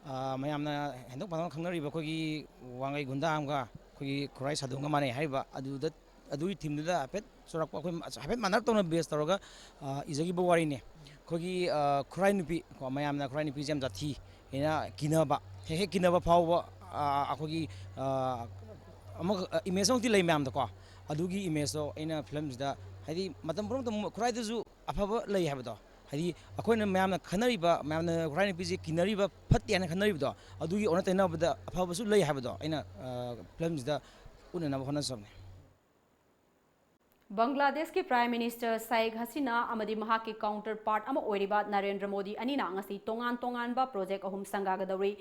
ꯑ, ꯃꯌꯥꯝꯅ ꯍꯦꯟꯗꯣꯛ ꯄꯥꯊꯣꯛꯅ ꯈꯪꯅꯔꯤꯕ ꯑꯩꯈꯣꯏꯒꯤ ꯋꯥꯡꯒꯩ ꯒꯨꯟꯗꯥ ꯑꯃꯒ ꯑꯩꯈꯣꯏꯒꯤ ꯈꯨꯔꯥꯏ ꯁꯥꯗꯣꯡꯒ ꯃꯥꯟꯅꯩ ꯍꯥꯏꯔꯤꯕ ꯑꯗꯨꯗ, ꯑꯗꯨꯒꯤ ꯊꯤꯝꯗꯨꯗ ꯍꯥꯏꯐꯦꯠ ꯆꯥꯎꯔꯥꯛꯄ ꯑꯩꯈꯣꯏ ꯍꯥꯏꯐꯦꯠ ꯃꯥꯟꯅꯔꯞ ꯇꯧꯅ ꯕꯦꯖ ꯇꯧꯔꯒ, ꯑ, ꯏꯖꯈꯤꯕ ꯋꯥꯔꯤꯅꯤ꯫ ꯑꯩꯈꯣꯏꯒꯤ, ꯑ, ꯈꯨꯔꯥꯏ ꯅꯨꯄꯤ ꯀꯣ, ꯃꯌꯥꯝꯅ ꯈꯨꯔꯥꯏ ꯅꯨꯄꯤꯁꯦ ꯌꯥꯝ ꯖꯥꯊꯤ ꯍꯥꯏꯅ ꯀꯤꯅꯕ, ꯍꯦꯛ ꯍꯦꯛ ꯀꯤꯅꯕ ꯐꯥꯎꯕ, ꯑ, ꯑꯩꯈꯣꯏꯒꯤ, ꯑ, ꯑꯃꯈꯛ, ꯑ, ꯏꯃꯦꯖ ꯑꯃꯈꯛꯇꯤ ꯂꯩ ꯃꯌꯥꯝꯗꯀꯣ꯫ ꯑꯗꯨꯒꯤ ꯏꯃꯦꯖꯇꯣ ꯑꯩꯅ ꯐꯤꯂꯝꯁꯤꯗ, ꯍꯥꯏꯗꯤ, ꯃꯇꯝ ꯄꯨꯝꯅꯃꯛꯇ ꯈꯨꯔꯥꯏꯗꯁꯨ ꯑꯐꯕ ꯂꯩ ꯍꯥꯏꯕꯗꯣ, ꯍꯥꯏꯗꯤ ꯑꯩꯈꯣꯏꯅ ꯃꯌꯥꯝꯅ ꯈꯟꯅꯔꯤꯕ, ꯃꯌꯥꯝꯅ ꯈꯨꯔꯥꯏ ꯅꯨꯄꯤꯁꯦ ꯀꯤꯅꯔꯤꯕ, ꯐꯠꯇꯦ ꯍꯥꯏꯅ ꯈꯟꯅꯔꯤꯕꯗꯣ, ꯑꯗꯨꯒꯤ ꯑꯣꯟꯅ ꯇꯩꯅꯕꯗ ꯑꯐꯕꯁꯨ ꯂꯩ ꯍꯥꯏꯕꯗꯣ ꯑꯩꯅ, ꯑ, ꯐꯤꯂꯝꯁꯤꯗ ꯎꯠꯅꯅꯕ ꯍꯣꯠꯅꯖꯕꯅꯤ꯫ ꯕꯪꯒ꯭ꯂꯥꯗꯦꯁꯀꯤ Prime Minister ꯁꯥꯏꯈ ꯍꯁꯤꯅꯥ ꯑꯃꯗꯤ ꯃꯍꯥꯛꯀꯤ counterpart ꯑꯃ ꯑꯣꯏꯔꯤꯕ ꯅꯔꯦꯟꯗ꯭ꯔ ꯃꯣꯗꯤ ꯑꯅꯤꯅ ꯉꯁꯤ ꯇꯣꯉꯥꯟ ꯇꯣꯉꯥꯟꯕ project ꯑꯍꯨꯝ ꯁꯪꯒꯥꯒꯗꯧꯔꯤ꯫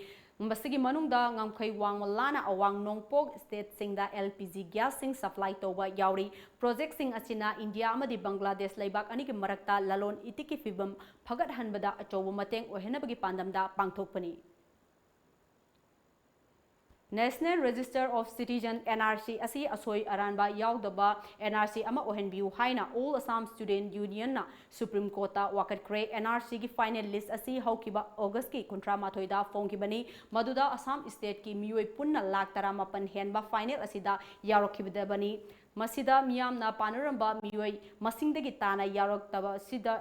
ꯃꯁꯤꯒꯤ ꯃꯅꯨꯡꯗ ꯉꯝꯈꯩ ꯋꯥꯡꯃ ꯂꯥꯅ ꯑꯋꯥꯡ ꯅꯣꯡꯄꯣꯛ stateꯁꯤꯡꯗ L P G gasꯁꯤꯡ supply ꯇꯧꯕ ꯌꯥꯎꯔꯤ꯫ Projectꯁꯤꯡ ꯑꯁꯤꯅ ꯏꯟꯗꯤꯌꯥ ꯑꯃꯗꯤ ꯕꯪꯒ꯭ꯂꯥꯗꯦꯁ ꯂꯩꯕꯥꯛ ꯑꯅꯤꯒꯤ ꯃꯔꯛꯇ ꯂꯂꯣꯟ ꯏꯇꯤꯛꯀꯤ ꯐꯤꯕꯝ ꯐꯒꯠꯍꯟꯕꯗ ꯑꯆꯧꯕ ꯃꯇꯦꯡ ꯑꯣꯏꯍꯟꯅꯕꯒꯤ ꯄꯥꯟꯗꯝꯗ ꯄꯥꯡꯊꯣꯛꯄꯅꯤ꯫ National Register of Citizen, N R C, ꯑꯁꯤ ꯑꯁꯣꯏ ꯑꯔꯥꯟꯕ ꯌꯥꯎꯗꯕ N R C ꯑꯃ ꯑꯣꯏꯍꯟꯕꯤꯌꯨ ꯍꯥꯏꯅ All Assam Student Unionꯅ Supreme Courtꯇ ꯋꯥꯀꯠꯈ꯭ꯔꯦ꯫ N R Cꯒꯤ final list ꯑꯁꯤ ꯍꯧꯈꯤꯕ Augustꯀꯤ ꯀꯨꯟꯊ꯭ꯔꯥ ꯃꯥꯊꯣꯏꯗ ꯐꯣꯡꯈꯤꯕꯅꯤ, ꯃꯗꯨꯗ ꯑꯁꯥꯝ stateꯀꯤ ꯃꯤꯑꯣꯏ ꯄꯨꯟꯅ ꯂꯥꯈ ꯇꯔꯥꯃꯥꯄꯟ ꯍꯦꯟꯕ final ꯑꯁꯤꯗ ꯌꯥꯎꯔꯛꯈꯤꯕꯗꯕꯅꯤ꯫ ꯃꯁꯤꯗ ꯃꯤꯌꯥꯝꯅ ꯄꯥꯅꯔꯝꯕ ꯃꯤꯑꯣꯏ ꯃꯁꯤꯡꯗꯒꯤ ꯇꯥꯅ ꯌꯥꯎꯔꯛꯇꯕ ꯑꯁꯤꯗ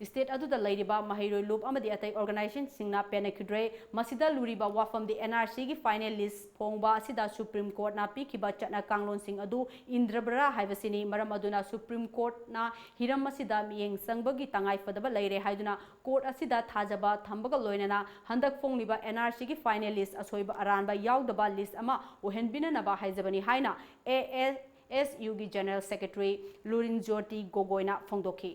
state ꯑꯗꯨꯗ ꯂꯩꯔꯤꯕ ꯃꯍꯩꯔꯣꯏ ꯂꯨꯞ ꯑꯃꯗꯤ ꯑꯇꯩ organizationꯁꯤꯡꯅ ꯄꯦꯟꯅꯈꯤꯗ꯭ꯔꯦ꯫ ꯃꯁꯤꯗ ꯂꯨꯔꯤꯕ ꯋꯥꯐꯝꯗꯤ N R Cꯒꯤ final list ꯐꯣꯡꯕ ꯑꯁꯤꯗ Supreme Courtꯅ ꯄꯤꯈꯤꯕ ꯆꯠꯅ ꯀꯥꯡꯂꯣꯟꯁꯤꯡ ꯑꯗꯨ ꯏꯟꯗ꯭ꯔꯕ꯭ꯔꯥ ꯍꯥꯏꯕꯁꯤꯅꯤ꯫ ꯃꯔꯝ ꯑꯗꯨꯅ Supreme Courtꯅ ꯍꯤꯔꯝ ꯑꯁꯤꯗ ꯃꯤꯠꯌꯦꯡ ꯆꯪꯕꯒꯤ ꯇꯉꯥꯏꯐꯗꯕ ꯂꯩꯔꯦ ꯍꯥꯏꯗꯨꯅ court ꯑꯁꯤꯗ ꯊꯥꯖꯕ ꯊꯝꯕꯒ ꯂꯣꯏꯅꯅ ꯍꯟꯗꯛ ꯐꯣꯡꯂꯤꯕ N R Cꯒꯤ final list ꯑꯁꯣꯏꯕ ꯑꯔꯥꯟꯕ ꯌꯥꯎꯗꯕ list ꯑꯃ ꯑꯣꯏꯍꯟꯕꯤꯅꯅꯕ ꯍꯥꯏꯖꯕꯅꯤ ꯍꯥꯏꯅ A S Uꯒꯤ General Secretary ꯂꯨꯔꯤꯟꯖꯣꯇꯤ ꯒꯣꯒꯣꯏꯅ ꯐꯣꯡꯗꯣꯛꯈꯤ꯫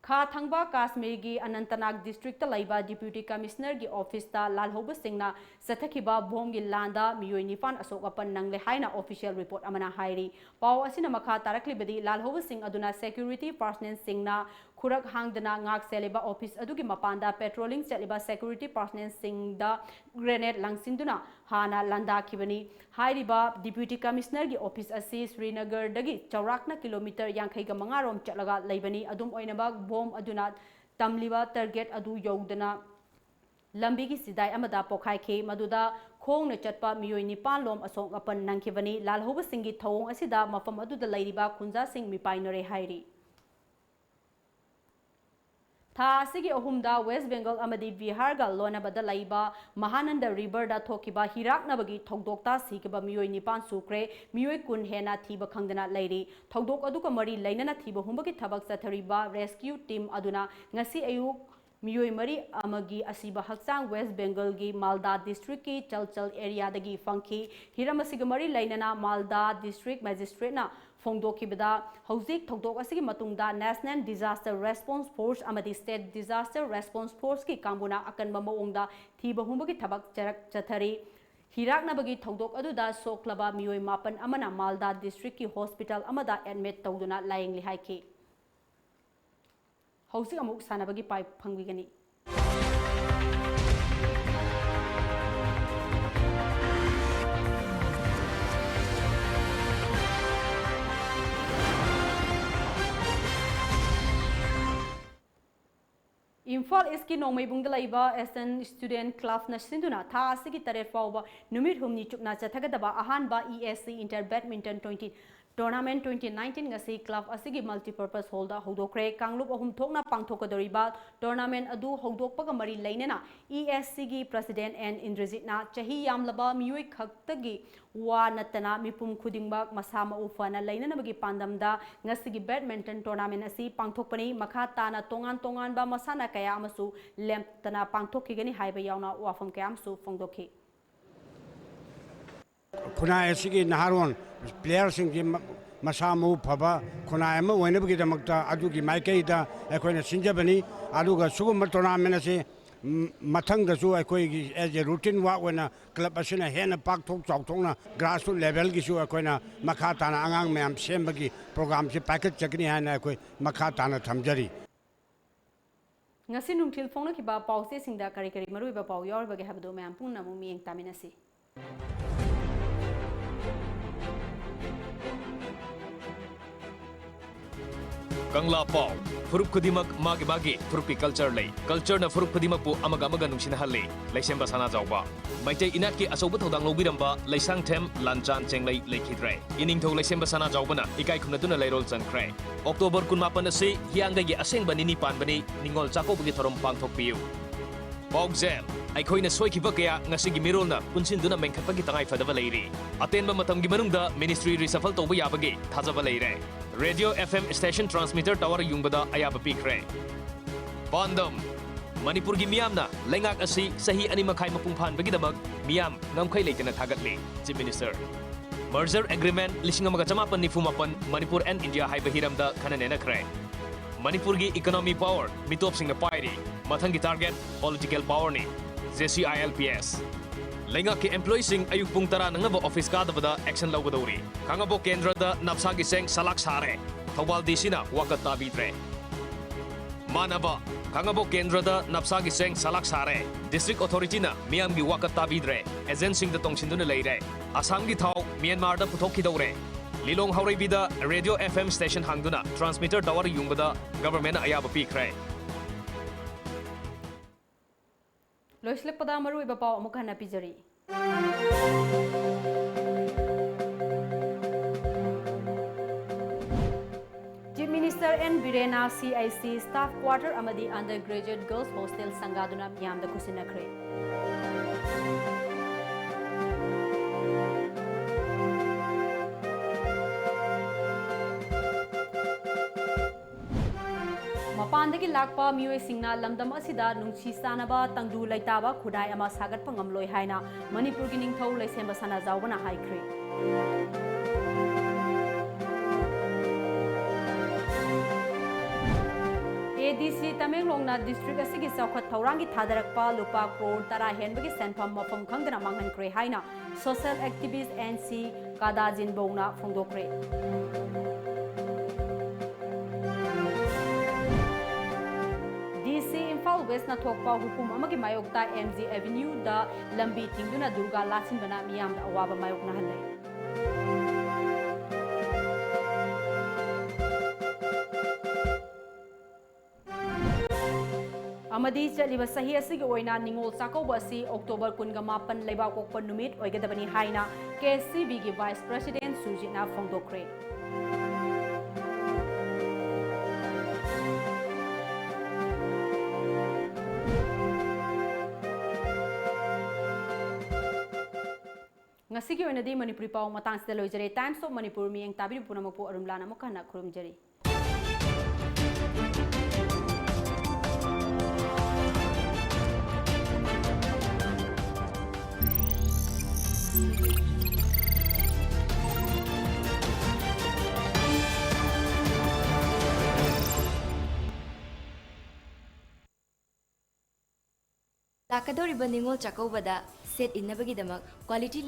ꯈꯥ ꯊꯪꯕ ꯀꯥꯁꯃꯤꯔꯒꯤ ꯑꯅꯟꯇꯅꯥꯒ districtꯇ ꯂꯩꯕ Deputy Commissionerꯒꯤ officeꯇ ꯂꯥꯜꯍꯧꯕꯁꯤꯡꯅ ꯆꯠꯊꯈꯤꯕ ꯕꯣꯝꯒꯤ ꯂꯥꯟꯗ ꯃꯤꯑꯣꯏ ꯅꯤꯄꯥꯟ ꯑꯁꯣꯛ ꯑꯄꯟ ꯅꯪꯂꯦ ꯍꯥꯏꯅ official report ꯑꯃꯅ ꯍꯥꯏꯔꯤ꯫ ꯄꯥꯎ ꯑꯁꯤꯅ ꯃꯈꯥ ꯇꯥꯔꯛꯂꯤꯕꯗꯤ, ꯂꯥꯜꯍꯧꯕꯁꯤꯡ ꯑꯗꯨꯅ security personnelꯁꯤꯡꯅ ꯈꯨꯔꯛ ꯍꯥꯡꯗꯅ ꯉꯥꯛ ꯁꯦꯜꯂꯤꯕ office ꯑꯗꯨꯒꯤ ꯃꯄꯥꯟꯗ patrolling ꯆꯠꯂꯤꯕ security personnelꯁꯤꯡꯗ grenade ꯂꯪꯁꯤꯟꯗꯨꯅ ꯍꯥꯟꯅ ꯂꯥꯟꯗꯥꯈꯤꯕꯅꯤ꯫ ꯍꯥꯏꯔꯤꯕ Deputy Commissionerꯒꯤ office ꯑꯁꯤ ꯁ꯭ꯔꯤꯅꯒꯔꯗꯒꯤ ꯆꯥꯎꯔꯥꯛꯅ kilometre ꯌꯥꯡꯈꯩꯒ ꯃꯉꯥ ꯔꯣꯝ ꯆꯠꯂꯒ ꯂꯩꯕꯅꯤ꯫ ꯑꯗꯨꯝ ꯑꯣꯏꯅꯃꯛ, ꯕꯣꯝ ꯑꯗꯨꯅ ꯇꯝꯂꯤꯕ target ꯑꯗꯨ ꯌꯧꯗꯅ ꯂꯝꯕꯤꯒꯤ ꯆꯤꯗꯥꯏ ꯑꯃꯗ ꯄꯣꯈꯥꯏꯈꯤ, ꯃꯗꯨꯗ ꯈꯣꯡꯅ ꯆꯠꯄ ꯃꯤꯑꯣꯏ ꯅꯤꯄꯥꯟ ꯂꯣꯝ ꯑꯁꯣꯛ ꯑꯄꯟ ꯅꯪꯈꯤꯕꯅꯤ꯫ ꯂꯥꯜꯍꯧꯕꯁꯤꯡꯒꯤ ꯊꯧꯑꯣꯡ ꯑꯁꯤꯗ ꯃꯐꯝ ꯑꯗꯨꯗ ꯂꯩꯔꯤꯕ ꯈꯨꯟꯖꯥꯁꯤꯡ ꯃꯤꯄꯥꯏꯅꯔꯦ ꯍꯥꯏꯔꯤ꯫ ꯊꯥ ꯑꯁꯤꯒꯤ ꯑꯍꯨꯝꯗ ꯋꯦꯁ ꯕꯦꯡꯒꯜ ꯑꯃꯗꯤ ꯕꯤꯍꯥꯔꯒ ꯂꯣꯏꯅꯕꯗ ꯂꯩꯕ ꯃꯍꯥꯅꯟꯗ ꯔꯤꯚꯔꯗ ꯊꯣꯛꯈꯤꯕ ꯍꯤꯔꯥꯛꯅꯕꯒꯤ ꯊꯧꯗꯣꯛꯇ ꯁꯤꯈꯤꯕ ꯃꯤꯑꯣꯏ ꯅꯤꯄꯥꯟ ꯁꯨꯈ꯭ꯔꯦ, ꯃꯤꯑꯣꯏ ꯀꯨꯟ ꯍꯦꯟꯅ ꯊꯤꯕ ꯈꯪꯗꯅ ꯂꯩꯔꯤ꯫ ꯊꯧꯗꯣꯛ ꯑꯗꯨꯒ ꯃꯔꯤ ꯂꯩꯅꯅ ꯊꯤꯕ ꯍꯨꯝꯕꯒꯤ ꯊꯕꯛ ꯆꯠꯊꯔꯤꯕ ꯔꯦꯁꯀ꯭ꯌꯨ ꯇꯤꯝ ꯑꯗꯨꯅ ꯉꯁꯤ ꯑꯌꯨꯛ ꯃꯤꯑꯣꯏ ꯃꯔꯤ ꯑꯃꯒꯤ ꯑꯁꯤꯕ ꯍꯛꯆꯥꯡ ꯋꯦꯁ ꯕꯦꯡꯒꯜꯒꯤ ꯃꯥꯜꯗꯥ ꯗꯤꯁꯇ꯭ꯔꯤꯛꯀꯤ ꯆꯜꯆꯜ ꯑꯦꯔꯤꯌꯥꯗꯒꯤ ꯐꯪꯈꯤ꯫ ꯍꯤꯔꯝ ꯑꯁꯤꯒ ꯃꯔꯤ ꯂꯩꯅꯅ ꯃꯥꯜꯗꯥ ꯗꯤꯁꯇ꯭ꯔꯤꯛ ꯃꯦꯖꯤꯁꯇ꯭ꯔꯦꯠꯅ ꯐꯣꯡꯗꯣꯛꯈꯤꯕꯗ, ꯍꯧꯖꯤꯛ ꯊꯧꯗꯣꯛ ꯑꯁꯤꯒꯤ ꯃꯇꯨꯡꯗ National Disaster Response Force ꯑꯃꯗꯤ State Disaster Response Forceꯀꯤ ꯀꯥꯡꯕꯨꯅ ꯑꯀꯟꯕ ꯃꯑꯣꯡꯗ ꯊꯤꯕ ꯍꯨꯝꯕꯒꯤ ꯊꯕꯛ ꯆꯔꯛ ꯆꯠꯊꯔꯤ꯫ ꯍꯤꯔꯥꯛꯅꯕꯒꯤ ꯊꯧꯗꯣꯛ ꯑꯗꯨꯗ ꯁꯣꯛꯂꯕ ꯃꯤꯑꯣꯏ ꯃꯥꯄꯟ ꯑꯃꯅ ꯃꯥꯜꯗꯥ ꯗꯤꯁꯇ꯭ꯔꯤꯛꯀꯤ ꯍꯣꯁꯄꯤꯇꯥꯜ ꯑꯃꯗ ꯑꯦꯗꯃꯤꯠ ꯇꯧꯗꯨꯅ ꯂꯥꯌꯦꯡꯂꯤ ꯍꯥꯏꯈꯤ꯫ ꯍꯧꯖꯤꯛ ꯑꯃꯨꯛ ꯁꯥꯟꯅꯕꯒꯤ ꯄꯥꯏ ꯐꯪꯕꯤꯒꯅꯤ꯫ ꯏꯝꯐꯥꯜ ꯏꯁꯀꯤ ꯅꯣꯡꯃꯩꯕꯨꯡꯗ ꯂꯩꯕ Asian Student Clubꯅ ꯁꯤꯟꯗꯨꯅ ꯊꯥ ꯑꯁꯤꯒꯤ ꯇꯔꯦꯠ ꯐꯥꯎꯕ ꯅꯨꯃꯤꯠ ꯍꯨꯝꯅꯤ ꯆꯨꯞꯅ ꯆꯠꯊꯒꯗꯕ ꯑꯍꯥꯟꯕ E S C Inter Badminton twenty Tournament twenty nineteen ꯉꯁꯤ club ꯑꯁꯤꯒꯤ multipurpose hallꯗ ꯍꯧꯗꯣꯛꯈ꯭ꯔꯦ꯫ ꯀꯥꯡꯂꯨꯞ ꯑꯍꯨꯝ ꯊꯣꯛꯅ ꯄꯥꯡꯊꯣꯛꯀꯗꯧꯔꯤꯕ tournament ꯑꯗꯨ ꯍꯧꯗꯣꯛꯄꯒ ꯃꯔꯤ ꯂꯩꯅꯅ E S Cꯒꯤ President N ꯏꯟꯗ꯭ꯔꯖꯤꯠꯅ ꯆꯍꯤ ꯌꯥꯝꯂꯕ ꯃꯤꯑꯣꯏ ꯈꯛꯇꯒꯤ ꯋꯥ ꯅꯠꯇꯅ ꯃꯤꯄꯨꯝ ꯈꯨꯗꯤꯡꯃꯛ ꯃꯁꯥ ꯃꯎ ꯐꯅ ꯂꯩꯅꯅꯕꯒꯤ ꯄꯥꯟꯗꯝꯗ ꯉꯁꯤꯒꯤ badminton tournament ꯑꯁꯤ ꯄꯥꯡꯊꯣꯛꯄꯅꯤ꯫ ꯃꯈꯥ ꯇꯥꯅ ꯇꯣꯉꯥꯟ ꯇꯣꯉꯥꯟꯕ ꯃꯁꯥꯟꯅ ꯀꯌꯥ ꯑꯃꯁꯨ ꯂꯦꯞꯇꯅ ꯄꯥꯡꯊꯣꯛꯈꯤꯒꯅꯤ ꯍꯥꯏꯕ ꯌꯥꯎꯅ ꯋꯥꯐꯝ ꯀꯌꯥ ꯑꯃꯁꯨ ꯐꯣꯡꯗꯣꯛꯈꯤ꯫ ꯈꯨꯟꯅꯥꯏ ꯑꯁꯤꯒꯤ ꯅꯍꯥꯔꯣꯟ playerꯁꯤꯡꯁꯤ ꯃ-, ꯃꯁꯥ ꯃꯎ ꯐꯕ ꯈꯨꯟꯅꯥꯏ ꯑꯃ ꯑꯣꯏꯅꯕꯒꯤꯗꯃꯛꯇ ꯑꯗꯨꯒꯤ ꯃꯥꯏꯀꯩꯗ ꯑꯩꯈꯣꯏꯅ ꯁꯤꯟꯖꯕꯅꯤ꯫ ꯑꯗꯨꯒ ꯁꯤꯒꯨꯝꯕ tournament ꯑꯁꯤ, ꯝ-, ꯃꯊꯪꯗꯁꯨ ꯑꯩꯈꯣꯏꯒꯤ as a routine work ꯑꯣꯏꯅ club ꯑꯁꯤꯅ ꯍꯦꯟꯅ ꯄꯥꯛꯊꯣꯛ ꯆꯥꯎꯊꯣꯛꯅ grassroots levelꯒꯤꯁꯨ ꯑꯩꯈꯣꯏꯅ ꯃꯈꯥ ꯇꯥꯅ ꯑꯉꯥꯡ ꯃꯌꯥꯝ ꯁꯦꯝꯕꯒꯤ programꯁꯤ ꯄꯥꯏꯈꯠꯆꯒꯅꯤ ꯍꯥꯏꯅ ꯑꯩꯈꯣꯏ ꯃꯈꯥ ꯇꯥꯅ ꯊꯝꯖꯔꯤ꯫ ꯉꯁꯤ ꯅꯨꯡꯊꯤꯜ ꯐꯣꯡꯅꯈꯤꯕ ꯄꯥꯎꯆꯦꯁꯤꯡꯗ ꯀꯔꯤ ꯀꯔꯤ ꯃꯔꯨꯑꯣꯏꯕ ꯄꯥꯎ ꯌꯥꯎꯔꯤꯕꯒꯦ ꯍꯥꯏꯕꯗꯨ ꯃꯌꯥꯝ ꯄꯨꯝꯅꯃꯛ ꯃꯤꯠꯌꯦꯡ ꯇꯥꯃꯤꯟꯅꯁꯤ꯫ ꯀꯪꯂꯥ ꯄꯥꯎ꯫ ꯐꯨꯔꯨꯞ ꯈꯨꯗꯤꯡꯃꯛ ꯃꯥꯒꯤ ꯃꯥꯒꯤ ꯐꯨꯔꯨꯞꯀꯤ culture ꯂꯩ꯫ Cultureꯅ ꯐꯨꯔꯨꯞ ꯈꯨꯗꯤꯡꯃꯛꯄꯨ ꯑꯃꯒ ꯑꯃꯒ ꯅꯨꯡꯁꯤꯅꯍꯜꯂꯤ꯫ ꯂꯩꯁꯦꯝꯕ ꯁꯅꯥꯖꯥꯎꯕ꯫ ꯃꯩꯇꯩ ꯏꯅꯥꯠꯀꯤ ꯑꯆꯧꯕ ꯊꯧꯗꯥꯡ ꯂꯧꯕꯤꯔꯝꯕ ꯂꯩꯁꯥꯡꯊꯦꯝ ꯂꯥꯟꯆꯥꯟ ꯆꯦꯡꯂꯩ ꯂꯩꯈꯤꯗ꯭ꯔꯦ꯫ ꯏꯅꯤꯡꯊꯧ ꯂꯩꯁꯦꯝꯕ ꯁꯅꯥꯖꯥꯎꯕꯅ ꯏꯀꯥꯏ ꯈꯨꯝꯅꯗꯨꯅ ꯂꯩꯔꯣꯜ ꯆꯟꯈ꯭ꯔꯦ꯫ October ꯀꯨꯟꯃꯥꯄꯟ ꯑꯁꯤ ꯍꯤꯌꯥꯡꯒꯩꯒꯤ ꯑꯁꯦꯡꯕ ꯅꯤꯅꯤ ꯄꯥꯟꯕꯅꯤ, ꯅꯤꯉꯣꯜ ꯆꯥꯛꯀꯧꯕꯒꯤ ꯊꯧꯔꯝ ꯄꯥꯡꯊꯣꯛꯄꯤꯌꯨ꯫ ꯄꯥꯎꯖꯦꯜ, ꯑꯩꯈꯣꯏꯅ ꯁꯣꯏꯈꯤꯕ ꯀꯌꯥ ꯉꯁꯤꯒꯤ ꯃꯤꯔꯣꯜꯅ ꯄꯨꯟꯁꯤꯟꯗꯨꯅ ꯃꯦꯟꯈꯠꯄꯒꯤ ꯇꯉꯥꯏꯐꯗꯕ ꯂꯩꯔꯤ꯫ ꯑꯇꯦꯟꯕ ꯃꯇꯝꯒꯤ ꯃꯅꯨꯡꯗ ministry reshuffle ꯇꯧꯕ ꯌꯥꯕꯒꯤ ꯊꯥꯖꯕ ꯂꯩꯔꯦ꯫ Radio F M station transmitter tower ꯌꯨꯡꯕꯗ ꯑꯌꯥꯕ ꯄꯤꯈ꯭ꯔꯦ꯫ ꯄꯥꯟꯗꯝ, ꯃꯅꯤꯄꯨꯔꯒꯤ ꯃꯤꯌꯥꯝꯅ ꯂꯩꯉꯥꯛ ꯑꯁꯤ ꯆꯍꯤ ꯑꯅꯤ ꯃꯈꯥꯏ ꯃꯄꯨꯡ ꯐꯥꯍꯟꯕꯒꯤꯗꯃꯛ ꯃꯤꯌꯥꯝ ꯉꯝꯈꯩ ꯂꯩꯇꯅ ꯊꯥꯒꯠꯂꯤ, Chief Minister꯫ Merger Agreement ꯂꯤꯁꯤꯡ ꯑꯃꯒ ꯆꯃꯥꯄꯟ ꯅꯤꯐꯨ ꯃꯥꯄꯟ Manipur and India ꯍꯥꯏꯕ ꯍꯤꯔꯝꯗ ꯈꯟꯅ ꯅꯩꯅꯈ꯭ꯔꯦ꯫ ꯃꯅꯤꯄꯨꯔꯒꯤ economy power ꯃꯤꯇꯣꯞꯁꯤꯡꯅ ꯄꯥꯏꯔꯤ꯫ ꯃꯊꯪꯒꯤ target political powerꯅꯤ, J C I L P S꯫ ꯂꯩꯉꯥꯛꯀꯤ employeeꯁꯤꯡ ꯑꯌꯨꯛ ꯄꯨꯡ ꯇꯔꯥ ꯅꯪꯅꯕ office ꯀꯥꯗꯕꯗ action ꯂꯧꯒꯗꯧꯔꯤ꯫ ꯈꯥꯉꯕꯣꯛ ꯀꯦꯟꯗ꯭ꯔꯗ ꯅꯞꯁꯥꯒꯤ ꯆꯦꯡ ꯁꯂꯥꯛ ꯁꯥꯔꯦ꯫ ꯊꯧꯕꯥꯜ D Cꯅ ꯋꯥꯀꯠ ꯇꯥꯕꯤꯗ꯭ꯔꯦ꯫ ꯃꯥꯟꯅꯕ, ꯈꯥꯉꯕꯣꯛ ꯀꯦꯟꯗ꯭ꯔꯗ ꯅꯞꯁꯥꯒꯤ ꯆꯦꯡ ꯁꯂꯥꯛ ꯁꯥꯔꯦ꯫ District Authorityꯅ ꯃꯤꯌꯥꯝꯒꯤ ꯋꯥꯀꯠ ꯇꯥꯕꯤꯗ꯭ꯔꯦ꯫ Agentꯁꯤꯡꯗ ꯇꯣꯡꯁꯤꯟꯗꯨꯅ ꯂꯩꯔꯦ꯫ ꯑꯁꯥꯝꯒꯤ ꯊꯥꯎ ꯃ꯭ꯌꯥꯟꯃꯥꯔꯗ ꯄꯨꯊꯣꯛꯈꯤꯗꯧꯔꯦ꯫ ꯂꯤꯂꯣꯡ ꯍꯥꯎꯔꯩꯕꯤꯗ Radio F M station ꯍꯥꯡꯗꯨꯅ transmitter tower ꯌꯨꯡꯕꯗ governmentꯅ ꯑꯌꯥꯕ ꯄꯤꯈ꯭ꯔꯦ꯫ ꯂꯣꯏꯁꯤꯜꯂꯛꯄꯗ ꯃꯔꯨꯑꯣꯏꯕ ꯄꯥꯎ ꯑꯃꯨꯛ ꯍꯟꯅ ꯄꯤꯖꯔꯤ꯫ Chief Minister N ꯕꯤꯔꯦꯟꯅ C I C staff quarter ꯑꯃꯗꯤ undergraduate girls hostel ꯁꯪꯒꯥꯗꯨꯅ ꯃꯤꯌꯥꯝꯗ ꯈꯨꯠꯁꯤꯟꯅꯈ꯭ꯔꯦ꯫ ꯃꯄꯥꯟꯗꯒꯤ ꯂꯥꯛꯄ ꯃꯤꯑꯣꯏꯁꯤꯡꯅ ꯂꯝꯗꯝ ꯑꯁꯤꯗ ꯅꯨꯡꯁꯤ ꯆꯥꯟꯅꯕ, ꯇꯪꯗꯨ ꯂꯩꯇꯥꯕ ꯈꯨꯟꯅꯥꯏ ꯑꯃ ꯁꯥꯒꯠꯄ ꯉꯝꯂꯣꯏ ꯍꯥꯏꯅ ꯃꯅꯤꯄꯨꯔꯒꯤ ꯅꯤꯡꯊꯧ ꯂꯩꯁꯦꯝꯕ ꯁꯅꯥꯖꯥꯎꯕꯅ ꯍꯥꯏꯈ꯭ꯔꯦ꯫ A D C ꯇꯃꯦꯡꯂꯣꯡꯅ district ꯑꯁꯤꯒꯤ ꯆꯥꯎꯈꯠ ꯊꯧꯔꯥꯡꯒꯤ ꯊꯥꯗꯔꯛꯄ ꯂꯨꯄꯥ ꯀ꯭ꯔꯣꯔ ꯇꯔꯥ ꯍꯦꯟꯕꯒꯤ ꯁꯦꯟꯐꯝ ꯃꯐꯝ ꯈꯪꯗꯅ ꯃꯥꯡꯍꯟꯈ꯭ꯔꯦ ꯍꯥꯏꯅ social activist N C ꯀꯥꯗꯥꯖꯤꯟꯕꯧꯅ ꯐꯣꯡꯗꯣꯛꯈ꯭ꯔꯦ꯫ D C Imphal Westꯅ ꯊꯣꯛꯄ ꯍꯨꯀꯨꯝ ꯑꯃꯒꯤ ꯃꯥꯌꯣꯛꯇ M G Avenueꯗ ꯂꯝꯕꯤ ꯊꯤꯡꯗꯨꯅ ꯗꯨꯔꯒꯥ ꯂꯥꯠꯁꯤꯟꯕꯅ ꯃꯤꯌꯥꯝꯗ ꯑꯋꯥꯕ ꯃꯥꯌꯣꯛꯅꯍꯜꯂꯦ꯫ ꯑꯃꯗꯤ ꯆꯠꯂꯤꯕ ꯆꯍꯤ ꯑꯁꯤꯒꯤ ꯑꯣꯏꯅ ꯅꯤꯉꯣꯜ ꯆꯥꯛꯀꯧꯕ ꯑꯁꯤ October ꯀꯨꯟꯒ ꯃꯥꯄꯟ ꯂꯩꯕꯥꯛꯄꯣꯛꯄ ꯅꯨꯃꯤꯠ ꯑꯣꯏꯒꯗꯕꯅꯤ ꯍꯥꯏꯅ K S C B ꯒꯤ Vice President ꯁꯨꯔꯖꯤꯠꯅ ꯐꯣꯡꯗꯣꯛꯈ꯭ꯔꯦ꯫ ꯉꯁꯤꯒꯤ ꯑꯣꯏꯅꯗꯤ ꯃꯅꯤꯄꯨꯔꯤ ꯄꯥꯎ ꯃꯇꯥꯡꯁꯤꯗ ꯂꯣꯏꯖꯔꯦ꯫ Times of Manipur ꯃꯤꯠꯌꯦꯡ ꯇꯥꯕꯤꯔꯤꯕ ꯄꯨꯝꯅꯃꯛꯄꯨ ꯑꯔꯨꯝꯂꯥꯅ ꯑꯃꯨꯛ ꯍꯟꯅ ꯈꯨꯔꯨꯝꯖꯔꯤ꯫ ꯂꯥꯛꯀꯗꯧꯔꯤꯕ ꯅꯤꯉꯣꯜ ꯆꯥꯛꯀꯧꯕꯗ ꯁꯦꯠ ꯏꯟꯅꯕꯒꯤꯗꯃꯛ quality